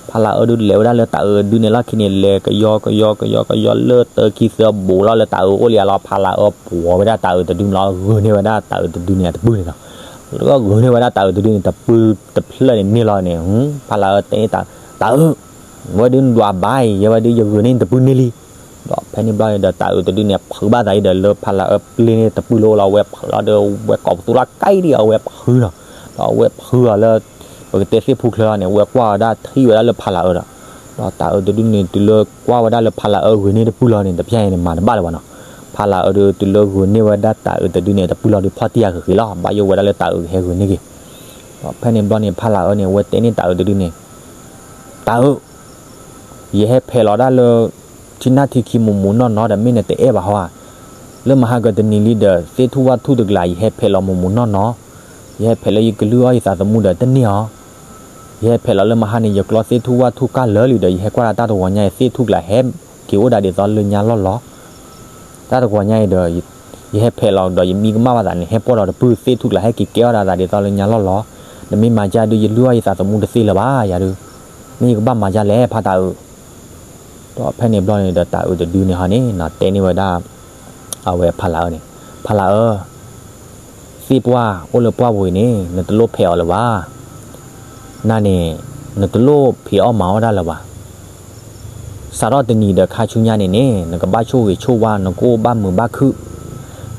ဖးလးအၢဒုးလဲၤဝဲဒၣ်လၢတၤအုးဒုန့ၣ်လီၢ်ခံန့ၣ် လဲၤကယီကယီကယီကယီလၢတၢခံသၢဘူးလီၤ လၢတၤအုးအိၣ်လံဧါလီၤ ဖးလးအၢပှီၤဝဲဒၣ်တၤအုးတဒုန့ၣ်လီၤ ဂုာ်န့ၢ်ဝဲဒၣ်တၤအုးတဒုန့ၣ်အတပုၢ်န့ၣ်လီၤ. လၢဂုာ်န့ၢ်ဝဲဒၣ်တၤအုးတဒုန့ၣ် တပုၢ်တဖျၢၣ်န့ၣ်န့ၢ်လီၤန့ၣ် ဖးလးအၢတဲန့ၣ် တၤအုး ဝဲဒုးနဒွးဘၣ်အံၤ ယဲဝဲဒုးယဂုာ်န့ၢ်နတပုၢ်န့ၢ်လံ. ဒီးဖဲန့ၣ်ဘျီန့ၣ်ဒီး တၤအုးတဒုန့ၣ် ဖုးဘၣ်သးအံၤဒီး လၢဖးလးအၢပျ့န့ၢ်တပုၢ်လၢအိၣ်လီၤ အဝဲဖုးလီၤဒီး ဝဲကိးပသူလီၤကဲဒံး အဝဲဖုးလီၤ. ဒီးအဝဲဖုးအီၤလၢ ပကတဲသ့ၣ်ဖိချၢလီၤန့ၣ် အဝဲကွၢ်ဝဲဒၣ်ထံၣ်ဝဲဒၣ်လၢဖးလးအၢဒီး ဒီးတၤအုးတဒုန့ၣ် တုၤလၢကွၢ်ဝဲဒၣ်လၢဖးလးအၢဂုာ်န့ၢ်တပုၢ်လီၤန့ၣ် တဖျဲန့ၣ်မၤတဘၣ်လၢၤဘၣ်နီၤ. ဖးလးအၢဒုး တုၤလၢဂုာ်န့ၢ်ဝဲဒၣ်တၤအုးတဒုန့ၣ် တပုၢ်လီၤဒုးဖီၣ်တံၢ်အဂ့ၤဂ့ၤလီၤ ဘၣ်ယိၣ်ဝဲဒၣ်လၢတၤအုးကဟဲဂုာ်န့ၢ်က့ၤ ဒီးဖဲန့ၣ်ဘျီန့ၣ် ဖးလးအၢန့ၣ် အဝဲတဲန့ၢ်တၤအုးတဒုန့ၣ် တၤအုး ယဟဲဖဲးလီၤဒၣ်လၢ ထံနၢ်ထံခံမူးမူးနီၢ်နီၢ်ဒီး မ့ၢ်နတအဲၣ်ဘၣ်ဟီဧါ. လၢမဟါကတနံၤလံဒီး သ့ၣ်ထူၣ်ဝၣ်ထူၣ်တကျါ ယဟဲဖဲးလီၤမူးမူးနီၢ်နီၢ်, ယဟဲဖဲးလၢယကလုၢ်အီၣ်ယသးသမူဒီးတန့ၢ်အီၤ. ယဟဲဖဲးလီၤလၢမဟါန့ၣ် ယကျီသ့ၣ်ထူၣ်ဝၣ်ထူၣ်ကၢ်လၢာ်လံဒီး ယဟဲကွၢ်ဒၣ်တၢ်တဂီၤညါအံၤ သ့ၣ်ထူၣ်ကျါဟဲက့ၤအိၣ်ဒၣ်ဒ်သိးလၢညါလီၢ်လီၤ. တၢ်တဂီၤညါအံၤဒီး ယဟဲဖဲးလီၤဒီး ယမံကမၣ်ဘၣ်သးန့ၣ် ဟဲပီၢ်ဒီးတပုၢ် သ့ၣ်ထူၣ်ကျါဟဲက့ၤကဲထီၣ်ဒၣ်သးဒ်သိးလၢညါလီၢ်လီၤ. နမ့ၢ်မၤကၢ်ဒုး ယလုၢ်အီၣ်ယသးသမူတသ့လၢၤဘၣ်ယၤဒုး, မ့ၢ်ယကဘၣ်မၤကၢ်လဲၣ် ဖးတၤအုး. ဒီးဖဲန့ၣ်ဘျီန့ၣ်ဒီး တၤအုးတဒုန့ၣ်ဟီန့ၣ် တဲန့ၢ်ဝဲဒၣ် အဝဲဖးလးအၢန့ၣ်, ဖးလးအၢ, သ့ၣ်ပှၢ်အိၣ်လၢပှၢ်ပူၤအံၤန့ၣ် နတလိၣ်ဖဲးအီၤလၢၤဘၣ်. နၤန့ၣ် နတလိၣ်ဖံးအီၣ်မၤအီၣ်တၢ်လၢၤဘၣ်. စးထီၣ်တနံၤဒီးခါဆူညါန့ၣ်န့ၣ် နကဘၣ်ဆိၣ်ဂ့ၤဆိၣ်ဝါ နကအိၣ်ဘၣ်မုာ်ဘၣ်ခုၣ်,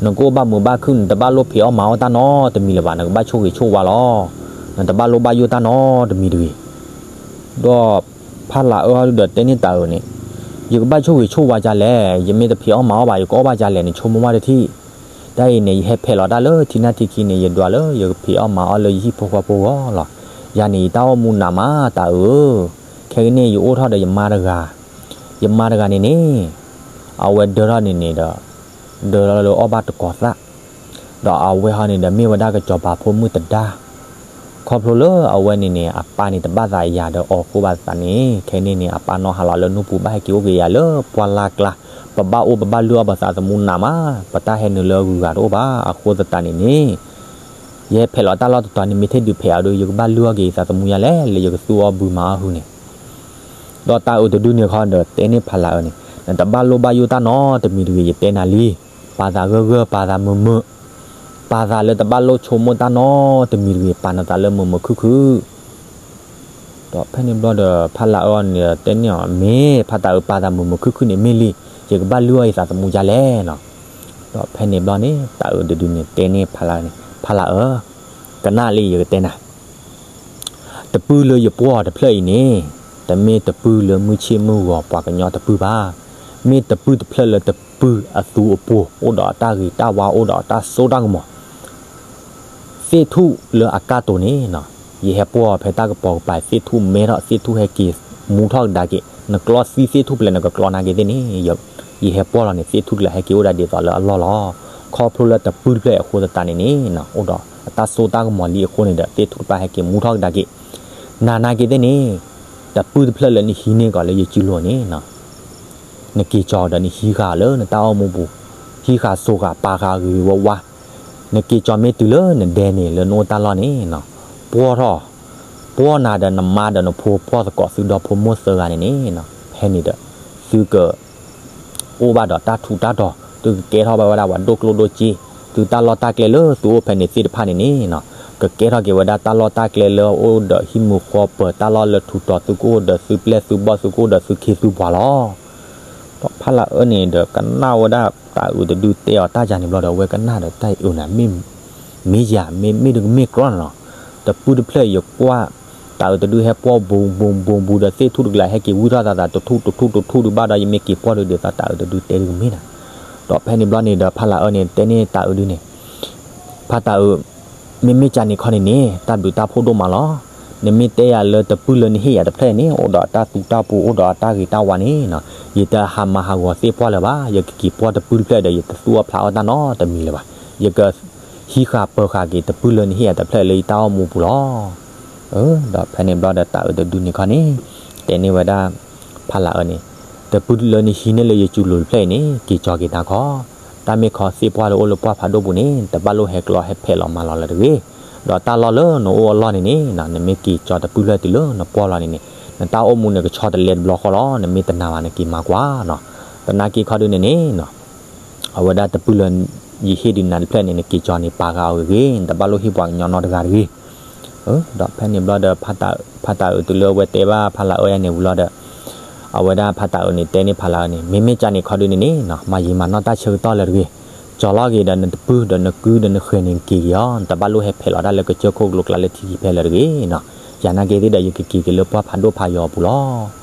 နကအိၣ်ဘၣ်မုာ်ဘၣ်ခုၣ် နတဘၣ်လိၣ်ဖံးအီၣ်မၤအီၣ်တၢ်နီတမံၤလၢၤဘၣ် နကဘၣ်ဆိၣ်ဂ့ၤဆိၣ်ဝါလီၤ. နတဘၣ်လိၣ်ဘၣ်ယိၣ်တၢ်နီတမံၤတဂ့ၤ. ဒီးဖးလးအၢဒီးတဲန့ၢ်တၤအုးန့ၣ်, ယကဘၣ်ဆိၣ်ဂ့ၤဆိၣ်ဝါကၢ်လဲၣ်, ယမ့ၢ်တဖံးအီၣ်မၤအီၣ်ဘၣ် ယကအီၣ်ဘၣ်ကၢ်လဲၣ်န့ၣ် ဆိကမိၣ်ဘၣ်တထံၣ်. တၢ်အံၤန့ၣ် ယဟဲဖဲးလီၤတၢ်လၢထံနၢ်ထံခံန့ၣ် ယဒွးလၢယကဖံးအီၣ်မၤအီၣ်လၢယဟံၣ်ဖိဃီဖိဂီၢ်လီၤ. ယၤန့ၣ် ယတၢ်အိၣ်မူနးမးတၤအုးဧၢ, ခဲကနံၣ်အံၤ ယအိၣ်ထီၣ်ဒီးယမါတဂၤ, ယမါတဂၤန့ၣ်န့ၣ် အဝဲဒၢထီၣ်န့ၣ်န့ၣ်ဒီး ဒၢထီၣ်လၢအီၣ်ဘၣ်တကိးသၣ်, ဒီးအဝဲဟီန့ၣ်ဒီးမ့ၢ်ဝဲဒၣ်ကစီၤပၤဖိမုၣ်သဒါ, ခီဖျိလၢအဝဲန့ၣ်န့ၣ် အပၢ်န့ၣ်တဘၣ်သးယၤဒီးအီၤအဃိဘၣ်သတးန့ၣ် ခဲကနံၣ်န့ၣ် အပၢ်နီၢ်ဟးလီၤလၢနူၢ်ပူၤ ဘၣ်ဟဲက့ၤအိၣ်က့ၤယၤလၢပှၢ်လၢ်ကျါ, ပဘၣ်အိၣ်ပဘၣ်လုၢ်အီၣ်ပသးသမူနးမး, ပတၢ်ဟဲနုာ်လၢအဂုၤအဂၤတအိၣ်ဘၣ် အဃိသတးန့ၣ်န့ၣ် ယဟဲဖဲးလီၤတၢ်လီၢ်တတီၤန့ၣ် မ့ၢ်ထဲဒုးဖဲးအီၤဒီး ယကဘၣ်လုၢ်အီၣ်က့ၤယသးသမူယၤလဲၣ် လၢယကသူၣ်အီၣ်ဘုမၤအီၣ်ဟုန့ၣ် ဒီးတၤအုးတဒုန့ၣ်ခီဒီးတဲန့ၢ်ဖးလးအၢန့ၣ်, နတဘၣ်လိၣ်ဘၣ်ယိၣ်တၢ်နီတမံၤတဂ့ၤ ယတဲနၤလံ, ပာ်သးဂၢၢ်ဂၢၢ် ပာ်သးမုာ်မုာ်, ပာ်သးလၢတဘၣ်လိၣ်ဆိကမိၣ်တၢ်နီတမံၤတဂ့ၤ ပာ်နသးလၢမုာ်မုာ်ခုၣ်ခုၣ် ဒီးဖဲန့ၣ်ဘျီဒီး ဖးလးအၢန့ၣ်ဒီးတဲန့ၢ်အီၤ မ့ၢ်ဖးတၤအုး ပာ်သးမုာ်မုာ်ခုၣ်ခုၣ်န့ၣ်မ့ၢ်လံ, ယကဘၣ်လုၢ်အီၣ်ယသးသမူယၤလဲၣ်နီၤ. ဒီးဖဲန့ၣ်ဘျီန့ၣ် တၤအုးတဒုန့ၣ်တဲန့ၢ်ဖးလးအၢန့ၣ်, ဖးလးအၢ, ကနၣ်လံယကတဲနၤ တပုၢ်လၢယပီၢ်တဖျၢၣ်အံၤန့ၣ်, တမ့ၢ်တပုၢ်လၢမုၢ်ဆ့ၣ်မုၢ်ဂီၤပှၤကညီတပုၢ်ဘၣ်. မ့ၢ်တပုၢ်တဖျၢၣ်လၢတပုၢ်အသူအပူၤ အိၣ်ဒီးအတၢ်ဂ့ၤတၢ်ဝါ အိၣ်ဒီးအတၢ်စိတၢ်ကမီၤ သ့ၣ်ထူၣ်လၢအကၢ်တိၤန့ၣ်နီၤ, ယဟဲပှီၢ်ဖဲတၢ်ကပီၤကပၤ သ့ၣ်ထူၣ်မဲထီၣ် သ့ၣ်ထူၣ်ဟဲက့ၤမူထီၣ်ကဒါက့ၤ, နကျီသံသ့ၣ်ထူၣ်ဖဲလဲၣ် နကကျီနာ်က့ၤသ့ၣ်န့ၣ်, ယဟဲပှီၢ်လီၤန့ၣ် သ့ၣ်ထူၣ်တကလၢၤဟဲက့ၤအိၣ်ဒၣ်ဒ်သိးလၢအလီၢ်လီၤ. ခီဖျိလၢတပုၢ်တဖျၢၣ်အံၤအဃိသတးန့ၣ်န့ၣ်နီၤ, အိၣ်ဒီးအတၢ်စိတၢ်ကမီၤလံအဃိန့ၣ်ဒီး သ့ၣ်ထူၣ်တဖၣ်ဟဲက့ၤမူထီၣ်ကဒါက့ၤ, နၤနာ်က့ၤသ့ၣ်န့ၣ်, တပုၢ်တဖျၢၣ်လၢနဟံးန့ၢ်ကီးလၢယစုလိၤန့ၣ်နီၤ နက့ၤကၠီၤဒီးနဟံးဃာ်လၢနတၢ်အိၣ်မူပူၤ, ဟံးဃာ်စိာ်ဃာ်ပာ်ဃာ်ဂ့ၤဂ့ၤဝါဝါ, နက့ၤကၠီၤမ့ၢ်တုၤလၢနဒဲန့ၣ် လၢနအိၣ်တၢ်လီၢ်န့ၣ်နီၤ, ပှီၢ်ထီၣ်, ပှီၢ်နၤဒီးနမါဒီးနဖိ ပှီၢ်သကိးသုဒီဖိမိၢ်သၢဂၤန့ၣ်န့ၣ်နီၤ, ဖဲန့ၣ်ဒီး သုက အိၣ်ဘၣ်ဒီးတၢ်ထူးတၢ်တီၤ, သုကကဲထီၣ်ဘၣ်ဝဲဒၣ်ပှၤဒိၣ်ကျိၣ်ဒိၣ်စ့, သုတၢ်လီၢ်တၢ်ကျဲလၢသုအိၣ်ဖဲန့ၣ်သ့ၣ်တဖၣ်န့ၣ်န့ၣ်နီၤ, ကကဲထီၣ်က့ၤဝဲဒၣ်တၢ်လီၢ်တၢ်ကျဲလၢအအိၣ်ဒီးဟံၣ်မုာ်ဃီပၢၤ, တၢ်လီၢ်လၢထူးတီၤ, သုကအိၣ်ဒီးသုပျဲၢ်သုဘီၣ်, သုကအိၣ်ဒီးသုခ့သုပှၤလီၤ. ဒီးဖးလၢအၢန့ၣ်ဒီးကနၣ်ဝဲဒၣ်တၤအုးတဒုတဲအီၤတၢ်ယၤန့ၣ်ဘျီဒီး အဝဲကနၣ်ဒီးတၢ်အုးန့ၣ် မ့ၢ်ယၤ မ့မ့ၢ်တကမ့ၢ်ကြီန့ၣ်လီၤ. တပုၢ်တဖျၢၣ်ယကွၢ် တၤအုးတဒုဟဲပှီၢ်ဘူးဘူးဘူးဘူးဒီး သ့ၣ်ထူၣ်တကလၢၤဟဲက့ၤဝံၣ်ထီၣ်သးသး တထူၣ်တထူၣ်တထူၣ်ဒုးဘၣ်ဒီး ယမ့ၢ်က့ၤပှီၢ်ဒုးဒ်သိးတၤအုးတဒုတဲဒုးကမ့ၢ်နၤ. ဒီးဖဲန့ၣ်ဘျီန့ၣ်ဒီး ဖးလၢအၢန့ၣ် တဲန့ၢ်တၤအုးဒုန့ၣ်, ဖးတၤအုး, မ့မ့ၢ်ကန့ၣ်ခီန့ၣ်န့ၣ် တၢ်ဘျုးတၢ်ဖှိၣ်ဒိၣ်မးလီၤ. နမ့ၢ်တဲယၤလၢတပုၢ်လၢနဟ့ၣ်ယၤတဖျၢၣ်န့ၣ် အိၣ်ဒီးတၢ်သူတၢ်ပူၤ အိၣ်ဒီးအတၢ်ဂ့ၤတၢ်ဝါန့ၣ်နီၤ, ယတဟးမၤဟးဂီၤသ့ၣ်ပှၢ်လၢၤဘၣ်. ယကက့ၤပှီၢ်တပုၢ်တဖျၢၣ်ဒီး ယတသူအီၣ်ဖျးအီၣ်တၢ်နီတမံၤလၢၤဘၣ်. ယက ဟံးဃာ်ပၢၤဃာ်က့ၤတပုၢ်လၢနဟ့ၣ်ယၤတဖျၢၣ်လၢယတၢ်အိၣ်မူပူၤလီၤ. ဒီးဖဲန့ၣ်ဘျီဒီးတၤအုးတဒုန့ၣ်ခီန့ၣ် တဲန့ၢ်ဝဲဒၣ် ဖးလၢအၢန့ၣ်, တပုၢ်လၢနဟံးန့ၢ်လၢယစုလိၤတဖျၢၣ်အံၤန့ၣ် က့ၤကၠီၤက့ၤနၤခီ, တၢ်မ့ၢ်ခီသ့ၣ်ပှၢ်လၢအိၣ်လၢပှၢ်ဖးဒိၣ်ပူၤန့ၣ် တဘၣ်လိၣ်ဟဲကျီဟဲဖဲးလီၤမၤလီၤလၢၤတဂ့ၤ. ဒီးတၢ်လီၢ်လၢနအိၣ်အလီၢ်န့ၣ်န့ၣ် နမ့ၢ်က့ၤကၠီၤတပုၢ်တဖျၢၣ်တုၤလၢနပှီၢ်လီၤန့ၣ်န့ၣ် နတၢ်အိၣ်မူန့ၣ်ကဆီတလဲတဘျီဃီလီၤ. နမ့ၢ်တနာ်ဘၣ် နက့ၤမၤကွၢ်နီၤ. သနာ်က့ခီဒုန့ၣ်န့ၣ် အဝဲဒၣ်တပုၢ်လၢ ယဟ့ၣ်ဒုးနၤတဖျၢၣ်န့ၣ် နက့ၤကၠီၤန့ၣ် ပာ်ဃာ်အီၤဂ့ၤဂ့ၤ, နတဘၣ်လိၣ်ဟ့ၣ်ပှၤကညီနီတဂၤတဂ့ၤ. ဒီးဖဲန့ၣ်ဘျီဒီး ဖးတၤအုးတုၤလၢအဝဲတဲဘၣ်ဖးလၢအၢယၤန့ၣ်ဝံၤလီၤဒီး အဝဲဒၣ်ဖးတၤအုးန့ၣ် တဲန့ၢ်ဖးလၢအၢန့ၣ် မ့မ့ၢ်ကန့ၣ်ခီဒုန့ၣ်န့ၣ် မၤယံာ်မၤနီၢ်တၢ်ဆၢကတီၢ်လၢၤတဂ့ၤ. ကၠီၤလီၤက့ၤဒီးနတပုၢ်ဒီးနကုဒီးနဃဲၤန့ၣ် က့ၤက့ၤအီၤ, နတဘၣ်လိၣ်ဟဲဖဲးလီၤတၢ်လၢကစၢၢ်ခိၣ်ကျိကျါလၢထံခံဖဲလၢၤတဂ့ၤနီၤ. ယၤနာ်က့ၤသ့ၣ်ဒီး ယကက့ၤက့ၤလၢပှၢ်ဖးဒိၣ်ဖးယီၤအပူၤလ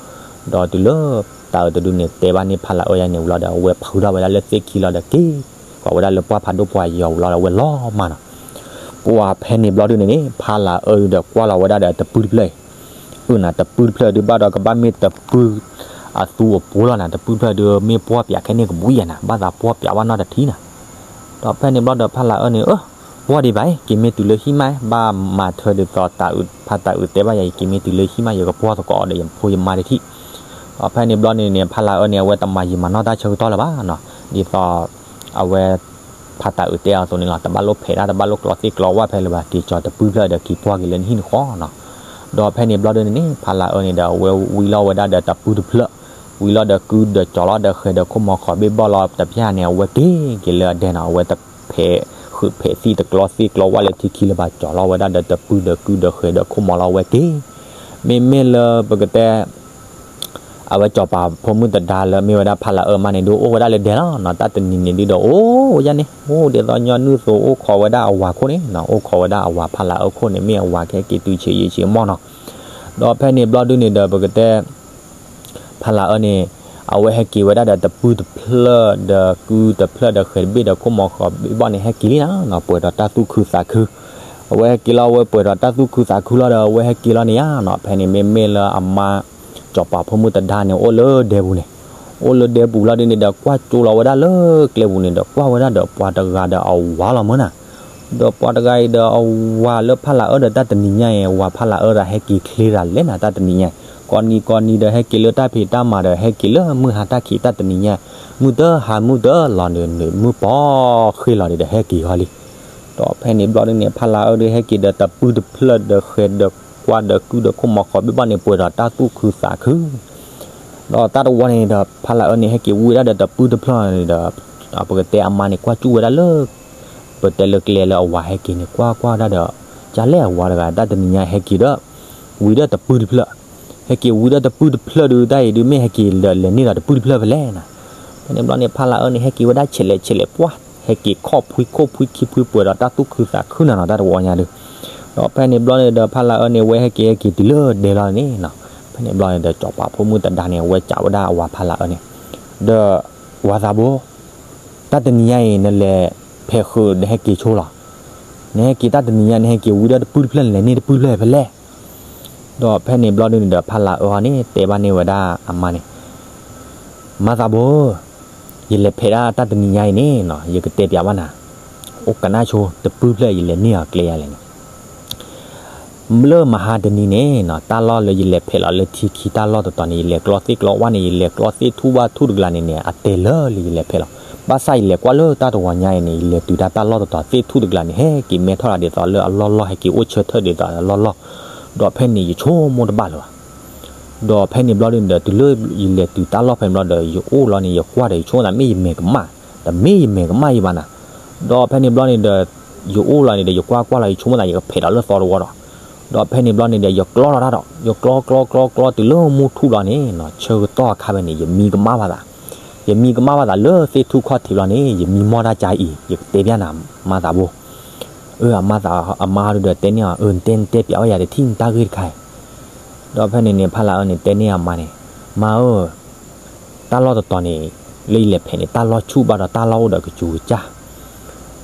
ီၤ. ဒီးတုၤလၢ တၤအုးတဒုန့ၣ် တဲဘၣ်န့ၢ်ဖးလၢအၢယၤန့ၣ်ဝံၤလီၤဒီး အဝဲဖုထီၣ်ဝဲဒၣ်လၢသ့ၣ်ခံလီၤဒီး က့ၤကွၢ်ဝဲဒၣ်လၢပှၢ်ဖးဒိၣ်ပှၢ်ယီၤအပူၤလီၤဒီး အဝဲလီၤမၢ်နီၤ. ပှၢ်ဖဲန့ၣ်ဘျီဒုန့ၣ်န့ၣ် ဖးလၢအၢဒီးကွၢ်လီၤဝဲဒၣ်ဒီးတပုၢ်တဖျၢၣ်အံၤ အၢနၤ တပုၢ်တဖျၢၣ်ဒုးဘၣ်ဒီး ကဘၣ်မ့ၢ်တပုၢ်အသူအပူၤလီၤနၤ, တပုၢ်တဖျၢၣ်ဒုး မ့ၢ်ပှီၢ်ပၠးခဲန့ၣ်ကဘှံးယၤနၤ, ဘၣ်သးပှီၢ်ပၠးဘၣ်နီတထံနၤ. ဒီးဖဲန့ၣ်ဘျီဒီး ဖးလၢအၢန့ၣ် အၢ ပှီၢ်ဒံးဘၣ်အံၤ က့ၤမ့ၢ်တုၤလၢဟံၣ်မး ဘၣ်မၤထွဲဒ်သိးတၤအုး ဖးတၤအုးတဲဘၣ်ယၤအံၤ က့ၤမ့ၢ်တုၤလၢဟံၣ်မး ယကပှီၢ်သကိးအီၤဒီး ယဖိယမါတထံၣ်. ဒီးဖဲန့ၣ်ဘျီန့ၣ်န့ၣ် ဖးလၢအၢန့ၣ် အဝဲတမၤယံာ်မၤနီၢ်တၢ်ဆၢကတီၢ်လၢၤဘၣ်နီၤ, ဒ်သိး အဝဲ ဖးတၤအုးတဲအီၤအသိးန့ၣ်လီၤ. တဘၣ်လိၣ်ဖဲးတၢ် တဘၣ်လိၣ်ကျီသ့ၣ်ကျီဝၣ်ဖဲလၢၤဘၣ်, က့ၤကၠီၤတပုၢ်တဖျၢၣ်ဒီး က့ၤပှီၢ်က့ၤလၢနဟံၣ်နဃီနီၤ. ဒီးဖဲန့ၣ်ဘျီဒုန့ၣ်န့ၣ် ဖးလၢအၢန့ၣ်ဒီး အဝဲဝံလီၤဝဲဒၣ်ဒီးတပုၢ်တဖျၢၣ်, ဝံလီၤဒီးကုဒီးကၠီၤလီၤဒီးဃဲၤဒီးခိၣ်မီၤဃီၤဘ့ၣ်ဘီၣ်လီၤတဖၣ်န့ၣ် အဝဲက့ၤက့ၤလၢအဒဲနီၤ, အဝဲတဖဲးဃုာ်ဖဲးသံၣ်တကျီသ့ၣ်ကျီဝၣ်လၢထံခံလၢၤဘၣ်, ကၠီၤလီၤဝဲဒၣ်ဒီးတပုၢ်ဒီးကုဒီးဃဲၤဒီးခိၣ်မီၤလီၤ အဝဲက့ၤ မ့မ့ၢ်လၢပကတဲ အဝဲစီၤပၤဖိမုၣ်သဒါလၢမ့ၢ်ဝဲဒၣ်ဖးလၢအၢမးန့ၣ် ဒုးအိၣ်ဝဲဒၣ်လၢဒဲလီၤနီၤ. တၢ်တနံၤန့ၣ်ဒုးဒီး အိၣ်ယါန့ၣ် အိၣ်ဒ်သိးညီနုၢ်သိး အိၣ်ခိးဝဲဒၣ်အဝၤခိၣ်န့ၣ်နီၤ, အိၣ်ခိးဝဲဒၣ်အဝၤဖးလၢအၢခိၣ်န့ၣ် မ့ၢ်အဝၤကဟဲက့ၤတုၤဆံးယံာ်ဆံးမီၢ်နီၤ. ဒီးဖဲန့ၣ်ဘျီဒုန့ၣ်ဒီး ပကတဲ ဖးလၢအၢန့ၣ် အဝဲဟဲက့ၤဝဲဒၣ်ဒီးတပုၢ်တဖျၢၣ်ဒီးကုတဖျၢၣ်ဒီးဃဲၤတဘ့ၣ်ဒီးခိၣ်မီၤဃီၤဘ့ၣ်ဘီၣ်န့ၣ် ဟဲက့ၤလံနီၤနီၤ, ပှဲၤဒီးတၢ်သူၣ်ခုသးခု အဝဲဟဲက့ၤလီၤ အဝဲပှဲၤဒီးတၢ်သူၣ်ခုသးခုလီၤဒီး အဝဲဟဲက့ၤလီၤန့ၣ်ယါနီၤ. ဖဲန့ၣ်မ့မ့ၢ်လၢအမါ စီၤပၤဖိမုၣ်သဒါန့ၣ် အိၣ်လၢဒဲပူၤန့ၣ်, အိၣ်လၢဒဲပူၤလီၤဒုန့ၣ်ဒီး ကွၢ်ကၠိလီၤဝဲဒၣ်လၢကျဲပူၤန့ၣ်ဒီး ကွၢ်ဝဲဒၣ်ဒီးပှၤတဂၤဒီးအဝၤလီၤမၢ်နၤ. ဒီးပှၤတဂၤအံၤဒီးအဝၤလၢဖးလၢအၢဒီးတၢ်တနံၤညါအံၤ အဝၤဖးလၢအၢဒီးဟဲက့ၤချ့တၢ်လဲၣ်နၤ တၢ်တနံၤညါအံၤ, ကိးနံၤကိးနံၤဒီးဟဲက့ၤလၢတၢ်ဖံးတၢ်မၤဒီး ဟဲက့ၤလၢမုၢ်ဟါတၢ်ခံး တၢ်တနံၤညါအံၤ, မုၢ်တဟါမုၢ်တလီၤန့ၣ် မုၢ်ပိာ်ဃ့ၢ်လီၤဒီးဟဲက့ၤဃီလံ. ဒီးဖဲန့ၣ်ဘျီဒုန့ၣ် ဖးလၢအၢဒုးဟဲက့ၤဒီးတပုၢ်တဖျၢၣ်ဒီးဃဲၤဒီးကွၢ်ဒီးကုဒီးခိၣ်မီၤဃီၤဘ့ၣ်ဘီၣ်န့ၣ် ပှဲၤဒီးတၢ်သူၣ်ခုသးခု ဒီးတၢ်တဝီန့ၣ်ဒီး ဖးလၢအၢန့ၣ် ဟဲက့ၤဝံဝဲဒၣ်ဒီးတပုၢ်တဖျၢၣ်န့ၣ်ဒီး ပကတဲအမါန့ၣ် ကွၢ်ကၠူၣ်ဝဲဒၣ်လၢ ပတဲလၢကျဲလၢအဝၤဟဲက့ၤန့ၣ် ကွၢ်ကွၢ်ဝဲဒၣ်ဒီး ကလဲၣ်အဝၤတဂၤ တၢ်တနံၤညါဟဲက့ၤဒီး ဝံၤဒီးတပုၢ်တဖျၢၣ်, ဟဲက့ၤဝံၤဒီးတပုၢ်တဖျၢၣ်ဒုး တၢ်အံၤဒုး မ့ၢ်ဟဲက့ၤဒီးလဲၤန့ၢ်ဒီးတပုၢ်တဖျၢၣ်ဖဲလဲၣ်နၤ. ဖဲန့ၣ်ဘျီန့ၣ် ဖးလၢအၢန့ၣ် ဟဲက့ၤဝဲဒၣ်ဆဲးလဲးဆဲးလဲးပှၢ်, ဟဲက့ၤခီၣ်ဖှံခိၣ်ဖှံခံဖှံပှဲၤဒီးတၢ်သူၣ်ခုသးခုနၤနီၤ တၢ်တဝီညါဒုး. ဒီးဖဲန့ၣ်ဘျီန့ၣ်ဒီး ဖးလၢအၢန့ၣ် အဝဲဟဲက့ၤဟဲက့ၤတုၤလၢဒဲလီၤန့ၣ်နီၤ. ဖဲန့ၣ်ဘျီန့ၣ်ဒီး စီၤပၤဖိမုၣ်သဒါန့ၣ် အဝဲကးဝဲဒၣ်အဝၤဖးလၢအၢန့ၣ် ဒီး ဝၤသးဘိ, တၢ်တနံၤညါအံၤ နလဲၤဖဲးဃုာ်ဒီးဟဲက့ၤဆိလီၤ. နဟဲက့ၤတၢ်တနံၤညါ နဟဲက့ၤဝံဒီးတပုၢ်တဖျၢၣ် နလဲၤန့ၢ်တပုၢ်တဖျၢၣ်ဖဲလဲၣ်. ဒီးဖဲန့ၣ်ဘျီဒုန့ၣ်ဒီး ဖါလၤအၢဟီန့ၣ် တဲဘၣ်န့ၢ်ဝဲဒၣ်အမါန့ၣ်, မါသးဘိ, ယလဲၤဖဲးဒၣ်တၢ်တနံၤညါအံၤန့ၣ်နီၤ ယကတဲပျးဘၣ်နၤ, အိၣ်ကနၣ်ဆိ တပုၢ်တဖျၢၣ်ယလဲၤန့ၢ်အီၤကျဲယၤလဲၣ်န့ၣ် လၢမဟါတနံၤန့ၣ်နီၤ တၢ်လီၢ်လၢယလဲၤဖဲးလီၤလၢထံခံတၢ်လီၢ်တတီၤန့ၣ် ယလဲၤကျီသ့ၣ်ကျီဝၣ်န့ၣ် ယလဲၤကျီသ့ၣ်ထူၣ်ဘၣ်ထူၣ်တကျါန့ၣ်န့ၣ် အတဲလၢလၢယလဲၤဖဲးလီၤ. ဘၣ်ဆၣ်ယလဲၤကွၢ်လၢတၢ်တဝီၤညါအံၤန့ၣ် ယလဲၤတုၤတၢ်တၢ်လီၢ်တတီၤ သ့ၣ်ထူၣ်တကျါန့ၣ် ဟဲက့ၤမဲထီၣ်တၢ်ဒ်သိးလၢအလီၢ်လီၢ် ဟဲက့ၤအိၣ်ဆၢထၢၣ်ဒ်သိးအလီၢ်လီၢ်, ဒီးဖဲန့ၣ်ယဆိကမိၣ်တဘၣ်လၢၤဘၣ်. ဒီးဖဲန့ၣ်ဘျီဒုန့ၣ်ဒီး တုၤလၢယလဲၤတုၤတၢ်လီၢ်ဖဲန့ၣ်ဘျီဒီး ယအိၣ်လီၤန့ၣ် ယကွၢ်ဒီးယဆိကမိၣ်သး မ့ၢ်ယမဲာ်ကမၣ်, တမ့ၢ်ယမဲာ်ကမၣ်ယဘၣ်နၤ. ဒီးဖဲန့ၣ်ဘျီန့ၣ်ဒီး ယအိၣ်လီၤန့ၣ်ဒီး ယကွၢ်ကွၢ်လီၤ ယဆိကမိၣ်သး ယကဖဲးဒီးလၢသီတဝီဒီး, ဒီးဖဲန့ၣ်ဘျီန့ၣ်ဒီး ယကျီလီၤတၢ်ဒီး ယကျီကျီကျီကျီတုၤလၢမုၢ်ထူၣ်လီၤန့ၣ်နီၤ ဆၢကတီၢ်အခါဖဲန့ၣ် ယမံကမၣ်ဘၣ်သး, ယမံကမၣ်ဘၣ်သးလၢသ့ၣ်ထူၣ်ခီၣ်ထံးလီၤန့ၣ် ယမံမီၢ်တၢ်ကါအံၤ ယကတဲပျးနၤ မါသးဘိ. အၢ အမါသး အမါဒုဒီးတဲန့ၢ်အီၤ အၢ နတဲနတဲပျးဝဲယၤတထံၣ် နတၢ်ဂ့ၢ်တခါအံၤ. ဒီးဖဲန့ၣ်န့ၣ် ဖါလၤအၢန့ၣ် တဲန့ၢ်အမါန့ၣ်, မါဧၢ, တၢ်လီၢ်တတီၤန့ၣ် လၢယလဲၤဖဲးန့ၣ် တၢ်လီၢ်ဆူၣ်ဘၣ်ဒီးတၢ်လီၢ်အိၣ်ဒီးကစူၤကစၢ်,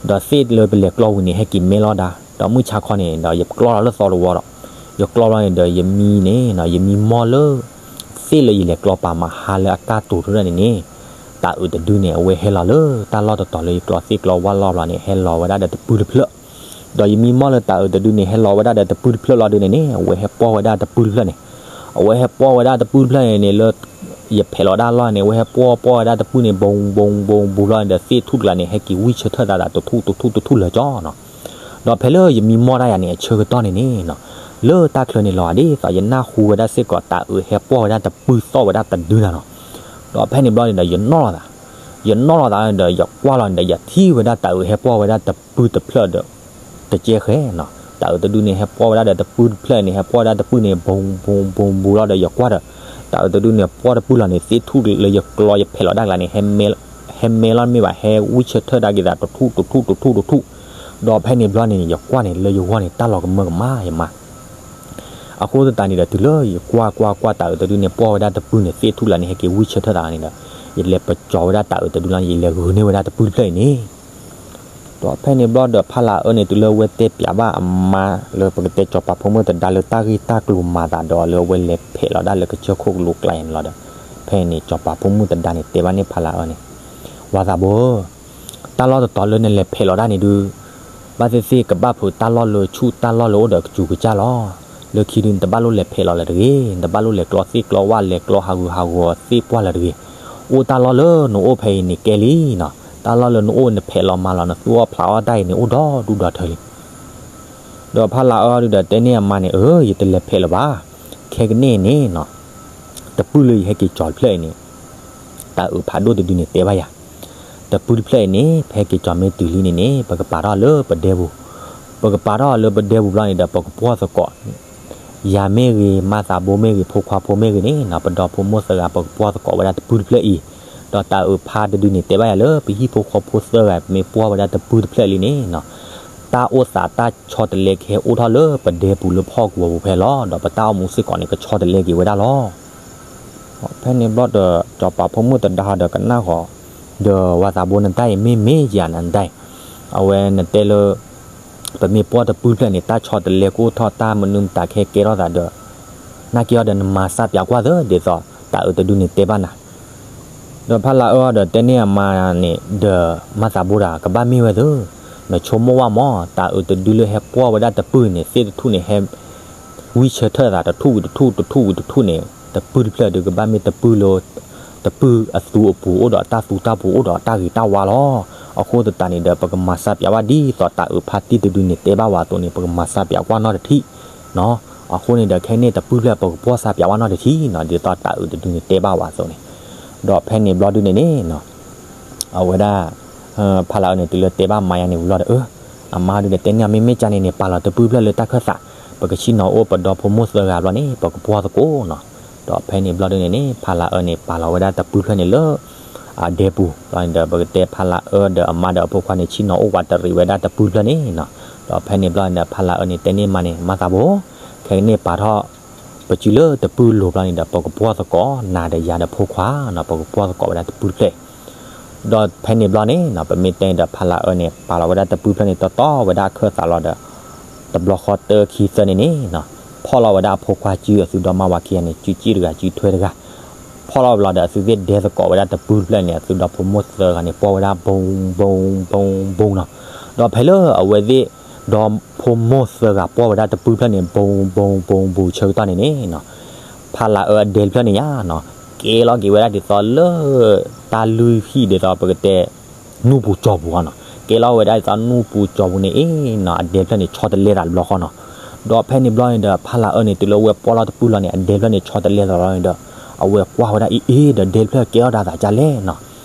ဒီးသ့ၣ်လၢပလဲၤကျီဝံၤန့ၣ် ဟဲက့ၤမဲလီၤဒါ, ဒီးမုၢ်ဆါခီန့ၣ်ဒီး ယကျီလီၤလၢသီတဝီဒီး, ယကျီလီၤန့ၣ်ဒီး ယမံန့ၣ်နီၤ ယမံမီၢ်လၢ သ့ၣ်လၢယလဲၤကျီပာ်မၤဟါလၢအကၢ်တိၤထီၣ်ဒၣ်န့ၣ်န့ၣ်, တၤအုးတဒုန့ၣ် အဝဲဟဲလီၤလၢတၢ်လီၢ်တတီၤလၢယကျီသ့ၣ်ကျီဝၣ်လီၢ်ဘျီန့ၣ် ဟဲလီၤဝဲဒၣ်ဒီးတပုၢ်တဖျၢၣ်, ဒီးယမံမီၢ်လၢတၤအုးတဒုန့ၣ် ဟဲလီၤဝဲဒၣ်ဒီးတပုၢ်တဖျၢၣ်လီၤဒုန့ၣ်န့ၣ် အဝဲဟဲပီၢ်ဝဲဒၣ်တပုၢ်တဖျၢၣ်န့ၣ်, အဝဲဟဲပီၢ်ဝဲဒၣ်တပုၢ်တဖျၢၣ်န့ၣ်န့ၣ် လၢ ယဖဲးလီၤဒၣ်လီၢ်န့ၣ် အဝဲဟဲပီၢ်ပီၢ်ဝဲဒၣ်တပုၢ်န့ၣ် ဘိဘိဘိဘိလီၤန့ၣ်ဒီး သ့ၣ်ထူၣ်တကျါန့ၣ် ဟဲက့ၤဝံဆၢထၢၣ်သးသးတထူၣ်တထူၣ်တထူၣ်လၢာ်ကၠီနီၤ. ဒီးဖဲလၢယမံမီၢ်တၢ်ယၤန့ၣ် အဆၢကတီၢ်န့ၣ်န့ၣ်နီၤ, လၢတၢ်ချၢန့ၣ်လီၤ ဒ်သိးယနၢ်ဟူဝဲဒၣ်စ့ၢ်ကီး တၤအုးဟဲပီၢ်ဝဲဒၣ်တပုၢ်သီၣ်ဝဲဒၣ်တဒုနၤနီၤ. ဒီးဖဲန့ၣ်ဘျီန့ၣ်ဒီး ယနီၣ်လီၤသး, ယနီၣ်လီၤသးဒီး ယကွၢ်လီၤန့ၣ်ဒီး ယထံၣ်ဝဲဒၣ်တၤအုးဟဲပီၢ်ဝဲဒၣ်တပုၢ်တဖျၢၣ်ဒီး တကဲဃဲနီၤ. တၤအုးတဒုန့ၣ် ဟဲပီၢ်ဝဲဒၣ်ဒီးတပုၢ်တဖျၢၣ်န့ၣ် ဟဲပီၢ်ဝဲဒၣ်တပုၢ်န့ၣ် ဘိဘိဘိဘိလီၤဒီး ယကွၢ်ဒီး တၤအုးတဒုန့ၣ် ပီၢ်တပုၢ်လီၤန့ၣ် သ့ၣ်ထူၣ်လၢယကျီယဖဲးလီၤဒၣ်ကျါန့ၣ် ဟဲမဲလီၤမ့ၢ်ဘၣ် ဟဲဝံဆၢထၢၣ်ဒၣ်က့ၤသးတထူၣ်တထူၣ်တထူၣ်တထူၣ်. ဒီးဖဲန့ၣ်ဘျီန့ၣ် ယကွၢ်န့ၣ် လၢယဂီၢ်န့ၣ် တၢ်လီၤကမၢကမၣ်ယမါ အဃိသတးန့ၣ်ဒီး တုၤလၢယကွၢ်ကွၢ်ကွၢ် တၤအုးတဒုန့ၣ် ပီၢ်ဝဲဒၣ်တပုၢ်န့ၣ် သ့ၣ်ထူၣ်လၢန့ၣ် ဟဲက့ၤဝံဆၢထၢၣ်သးန့ၣ်ဒီး ယလဲၤပကၠီၤဝဲဒၣ်တၤအုးတဒုလီၤန့ၣ် ယလဲၤဂုာ်န့ၢ်ဝဲဒၣ်တပုၢ်တဖျၢၣ်အံၤန့ၣ် ဒီးဖဲန့ၣ်ဘျီဒီး ဖါလၤအၢန့ၣ် တုၤလၢဝဲတဲပျးဘၣ်အမါလၢ ပကတဲစီၤပၤဖိမုၣ်တဒါလၢတၢ်ဂ့ၢ်တၢ်ကျိၤမၤသးဒီး လၢအဝဲလဲၤဖဲးလီၤဒၣ်လၢကစၢၢ်ခိၣ်ကလိကျါအံၤန့ၣ်လီၤဒီး ဖဲန့ၣ် စီၤပၤဖိမုၣ်တဒါန့ၣ် တဲဘၣ်န့ၢ်ဖါလၤအၢန့ၣ်, ဝၤသးဘိဧၢ, တၢ်လီၢ်တတီၤလၢနလဲၤဖဲးလီၤဒၣ်န့ၣ်ဒုး ဘၣ်သ့ၣ်သ့ၣ်ကဘၣ်ဖုးတၢ်လီၢ်လၢဆူၣ် တၢ်လီၢ်လၢအိၣ်ဒီးကစူၤကစၢ်လီၤ. လၢခံဒုး နတဘၣ်လိၣ်လဲၤဖဲးလီၤလၢၤတဂ့ၤ, နတဘၣ်လိၣ်လဲၤကျီသ့ၣ်ကျီဝၣ် လဲၤကျီဟးဂူာ်ဟးဂီၤသ့ၣ်ပှၢ်လၢၤတဂ့ၤ. အိၣ်တၢ်လီၢ်လၢနအိၣ်ဖဲအံၤန့ၣ်ကဲလံနီၤ, တၢ်လီၢ်လၢနအိၣ်နဖဲးလီၤမၤလီၤ နသူၣ်အီၣ်ဖျးအီၣ်တၢ်အံၤန့ၣ် အိၣ်ဒီဒူၣ်ဒီထၢလံ. ဒီးဖါလၤအၢဒုးဒီးတဲန့ၢ်အမါန့ၣ်, အၢ ယတလဲၤဖဲးလၢၤဘၣ်. ခဲကနံၣ်အံၤန့ၣ်နီၤ, တပုၢ်လၢယဟဲက့ၤကၠီၤတဖျၢၣ်အံၤန့ၣ် တၤအုးဖးဒိၣ်တဒုန့ၣ်တဲဘၣ်ယၤ, တပုၢ်တဖျၢၣ်အံၤန့ၣ် ဖဲဟဲက့ၤကၠီၤမ့ၢ်တုၤလံန့ၣ်န့ၣ် ပကပာ်ထီၣ်လၢပဒဲပူၤ, ပကပာ်ထီၣ်လၢပဒဲပူၤဘျီန့ၣ်ဒီး ပကပှီၢ်သကိး ယၤမ့ၢ်ဂ့ၤ, မါသးဘိမ့ၢ်ဂ့ၤ, ဖိခွါဖိမ့ၢ်ဂ့ၤန့ၣ်နီၤ, ပဒီဖိမိၢ်သၢဂၤ ပကပှီၢ်သကိးဝဲဒၣ်တပုၢ်တဖျၢၣ်အံၤ, ဒီးတၤအုးဖးတဒုန့ၣ် တဲဘၣ်ယၤလၢ ပဟံၣ်ဖိဃီဖိသၢဂၤ ပမ့ၢ်ပှီၢ်ဝဲဒၣ်တပုၢ်တဖျၢၣ်လံန့ၣ်နီၤ, တၢ်အိၣ်သးတၢ်ဆီတလဲကဟဲအိၣ်ထီၣ်လၢပဒဲပူၤလၢဖီၣ်ကဝီၤပူၤဖဲလီၤ, ဒီးပတၢ်အိၣ်မူစ့ၢ်ကီးန့ၣ် ကဆီတလဲက့ၤဝဲဒၣ်လီၤ. ဖဲန့ၣ်ဘျီဒီး စီၤပၤဖိမုၣ်တဒါဒီးကနၣ်ဃီၤ, ဒီးဝၤသးဘိနတၢ်အံၤမ့ၢ်မ့ၢ်ယၤနတၢ်အံၤ, အဝဲနတဲလၢ ပမ့ၢ်ပှီၢ်တပုၢ်တဖျၢၣ်န့ၣ် တၢ်ဆီတလဲကအိၣ်ထီၣ် တၢ်မနုၤမတၤကဟဲကဲထီၣ်သးဒီး နာ်က့အီၤဒီးနမၤစၢ်ပၠးကွၢ်သၢ ဒ်သိးတၤအုးတဒုန့ၣ်တဲဘၣ်နၤ ဒီးဖါလၤအၢဒီးတဲန့ၢ်အမါန့ၣ် ဒီးမါသးဘိဒၣ် ကဘၣ်မ့ၢ်ဝဲသၢ, နဆိကမိၣ်ဝဲမၢ် တၤအုးတဒုလၢဟဲပှီၢ်ဝဲဒၣ်တပုၢ်န့ၣ် သ့ၣ်တထူၣ်န့ၣ် ဟဲဝံဆၢထၢၣ်သးတထူၣ်ဝံၤတထူၣ် တထူၣ်ဝံၤတထူၣ်န့ၣ် တပုၢ်တဖျၢၣ်ဒုးကဘၣ်မ့ၢ်တပုၢ်လၢ တပုၢ်အသူအပူၤအိၣ်ဒီးတၢ်သူတၢ်ပူၤအိၣ်ဒီးတၢ်ဂ့ၤတၢ်ဝါလီၤ. အဃိသတးန့ၣ်ဒီး ပကမၤစၢ်ပၠးဝဲဒ်သိးတၤအုးဖါတံၢ်တဒုန့ၣ်တဲဘၣ်ဝဲအသိးန့ၣ် ပကမၤစၢ်ပၠးကွၢ်နီတထံၣ် အဃိန့ၣ်ဒီး ခဲန့ၣ်တပုၢ်တဖျၢၣ် ပကပှီၢ်စၢ်ပၠးဝဲနီတထံၣ်နီၤ ဒ်သိးတၤအုးတဒုန့ၣ်တဲဘၣ်ဝဲအသိးန့ၣ်, ဒီးဖဲန့ၣ်ဘျီဒုန့ၣ်န့ၣ် အဝဲဒၣ် ဖါလၤအၢန့ၣ် တုၤလၢတဲဘၣ်မါယါန့ၣ်ဝံၤလီၤဒီး အၢ အမါဒုဒီးတဲန့ၢ်အီၤ မ့မ့ၢ်ကန့ၣ်န့ၣ် ပာ်လီၤတပုၢ်တဖျၢၣ်လၢတၢ်ခၢၣ်သး, ပကဆ့ၣ်နီၤအိၣ်ပဒီဖိမိၢ်သၢဂၤဘျီန့ၣ် ပကပှီၢ်သကိးနီၤ. ဒီးဖဲန့ၣ်ဘျီဒုန့ၣ်န့ၣ် ဖါလၤအၢန့ၣ် ပာ်လီၤဝဲဒၣ်တပုၢ်တဖျၢၣ်န့ၣ်လၢ အဒဲပူၤလီၤန့ၣ်ဒီး ပကတဲဖါလၤအၢဒီးအမါဒီးအဖိခွါန့ၣ် ဆ့ၣ်နီၤအိၣ်ဝးတရံးဝဲဒၣ်တပုၢ်တဖျၢၣ်န့ၣ်နီၤ. ဒီးဖဲန့ၣ်ဘျီန့ၣ်ဒီး ဖါလၤအၢန့ၣ် တဲန့ၢ်မါန့ၣ် မါသးဘိ, ခဲကနံၣ်ပာ်ထီၣ် ပစုလၢတပုၢ်လိၤဘျီန့ၣ်ဒီး ပကပှီၢ်သကိး နၤဒီးယၤဒီးဖိခွါနီၤ, ပကပှီၢ်သကိးဝဲဒၣ်တပုၢ်တဖျၢၣ် ဒီးဖဲန့ၣ်ဘျီန့ၣ်နီၤ ပမ့ၢ်တဲဒီး ဖးလးအၢန့ၣ် ပာ်လီၤဝဲဒၣ်တပုၢ်တဖျၢၣ်န့ၣ် တီတီဝဲဒၣ်အခၢၣ်သးလီၤဒီး တဘျီဃီတၢခံသၢန့ၣ်န့ၣ်နီၤ, ဖီၣ်လီၤဝဲဒၣ်အဖိခွါစု အသုဒီမါဝၤခံဂၤန့ၣ် စုစ့ၣ်တဂၤ စုထွဲတဂၤ, ဖီၣ်လီၤဝဲလီၤဒီး အသုသ့ၣ်ဒဲသကိးဝဲဒၣ်တပုၢ်တဖျၢၣ်န့ၣ် အသုဒီဖိမိၢ်သၢဂၤန့ၣ် ပှီၢ်ဝဲဒၣ် ဘိဘိဘိဘိနီၤ. ဒီးဖဲလၢအဝဲသ့ၣ်ဒီဖိမိၢ်သၢဂၤပှီၢ်ဝဲဒၣ်တပုၢ်တဖျၢၣ်န့ၣ် ဘိဘိဘိဘိ ဆၢကတီၢ်န့ၣ်န့ၣ်နီၤ ဖးလးအၢအဒဲတဖျၢၣ်န့ၣ်ညါနီၤ, ကဲလီၤက့ၤဝဲဒၣ်ဒ်သိးလၢ တၢ်လုၢ်ဟံၣ်ဒ်သိးပကတဲ နူၢ်ပူၤကၠီၤပူၤအီၤနီၤ, ကဲလီၤဝဲဒၣ်ဒ်သိးနူၢ်ပူၤကၠီၤပူၤန့ၣ်အ့နီၤ, အဒဲတဖျၢၣ်န့ၣ် ဆီတလဲတၢ်တဘျီဃီနီၤ. ဒီးဖဲန့ၣ်ဘျီန့ၣ်ဒီး ဖးလးအၢန့ၣ် တုၤလၢအဝဲပှီၢ်လီၤတပုၢ်လီၤန့ၣ် အဒဲတဖျၢၣ်န့ၣ် ဆီတလဲသးလီၤန့ၣ်ဒီး အဝဲကွၢ်ဝဲဒၣ်အံၤအ့ ဒီးဒဲတဖျၢၣ်ကဲထီၣ်ဒၣ်သးကလဲၣ်နီၤ.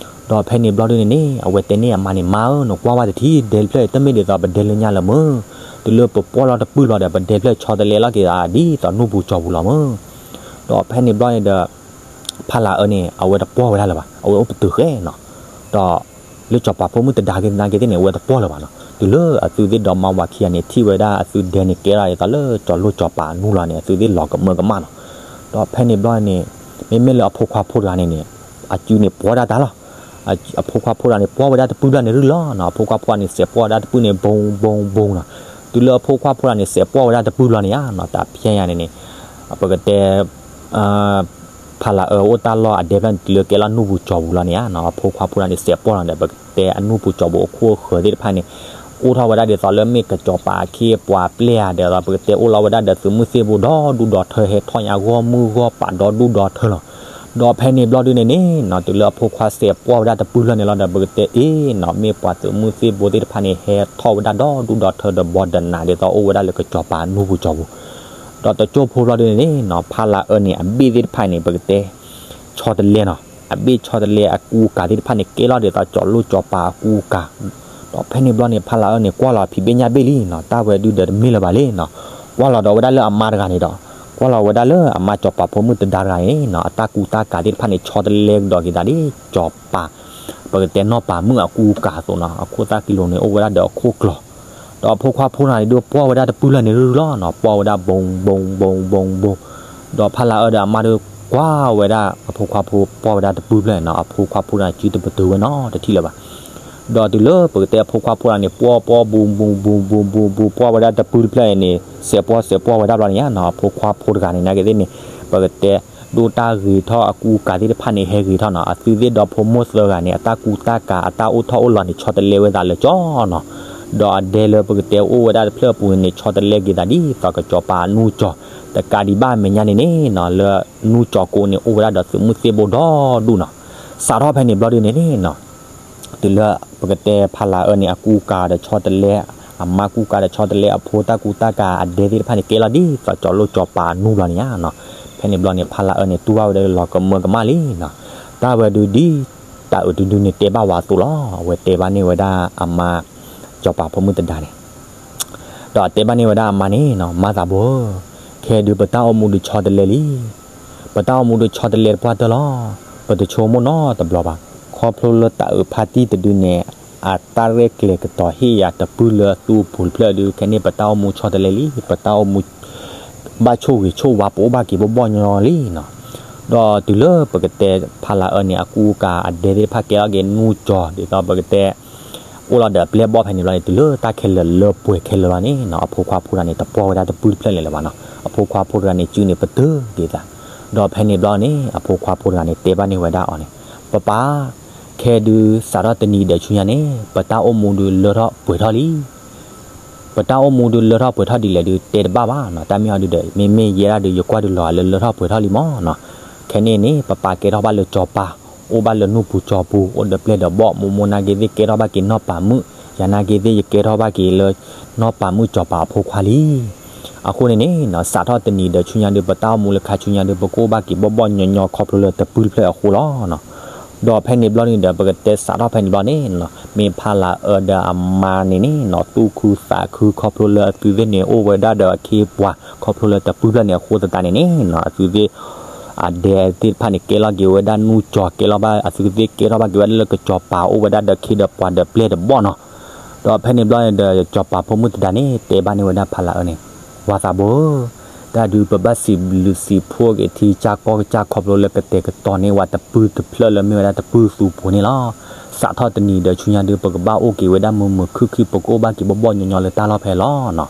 ဒီးဖဲန့ၣ်ဘျီဒုန့ၣ်န့ၣ် အဝဲတဲန့ၢ်အမါန့ၣ် မါဧၢ နကွၢ်ဝဲတထံၣ် ဒဲတဖျၢၣ်အံၤ တမ့ၢ်ဒ်သိးပဒဲလၢညါလၢၤမၢ်, တုၤလၢပပှီၢ်လီၤတပုၢ်လီၤဒီး ပဒဲတဖျၢၣ်ဆီတလဲလီၤက့ၤသး ဒ်သိးနူၢ်ပူၤကၠီၤပူၤလီၤမၢ်. ဒီးဖဲန့ၣ်ဘျီန့ၣ်ဒီး ဖးလးအၢန့ၣ် အဝဲတပှီၢ်ဝဲဒၣ်လၢၤဘၣ်, အဝဲအိၣ်ပတုာ်ဃဲနီၤ. ဒီး လၢစီၤပၤဖိမုၣ်တဒါက့ၤသနာ်က့ၤသ့ၣ်န့ၣ် အဝဲတပှီၢ်လၢၤဘၣ်နီၤ. တုၤလၢအသုသ့ၣ်ဒီမါဝၤခံဂၤန့ၣ် ထံၣ်ဝဲဒၣ်အသုဒဲန့ၣ် ကဲထီၣ်ဒ်သိးလၢစီၤလိၣ်စီၤပၤအနူၢ်လီၤန့ၣ် အသုသ့ၣ်လီၤကမၢကမၣ်နီၤ. ဒီးဖဲန့ၣ်ဘျီန့ၣ် မ့မ့ၢ်လၢအဖိခွါဖိတဂၤန့ၣ်န့ၣ် အစုန့ၣ်ပှီၢ်ဒၣ်တၢ်လီၤ. အဖိခွါဖိတဂၤန့ၣ် ပှီၢ်ဝဲဒၣ်တပုၢ်ဘျီန့ၣ်ရူၢ်လီၤနီၤ. အဖိခွါဖိတဂၤန့ၣ် စဲးပှီၢ်ဝဲဒၣ်တပုၢ်န့ၣ် ဘိဘိဘိနီၤ. တုၤလၢအဖိခွါဖိတဂၤန့ၣ် စဲးပှီၢ်ဝဲဒၣ်တပုၢ်ဘျီန့ၣ်ဧါနီၤ တၢ်ဖဲညါန့ၣ်န့ၣ် ပကတဲ ဖးလးအၢအိၣ်တၢ်လီၢ်အဒဲဖျၢၣ်န့ၣ် တုၤလၢကဲလီၤနူၢ်ပူၤကၠီၤပူၤလီၤန့ၣ်ဧါနီၤ အဖိခွါဖိတဂၤန့ၣ် စဲးပှီၢ်လီၤဒီး ပကတဲအနူၢ်ပူၤကၠီၤပူၤအခိၣ်အဃၢၤသ့ၣ်တဖၣ်န့ၣ် အိၣ်ထီၣ်ဝဲဒၣ်ဒ်သိးလၢမ့ၢ်ကစီၤပၤအခ့အပှၤပျဲၢ်ဧါ ဒ်သိးပကတဲအိၣ်လီၤဝဲဒၣ်ဒီးသုးမုၢ်သ့ၣ်ဘိဒီဒူၣ်ဒီထၢ ဟဲထီၣ်ညါဂီၢ်မုၢ်ဂီၢ်ပၤဒီဒူၣ်ဒီထၢလီၤ. ဒီးဖဲန့ၣ်ဘျီဒုန့ၣ်န့ၣ်နီၤ တုၤလၢအဖိခွါစဲးပှီၢ်ဝဲဒၣ်တပုၢ်လီၤန့ၣ်လီၤဒီး ပကတဲအ့နီၤ မ့ၢ်ပှၤသုးမုၢ်သ့ၣ်ဘိသ့ၣ်တဖၣ်န့ၣ် ဟဲထီၣ်ဝဲဒၣ်ဒီဒူၣ်ဒီထၢဒီးဘီဒီးနး ဒ်သိးအိၣ်ဝဲဒၣ်လၢကစီၤပၤအနူၢ်ပူၤကၠီၤပူၤ ဒီးတစိၢ်ဖိဘျီဒုန့ၣ်န့ၣ်နီၤ ဖးလးအၢန့ၣ် အဘ့ၣ်သ့ၣ်တဖၣ်န့ၣ် ပကတဲ ဆီတလဲနီၤ အဘ့ၣ်ဆီတလဲအကူအကၤသ့ၣ်တဖၣ်န့ၣ် ကဲလီၤဒ်သိးစီၤလိၣ်စီၤပၤအကူအကၤ ဒီးဖဲန့ၣ်ဘျီန့ၣ် ဖးလးအၢန့ၣ် ကွၢ်လီၤဖံးဘ့ၣ်ညၣ်ဘ့ၣ်လံနီၤ တၢ်ဝဲဒုဒီးတမ့ၢ်လၢၤဘၣ်လံနီၤ ကွၢ်လီၤဒီးဝဲဒၣ်လၢအမါတဂၤန့ၣ်ဒီး ကွၢ်လီၤဝဲဒၣ်လၢအမါစီၤပၤဖိမုၣ်တဒါတဂၤန့ၣ်နီၤ အတၢ်ကူတၢ်ကၤသ့ၣ်တဖၣ်န့ၣ် ဆီတလဲကဒီးက့ၤသးဒ်စီၤပၤ ပကတဲနီၢ်ပၤမုၣ်အကူအကၤအသိးနီၤ အခိၣ်သၣ်ကံလိၤန့ၣ် အိၣ်ဝဲဒၣ်ဒီးအခိၣ်ကျီၤ ဒီးအဖိခွါဖိတဂၤန့ၣ် ဒုးပှီၢ်ဝဲဒၣ်တပုၢ်လီၤန့ၣ်ရူၢ်လီၤနီၤ ပှီၢ်ဝဲဒၣ်ဘိဘိဘိဘိဘိ ဒီးဖးလးအၢဒီးအမါဒုးကွၢ်ဝဲဒၣ် အဖိခွါဖိပှီၢ်ဝဲဒၣ်တပုၢ်ဖျၢၣ်နီၤ အဖိခွါဖိတဂၤစုတပတုာ်ဝဲနီတထံၣ်လၢၤဘၣ် ဒီးတုၤလၢပကတဲအဖိခွါဖိတဂၤန့ၣ် ပှီၢ်ပှီၢ်ဘိဘိဘိဘိဘိဘိ ပှီၢ်ဝဲဒၣ်တပုၢ်တဖျၢၣ်န့ၣ် စဲးပှီၢ်စဲးပှီၢ်ဝဲဒၣ်ဘျီန့ၣ်ဧါနီၤ အဖိခွါဖိတဂၤန့ၣ် နာ်က့ၤသ့ၣ်န့ၣ် ပကတဲ ဒိၣ်တၢ်ဂ့ၤထီၣ်အကူအကၤသ့ၣ်တဖၣ်န့ၣ် ဟဲဂ့ၤထီၣ်နီၤ အသုသ့ၣ်ဒီဖိမိၢ်သၢဂၤန့ၣ် အတၢ်ကူတၢ်ကၤ အတၢ်အိၣ်ထီၣ်အိၣ်လီၤန့ၣ် ဆီတလဲဝဲသးလၢာ်ကၠီနီၤ ဒီးအဒဲလၢပကတဲအိၣ်ဝဲဒၣ်တဖျၢၣ်အပူၤန့ၣ် ဆီတလဲက့ၤသးဒ်သိးကစီၤပၤအနူၢ်ကၠီၤ တကးဒံးဘၣ်အမဲာ်ညါန့ၣ်န့ၣ်နီၤ လၢနူၢ်ကၠီၤကိးန့ၣ် အိၣ်ဝဲဒၣ်ဒီးသုးမုၢ်သ့ၣ်ဘိဒီဒူၣ်နီၤ စးထီၣ်ဖဲန့ၣ်ဘျီဒုန့ၣ်န့ၣ်နီၤ တုၤလၢပကတဲဖးလးအၢန့ၣ် အကူအကၤဒီးဆီတလဲ အမါကူကၤဒီးဆီတလဲ အဖိတၢ်ကူတၢ်ကၤအဒဲသ့ၣ်တဖၣ်န့ၣ် ကဲလီၤဒ်သိးစီၤလိၣ်စီၤပၤအနူၢ်ဘျီန့ၣ်ဧါနီၤ ဖဲန့ၣ်ဘျီန့ၣ် ဖးလးအၢန့ၣ် တူၢ်ဘၣ်ဝဲဒၣ်လီၤကမၢကမၣ်လံနီၤ တၢ်ဝဲဒုဒ် တၢ်အုးဒုဒုန့ၣ် တဲဘၣ်ဝဲအသိးလီၤ အဝဲတဲဘၣ်န့ၢ်ဝဲဒၣ်အမါ စီၤပၤဖိမုၣ်တဒါန့ၣ် ဒီးအတဲဘၣ်န့ၢ်ဝဲဒၣ်အမါန့ၣ်နီၤ မါသးဘိဧၢ, ခဲဒုးပတၢ်အိၣ်မူဒုးဆီတလဲလံ ပတၢ်အိၣ်မူဒုးဆီတလဲတပှၢ်တၢၢ်လီၤ. ပတဆိကမိၣ်နီတဘျီဘၣ်. ခီဖျိလၢတၢ်အုးဖါတံၢ်တဒုန့ၣ် အတၢ်ရဲၣ်ကျဲၤကတီၤဟ့ၣ်ယၤတပုၢ်လၢအသူအပူၤတဖျၢၣ်ဒုး ခဲန့ၣ်ပတၢ်အိၣ်မူဆီတလဲလံ. ပတၢ်အိၣ်မူ ဘၣ်ဆိၣ်ဂ့ၤဆိၣ်ဝါ ပအိၣ်ဘၣ်က့ၤဘီၣ်ဘီၣ်ညီညီလံနီၤ. ဒီးတုၤလၢပကတဲဖးလးအၢန့ၣ် အကူအကၤအဒဲသ့ၣ်တဖၣ်ကဲထီၣ်က့ၤနူၢ်ကၠီၤ ဒ်သိးပကတဲ အိၣ်လီၤဒီးအပျဲၢ်ဘီၣ်ဖဲန့ၣ်ဘျီန့ၣ် တုၤလၢတၢ်ခဲလၢာ်လၢပှဲၤခဲလၢာ်လီၤန့ၣ်နီၤ အဖိခွါဖိတဂၤန့ၣ် တပှီၢ်ဝဲဒၣ်တပုၢ်တဖျၢၣ်လၢၤလၢၤဘၣ်နီၤ. အဖိခွါဖိတဂၤန့ၣ် စုန့ၣ်ပတုာ်က့ၤသး, ဒီးဖဲန့ၣ်ဘျီန့ၣ် အဖိခွါဖိတဂၤန့ၣ် တဲဘၣ်န့ၢ်ဝဲဒၣ်အီၤန့ၣ်, ပပၢ်, ခဲဒုးစးထီၣ်တနံၤဒီးဆူညါန့ၣ် ပတၢ်အိၣ်မူဒုးလၢထီၣ်ပှဲၤထီၣ်လံ. ပတၢ်အိၣ်မူဒုးလၢထီၣ်ပှဲၤထီၣ်ဒ်လဲၣ်ဒုး တဲတဘၣ်ဘၣ်နီၤ. တၢ်မ့ၢ်အီၤဒုးဒီး မ့မ့ၢ်ယဲဒၣ်ဒုး ယကွၢ်ဒုးလီၤဂာ်လၢလၢထီၣ်ပှဲၤထီၣ်လံမၢ်နီၤ. ခဲန့ၣ်န့ၣ် ပပၢ်ကဲထီၣ်ဘၣ်လၢစီၤပၤ, အိၣ်ဘၣ်လၢနူၢ်ပူၤကၠီၤပူၤ, အိၣ်ဒီးပျဲၢ်ဒီးဘီၣ်, မိၢ်မိၢ်နာ်က့ၤသ့ၣ်ကဲထီၣ်ဘၣ်က့ၤနီၢ်ပၤမုၣ်, ယၤနာ်က့ၤသ့ၣ်ယကဲထီၣ်ဘၣ်က့ၤလၢ နီၢ်ပၤမုၣ်စီၤပၤအဖိခွါလံ. အဃိန့ၣ်န့ၣ်နီၤ စးထီၣ်တနံၤဒီးဆူညါဒုး ပတၢ်အိၣ်မူလၢခါဆူညါဒုး ပကအိၣ်ဘၣ်က့ၤဘီၣ်ဘီၣ်ညီညီ ခီဖျိလၢတပုၢ်တဖျၢၣ်အဃိလီၤနီၤ. ဒီးဖဲန့ၣ်ဘျီန့ၣ်ဒီး ပကတဲစးထီၣ်ဖဲန့ၣ်ဘျီန့ၣ်နီၤ မ့ၢ်ဖးလးအၢဒီးအမါန့ၣ်န့ၣ်နီၤ သူၣ်ခုသးခု ခီဖျိလၢအသုသ့ၣ်န့ၣ် အိၣ်ဝဲဒၣ်ဒီးအခ့အပှၤ ခီဖျိလၢတပုၢ်တဖျၢၣ်န့ၣ်အဃိသတးန့ၣ်န့ၣ်နီၤ အသုသ့ၣ် အဒဲသ့ၣ်တဖၣ်န့ၣ် ကဲလီၤက့ၤဝဲဒၣ်နူၢ်ကၠီၤ ကဲလီၤဘၣ် အသုသ့ၣ်ကဲထီၣ်ဘၣ်က့ၤဝဲဒၣ်လၢကစီၤပၤ အိၣ်ဝဲဒၣ်ဒီးခ့ဒီးပှၤဒီးပျဲၢ်ဒီးဘီၣ်နီၤ. ဒီးဖဲန့ၣ်ဘျီန့ၣ်ဒီး စီၤပၤဖိမုၣ်တဒါန့ၣ် တဲဘၣ်န့ၢ်ဝဲဒၣ်ဖးလးအၢန့ၣ်, ဝၤသးဘိဧၢ, တ ဒုးပဘၣ်စံးဘျုးစံးဖှိၣ်က့ၤထံကစၢ်ကီၢ်ကစၢ်ခီဖျိလၢကတဲာ်ကတီၤန့ၢ်ဝဲတပုၢ်တဖျၢၣ်လၢမ့ၢ်ဝဲဒၣ်တပုၢ်သူပူၤန့ၣ်လီၤ. စးထီၣ်တနံၤဒီးဆူညါဒုး ပကဘၣ်အိၣ်က့ၤဝဲဒၣ်မုာ်မုာ်ခုၣ်ခုၣ် ပကအိၣ်ဘၣ်က့ၤဘီၣ်ဘီၣ်ညီညီလၢတၢ်လီၢ်ဖဲလီၤနီၤ.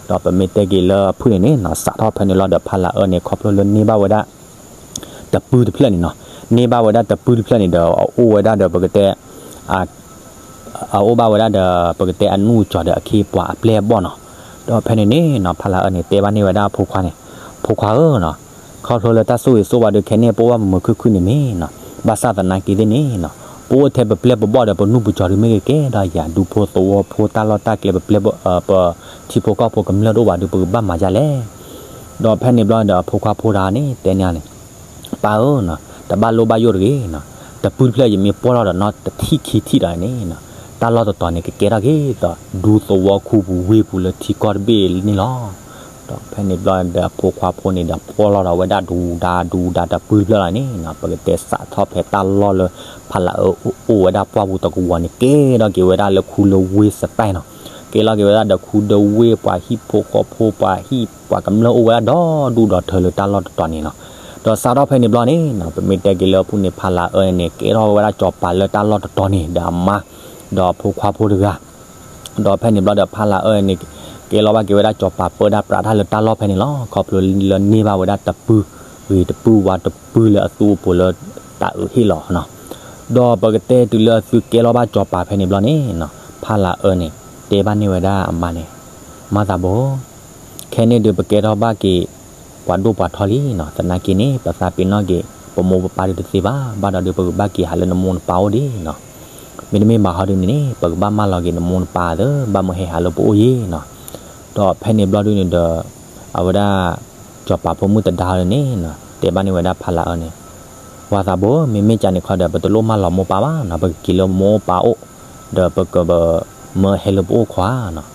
ဒီးပမ့ၢ်တဲက့ၤလၢအဖုၣ်န့ၣ်န့ၣ်နီၤ စးထီၣ်ဖဲန့ၣ်လီၤဒီးဖးလးအၢန့ၣ် ခီဖျိလၢန့ၢ်ဘၣ်ဝဲဒၣ် တပုၢ်တဖျၢၣ်န့ၣ်နီၤ, န့ၢ်ဘၣ်ဝဲဒၣ်တပုၢ်တဖျၢၣ်န့ၣ်ဒီး အအိၣ်ဝဲဒၣ်ဒီးပကတဲ အအိၣ်ဘၣ်ဝဲဒၣ်ဒီး ပကတဲအနူၢ်ကၠီၤဒီးအခ့အပှၤအပျဲၢ်အဘီၣ်နီၤ. ဒီးဖဲန့ၣ်န့ၣ်နီၤ ဖးလးအၢန့ၣ် တဲဘၣ်န့ၢ်ဝဲဒၣ်အဖိခွါန့ၣ်, ဖိခွါဧၢနီၤ, ခီဖျိလၢတၢ်ဆိၣ်ဂ့ၤဆိၣ်ဝါဒုးခဲန့ၣ် ပအိၣ်ဘၣ်မုာ်မုာ်ခုၣ်ခုၣ်န့ၣ်မ့ၢ်နီၤ, ဘၣ်ဆၣ်သနာ်က့သ့ၣ်န့ၣ်နီၤ, ပအိၣ်ထဲပပျဲၢ်ပဘီၣ်ဒီးပနူၢ်ပကၠီၤဒုးမ့ၢ်ဂ့ၤ ကဲဒီးယၤ ဒူဖိသဝီဖိ တၢ်လီၢ်တၢ်ကျဲ ပပျဲၢ်ပ ပထံဖိကီၢ်ဖိကမျၢၢ်တအိၣ်ဘၣ်ဒီး ပကဘၣ်မၤဒ်လဲၣ်. ဒီးဖဲန့ၣ်ဘျီဒီးအဖိခွါဖိတဂၤန့ၣ် တဲန့ၢ်န့ၣ် ပၢ်ဧၢနီၤ, တဘၣ်လိၣ်ဘၣ်ယိၣ်တဂ့ၤနီၤ, တပုၢ်တဖျၢၣ်ယမ့ၢ်ပီၢ်ထီၣ်ဒီးနီၢ်တထံၣ်ခံထံၣ်ဒီးန့ၣ်နီၤ, တၢ်လီၢ်တတီၤန့ၣ် ကကဲထီၣ်က့ၤဒီး ဒူသဝီခူပူၤဝ့ၢ်ပူၤလၢထံကီၢ်တဘ့ၣ်န့ၣ်လီၤ. ဒီးဖဲန့ၣ်ဘျီဒီးအဖိခွါဖိန့ၣ်ဒီး ပီၢ်လီၤဒီးဝဲဒၣ်ဒူဒါဒူဒါတပုၢ်တဖျၢၣ်လီၤန့ၣ်နီၤ, ပကတဲစးထီၣ်ဖဲတၢ်လီၢ်လၢ ဖးလးအၢအိၣ်ဝဲဒၣ်ပှၢ်ပူၤတကဝီၤန့ၣ် ကဲထီၣ်က့ၤဝဲဒၣ်လၢခူလၢဝ့ၢ်စတဲနီၤ, ကဲလီၤက့ၤဝဲဒၣ်ဒီးခူဒီးဝ့ၢ် ပှၤဟံၣ်ဖိဃီဖိ ပှၤဟံၣ်ပှၤကမျၢၢ်အိၣ်ဝဲဒၣ်ဒီဒူၣ်ဒီထၢလၢတၢ်လီၢ်တတီၤန့ၣ်နီၤ. ဒီးစးထီၣ်ဖဲန့ၣ်ဘျီန့ၣ်နီၤ ပမ့ၢ်တဲက့ၤလၢအဖုၣ်န့ၣ် ဖးလးအၢန့ၣ် ကဲထီၣ်ဝဲဒၣ်စီၤပၤလၢတၢ်လီၢ်တတီၤန့ၣ် ဒီးအမါ ဒီးအဖိခွါဖိတဂၤ ဒီးဖဲန့ၣ်ဘျီဒီးဖးလးအၢန့ၣ် ကဲလီၤဘၣ်က့ၤဝဲဒၣ်စီၤပၤပၢဒၣ်ပြးတၢ်လၢတၢ်လီၢ်ဖဲန့ၣ်လီၤ. ခီဖျိလၢန့ၢ်ဘၣ်ဝဲဒၣ်တပုၢ်ဂ့ၤတပုၢ်ဝါတပုၢ်လၢအသူအပူၤလၢတၢ်အုးဟ့ၣ်လီၤနီၤ. ဒီးပကတဲတုၤလၢအသုကဲလီၤဘၣ်စီၤပၤဖဲန့ၣ်ဘျီန့ၣ်နီၤ ဖးလးအၢန့ၣ် တဲဘၣ်န့ၢ်ဝဲဒၣ်အမါန့ၣ်, မါသးဘိ ခဲန့ၣ်ဒုးပကဲထီၣ်ဘၣ်က့ၤ ပှၤဒိၣ်ပှၤထီလံနီၤ, သနာ်က့န့ၣ် ပသးပ့ၤနီၣ်က့ၤ ပမိၢ်ပပၢ်ဒုးတသ့ဘၣ်, ဘၣ်ဒီးဒုးပကဘၣ်က့ၤဟးလၢနမိၢ်နပၢ်အိၣ်ဒံးနီၤ. မ့တမ့ၢ်ဘၣ်ဟီဒုးန့ၣ်န့ၣ် ပကဘၣ်မၢလီၤက့ၤနမိၢ်နပၢ်သ့ ဘၣ်မၢဟဲဟးလၢပအိၣ်ယံၤနီၤ. ဒီးဖဲန့ၣ်ဘျီဒုးန့ၣ်ဒီး အဝဲဒၣ် စီၤပၤဖိမုၣ်တဒါန့ၣ် တဲဘၣ်န့ၢ်ဝဲဒၣ်ဖးလးအၢန့ၣ်, ပှၤသးဘိ မ့မ့ၢ်ကန့ၣ်ခီဒီး ပတလိၣ်မၢလီၤမိၢ်ပၢ်ဘၣ်နီၤ, ပကက့ၤလၢမိၢ်ပၢ်အိၣ် ဒီးပကမၢဟဲလၢပအိၣ်ခီဧါနီၤ.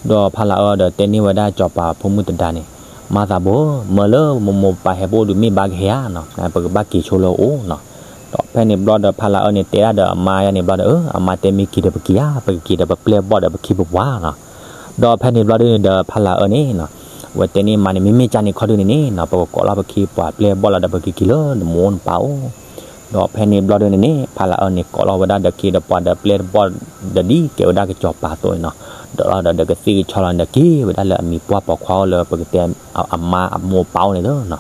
ဒီးဖးလးအၢဒီးတဲန့ၢ်ဝဲဒၣ်စီၤပၤဖိမုၣ်တဒါန့ၣ်, မါသးဘိ မၢလၢမိၢ်မိၢ်ပၢ်ဟဲပအိၣ်ဒုးမ့ၢ်ဘၣ်ကဟဲဧါနီၤ, ပကဘၣ်က့ၤဆိလၢအအိၣ်နီၤ. ဒီးဖဲန့ၣ်ဘျီဒီးဖးလးအၢန့ၣ် တဲဒၣ်ဒီးအမါယါန့ၣ်ဘျီဒီး အမါတဲမ့ၢ်က့ၤဒီးပက့ၤဧါ, ပကက့ၤဒီးပပျဲၢ်ဘီၣ်ဒီးပခ့ပပှၤနီၤ. ဒီးဖဲန့ၣ်ဘျီဒုးန့ၣ်ဒီးဖးလးအၢန့ၣ်နီၤ, အဝဲတဲန့ၢ်မါန့ၣ် မ့မ့ၢ်ကန့ၣ်ခီဒုးန့ၣ်န့ၣ်နီၤ ပကကိးလီၤပခ့ပှၤပျဲၢ်ဘီၣ်လီၤဒီးပကက့ၤလၢနမိၢ်နပၢ်အိၣ် ဒီးဖဲန့ၣ်ဘျီဒုးန့ၣ်န့ၣ် ဖးလးအၢန့ၣ် ကိးလီၤဝဲဒၣ်ဒီးခ့ဒီးပှၤဒီးပျဲၢ်ဒီးဘီၣ်ဒီး ဒ်ကဲဝဲဒၣ်ကစီၤပၤအသိးန့ၣ်နီၤ, ဒီးလီၤဒီးကသ့ၣ်ကဆီလီၤန့ၣ်ဒီး က့ၤဝဲဒၣ်လၢအမံၤပှၢ်ပိာ်ခွါအိၣ်လၢပကတဲအမါအမိၢ်အပၢ်အိၣ်န့ၣ်လီၤနီ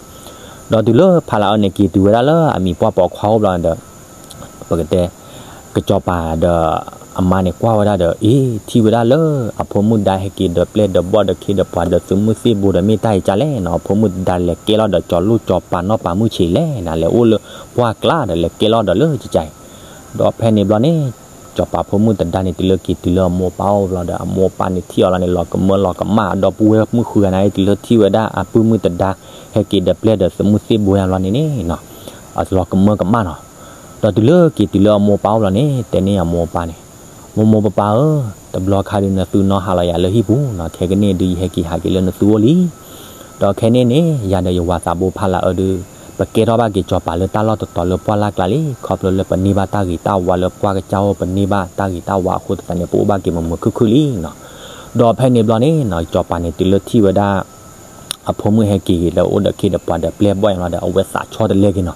ၤ. ဒီးတုၤလၢဖးလးအၢန့ၣ်က့ၤတုၤဝဲဒၣ်လၢအမံၤပှၢ်ပိာ်ခွါအိၣ်ဘျီန့ၣ်ဒီး ပကတဲ ကစီၤပၤဒီးအမါန့ၣ်ကွၢ်ဝဲဒၣ်ဒီး အ့ ထံၣ်ဝဲဒၣ်လၢအဖိမုၣ်ဒါဟဲက့ၤဒီးပျဲၢ်ဒီးဘီၣ်ဒီးခ့ဒီးပှၤဒီးသုးမုၢ်သ့ၣ်ဘိဒီး မ့ၢ်တၢ်အံၤကလဲၣ်နီၤ, အဖိမုၣ်တဒါလဲၤကဲလီၤဒီးကၠီၤလိၣ်ကၠီၤပၤနီၢ်ပၤမုၣ်ဆံးလဲၣ်နီၤ, လဲၤအိၣ်လၢပှၢ်ကျါဒီးလဲၤကဲလီၤဒီးလၢကကါအံၤ. ဒီးဖဲန့ၣ်ဘျီန့ၣ် စီၤပၤဖိမုၣ်တဒါန့ၣ် တုၤလၢက့ၤတုၤလၢအမိၢ်အပၢ်အိၣ်ဘျီဒီး အမိၢ်အပၢ်န့ၣ်ထံၣ်အီၤလီၤန့ၣ် လီၤကမၢလီၤကမၣ် ဒီပုၢ်ဝဲၢ်မုၣ်ဃုဂၤန့ၣ် တုၤလၢထံၣ်ဝဲဒၣ်အပုၢ်မုၣ်တဒါ ဟဲက့ၤဒီးပျဲၢ်ဒီးသုးမုၢ်သ့ၣ်ဘိညါဘျီန့ၣ်န့ၣ်နီၤ အလီၤကမၢကမၣ်နီၤ. ဒီးတုၤလၢက့ၤတုၤလၢအမိၢ်အပၢ်အိၣ်ဘျီန့ၣ် တဲန့ၢ်အမိၢ်အပၢ်န့ၣ်, မိၢ်မိၢ်ပၢ်ပၢ်ဧၢ, တဘျီခါဒုးနသုနီၢ်ဟးလီၤယၤလၢဟံၣ်ပူၤနီၤ, ခဲကနံၣ်ဒုးယဟဲက့ၤဟးက့ၤလၢနသုအိၣ်လံ. ဒီးခဲန့ၣ်န့ၣ် ယၤဒီးယဝၤသးဘိဖးလးအၢဒုး ပကဲထီၣ်ဘၣ်က့ၤစီၤပၤလၢတၢ်လီၢ်တတီၤလၢပှၢ်လၢ်ကျါလံ, ခီဖျိလၢပန့ၢ်ဘၣ်တၢ်ဂ့ၤတၢ်ဝါလၢပှၢ်ကစၢ်အိၣ် ပန့ၢ်ဘၣ်တၢ်ဂ့ၤတၢ်ဝါအဃိသတးန့ၣ် ပအိၣ်ဘၣ်က့ၤမုာ်မုာ်ခုၣ်ခုၣ်လံနီၤ. ဒီးဖဲန့ၣ်ဘျီန့ၣ်နီၤ စီၤပၤန့ၣ်တုၤလၢထံၣ်ဝဲဒၣ် အဖိမုၣ်ဟဲက့ၤဒီးအိၣ်ဒီးခ့ဒီးပှၤဒီးပျဲၢ်ဘီၣ်ညါဘျီဒီး အဝဲသးဆီတလဲက့ၤနီၤ.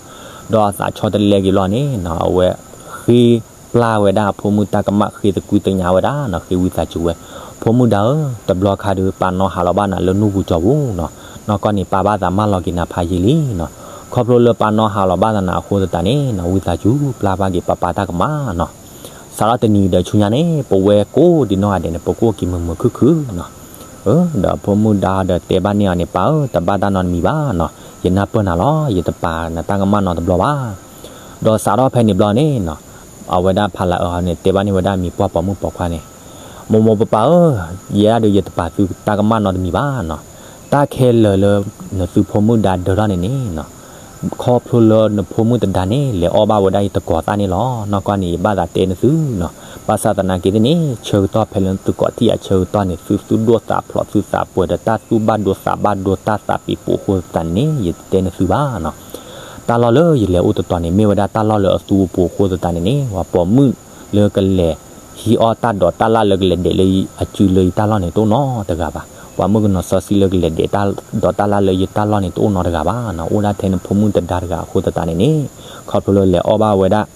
ဒီးအသးဆီတလဲက့ၤဘျီန့ၣ်နီၤ အဝဲဃ့ပျၢ်ဝဲဒၣ်အဖိမုၣ်တၢ်ကမၣ် ဃ့သကွံၢ်သညါဝဲဒၣ်နီၤ ဃ့ဝံသးစူၤဝဲ, ဖိမုၣ်ဒါဧၢ, တဘျီခါဒုး ပၢ်နီၢ်ဟးလီၤဘၣ်နၤလၢနူၢ်ပူၤကၠီၤပူၤနီၤ, နီၢ်ကီၢ်န့ၣ် ပၢ်ဘၣ်သးမၢလီၤက့ၤနၤဖးယံာ်လံနီၤ. ခီဖျိလၢပၢ်နီၢ်ဟးလီၤဘၣ်သးနၤအဃိသတးန့ၣ်နီၤ ဝံသးစူၤပျၢ်ဘၣ်က့ၤပၢ်ပၢ်တၢ်ကမၣ်နီၤ. စးထီၣ်တနံၤဒီးဆူညါန့ၣ် ပဝဲကိးဒံးနီၢ်ဂၤဒဲးန့ၣ် ပကအိၣ်က့ၤမုာ်မုာ်ခုၣ်ခုၣ်နီၤ. ဒီးအဖိမုၣ်ဒါဒီးတဲဘၣ်န့ၢ်အီၤန့ၣ် ပၢ်ဧၢ, တဘၣ်တၢ်နီတမံၤဘၣ်နီၤ, ယနၢ်ပၢၢ်နၤလီၤ, ယတပာ်နတၢ်ကမၣ်နီတဘျီဘၣ်. ဒီးစးထီၣ်ဖဲန့ၣ်ဘျီန့ၣ်နီၤ အဝဲဒၣ်ဖးလးအၢန့ၣ် တဲဘၣ်န့ၢ်ဝဲဒၣ်မံၤပှၢ်ပိာ်မုၣ်ပိာ်ခွါန့ၣ်, မိၢ်မိၢ်ပၢ်ပၢ်ဧၢ, ယဲဒၣ်ဒုးယတပာ်သုတၢ်ကမၣ်နီတမံၤဘၣ်နီၤ. တၢ်ခဲလၢာ်လၢနသုဖိမုၣ်ဒါဒၢထီၣ်န့ၣ်န့ၣ်နီၤ ခီဖျိလၢနဖိမုၣ်တဒါန့ၣ် လဲၤအီၣ်ဘၣ်ဝဲဒၣ်ယတကိးသၣ်န့ၣ်လီၤ. နီၢ်ကီၢ်န့ၣ် ယဘၣ်သးတဲနသုနီၤ. ဘၣ်ဆၣ်သနာ်က့သ့ၣ်န့ၣ် ဆၢကတီၢ်ဖဲလၢနသုကိးထံၣ်ယၤဆၢကတီၢ်န့ၣ် သုသူၣ်ဒိၣ်သးဖျိး သုသးပှဲၤဒီးတၢ်သူၣ်ဘၣ်ဒိသးဘၣ်ဒိ တၢ်သးပ့ၤပိာ်အဃိသတးန့ၣ် ယတတဲနသုဘၣ်နီၤ. တၢ်လီၢ်လၢယလဲၤအိၣ်တတီၤန့ၣ် မ့ၢ်ဝဲဒၣ်တၢ်လီၢ်လၢအသူအပူၤအဃိသတးန့ၣ်န့ၣ် ပှၤပိာ်မုၣ်လၢကလဲၤဟံးအီၣ်တၢ်ဒိးတၢ်လၣ်လၢကလဲၤဒဲးလၢအစုလၢယတၢ်လီၢ်န့ၣ် တအိၣ်နီတဂၤဘၣ်. ပှၤမုၣ်ကနီၤစီဆှံလၢကလဲၤဒဲးတၢ်ဒီးတၢ်လၢ်လၢယတၢ်လီၢ်န့ၣ် တအိၣ်နီတဂၤဘၣ်နီၤ, အိၣ်ဒၣ်ထဲနဖိမုၣ်တဒါတဂၤအဃိသတးန့ၣ်န့ၣ်, ခီဖျိလၢလဲၤအီၣ်ဘၣ်ဝဲဒၣ်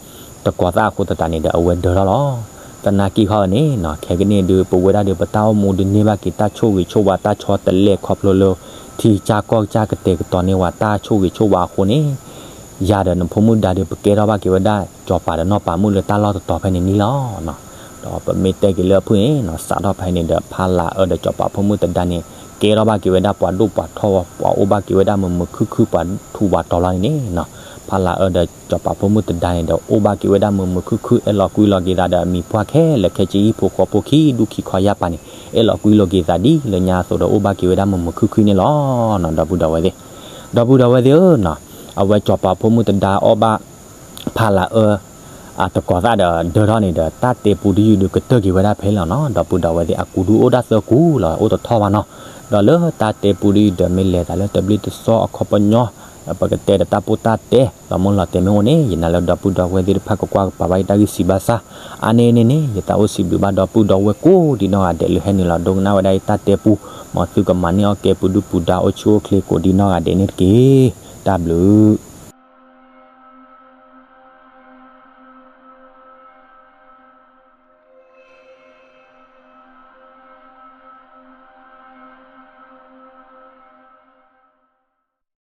တကိးသၣ်အဃိသတးန့ၣ်ဒီး အဝဲဒၢထီၣ်လီၤ. သနာ်က့ခီန့ၣ်နီၤ, ခဲကနံၣ်ဒုး ပဝဲဒၣ်ဒီး ပတၢ်အိၣ်မူဒုးန့ၢ်ဘၣ်က့ၤတၢ်ဆိၣ်ဂ့ၤဆိၣ်ဝါ တၢ်ဆီတလဲ ခီဖျိလၢ ထံကၢ်ကီၢ်ကၢ်ကတဲာ်ကတီၤန့ၢ်ဝဲတၢ်ဆိၣ်ဂ့ၤဆိၣ်ဝါအဃိန့ၣ် ယၤဒီးနဖိမုၣ်ဒါဒီး ပကဲထီၣ်ဘၣ်က့ၤဝဲဒၣ် စီၤပၤဒီးနီၢ်ပၤမုၣ်လၢတၢ်လီၢ်တတီၤဖဲန့ၣ်န့ၣ်လီၤ. ဒီးပမ့ၢ်တဲက့ၤလၢအဖုၣ်န့ၣ်နီၤ, စးထီၣ်ဖဲန့ၣ်ဒီး ဖးလၤအၢဒီးစီၤပၤဖိမုၣ်တဒါန့ၣ် ကဲထီၣ်ဘၣ်က့ၤဝဲဒၣ်ပှၤဒိၣ်ပှၤထီ, ပှၤအိၣ်ဘၣ်က့ၤဝဲဒၣ်မုာ်မုာ်ခုၣ်ခုၣ် ပှၤထူးပှၤတီၤလီၤန့ၣ်န့ၣ်နီၤ, ဖးလၤအၢဒီးစီၤပၤဖိမုၣ်တဒါန့ၣ်ဒီး အိၣ်ဘၣ်က့ၤဝဲဒၣ်မုာ်မုာ်ခုၣ်ခုၣ် အဲၣ်လီၤကွံလိာ်က့ၤသးဒီးအမံၤပှၢ်ခဲလၢာ်ခဲဆ့ဟံၣ်ဖိဃီဖိခံဒူၣ်ခံခီယၢ်ပၤန့ၣ် အဲၣ်လီၤကွံလိာ်က့ၤသးဒ်လၢညါအသိးဒီး အိၣ်ဘၣ်က့ၤဝဲဒၣ်မုာ်မုာ်ခုၣ်ခုၣ်န့ၣ်လီၤ. ဒီပုၢ်ဒီဝဲၢ်သ့ၣ်, ဒီပုၢ်ဒီဝဲၢ်သ့ၣ်ဧၢနီၤ, အဝဲစီၤပၤဖိမုၣ်တဒါအီၣ်ဘၣ် ဖးလၤအၢ အတကိးသၣ်ဒီးဒၢထီၣ်န့ၣ်ဒီး တၢ်တဲပူတယုၢ်ဒုးကတၢၢ်က့ၤဝဲဒၣ်ဖဲလီၤနီၤ. ဒီပုၢ်ဒီဝဲၢ်သ့ၣ် အကူဒုးအိၣ်ဒၣ်သၢကူလီၤ, အိၣ်တထီၣ်ဘၣ်နီၤ. ဒီးလၢတၢ်တဲပူတယုၢ်ဒီး မ့ၢ်လဲၤသးလၢတဘျ့တစီအခီပညီ, ဒီးပကတဲဒီးတၢ်ပိၢ်တၢ်တဲ လီၤမိၢ်လီၤတဲာ်မ့ၢ်အိၣ်န့ၣ် ယနာ်လၢဒီပုၢ်ဒီဝဲၢ်သ့ၣ်တဖၣ်ကကွၢ်ကပာ်ဘၣ်ယတၢ်ဂ့ၢ်စံးဘၣ်ဆၣ် အါန့ၢ်န့ၣ်န့ၣ် ယသးအိၣ်စံးဘျုးဘၣ်ဒီပုၢ်ဒီဝဲၢ်ကိးဒံနီၢ်ဂၤဒဲးလၢဟဲနုာ်လီၤဒိကနၣ်ဝဲဒၣ်ယတၢ်တဲပူ, မ်သုကမၤန့ၢ်အီၣ်ကဲပူၤဒုၣ်ပူၤဒါအိၣ်ဆူၣ်အိၣ်ချ့ကိးဒံနီၢ်ဂၤဒဲးန့ၣ်တက့ၢ်. တၢ်ဘျုး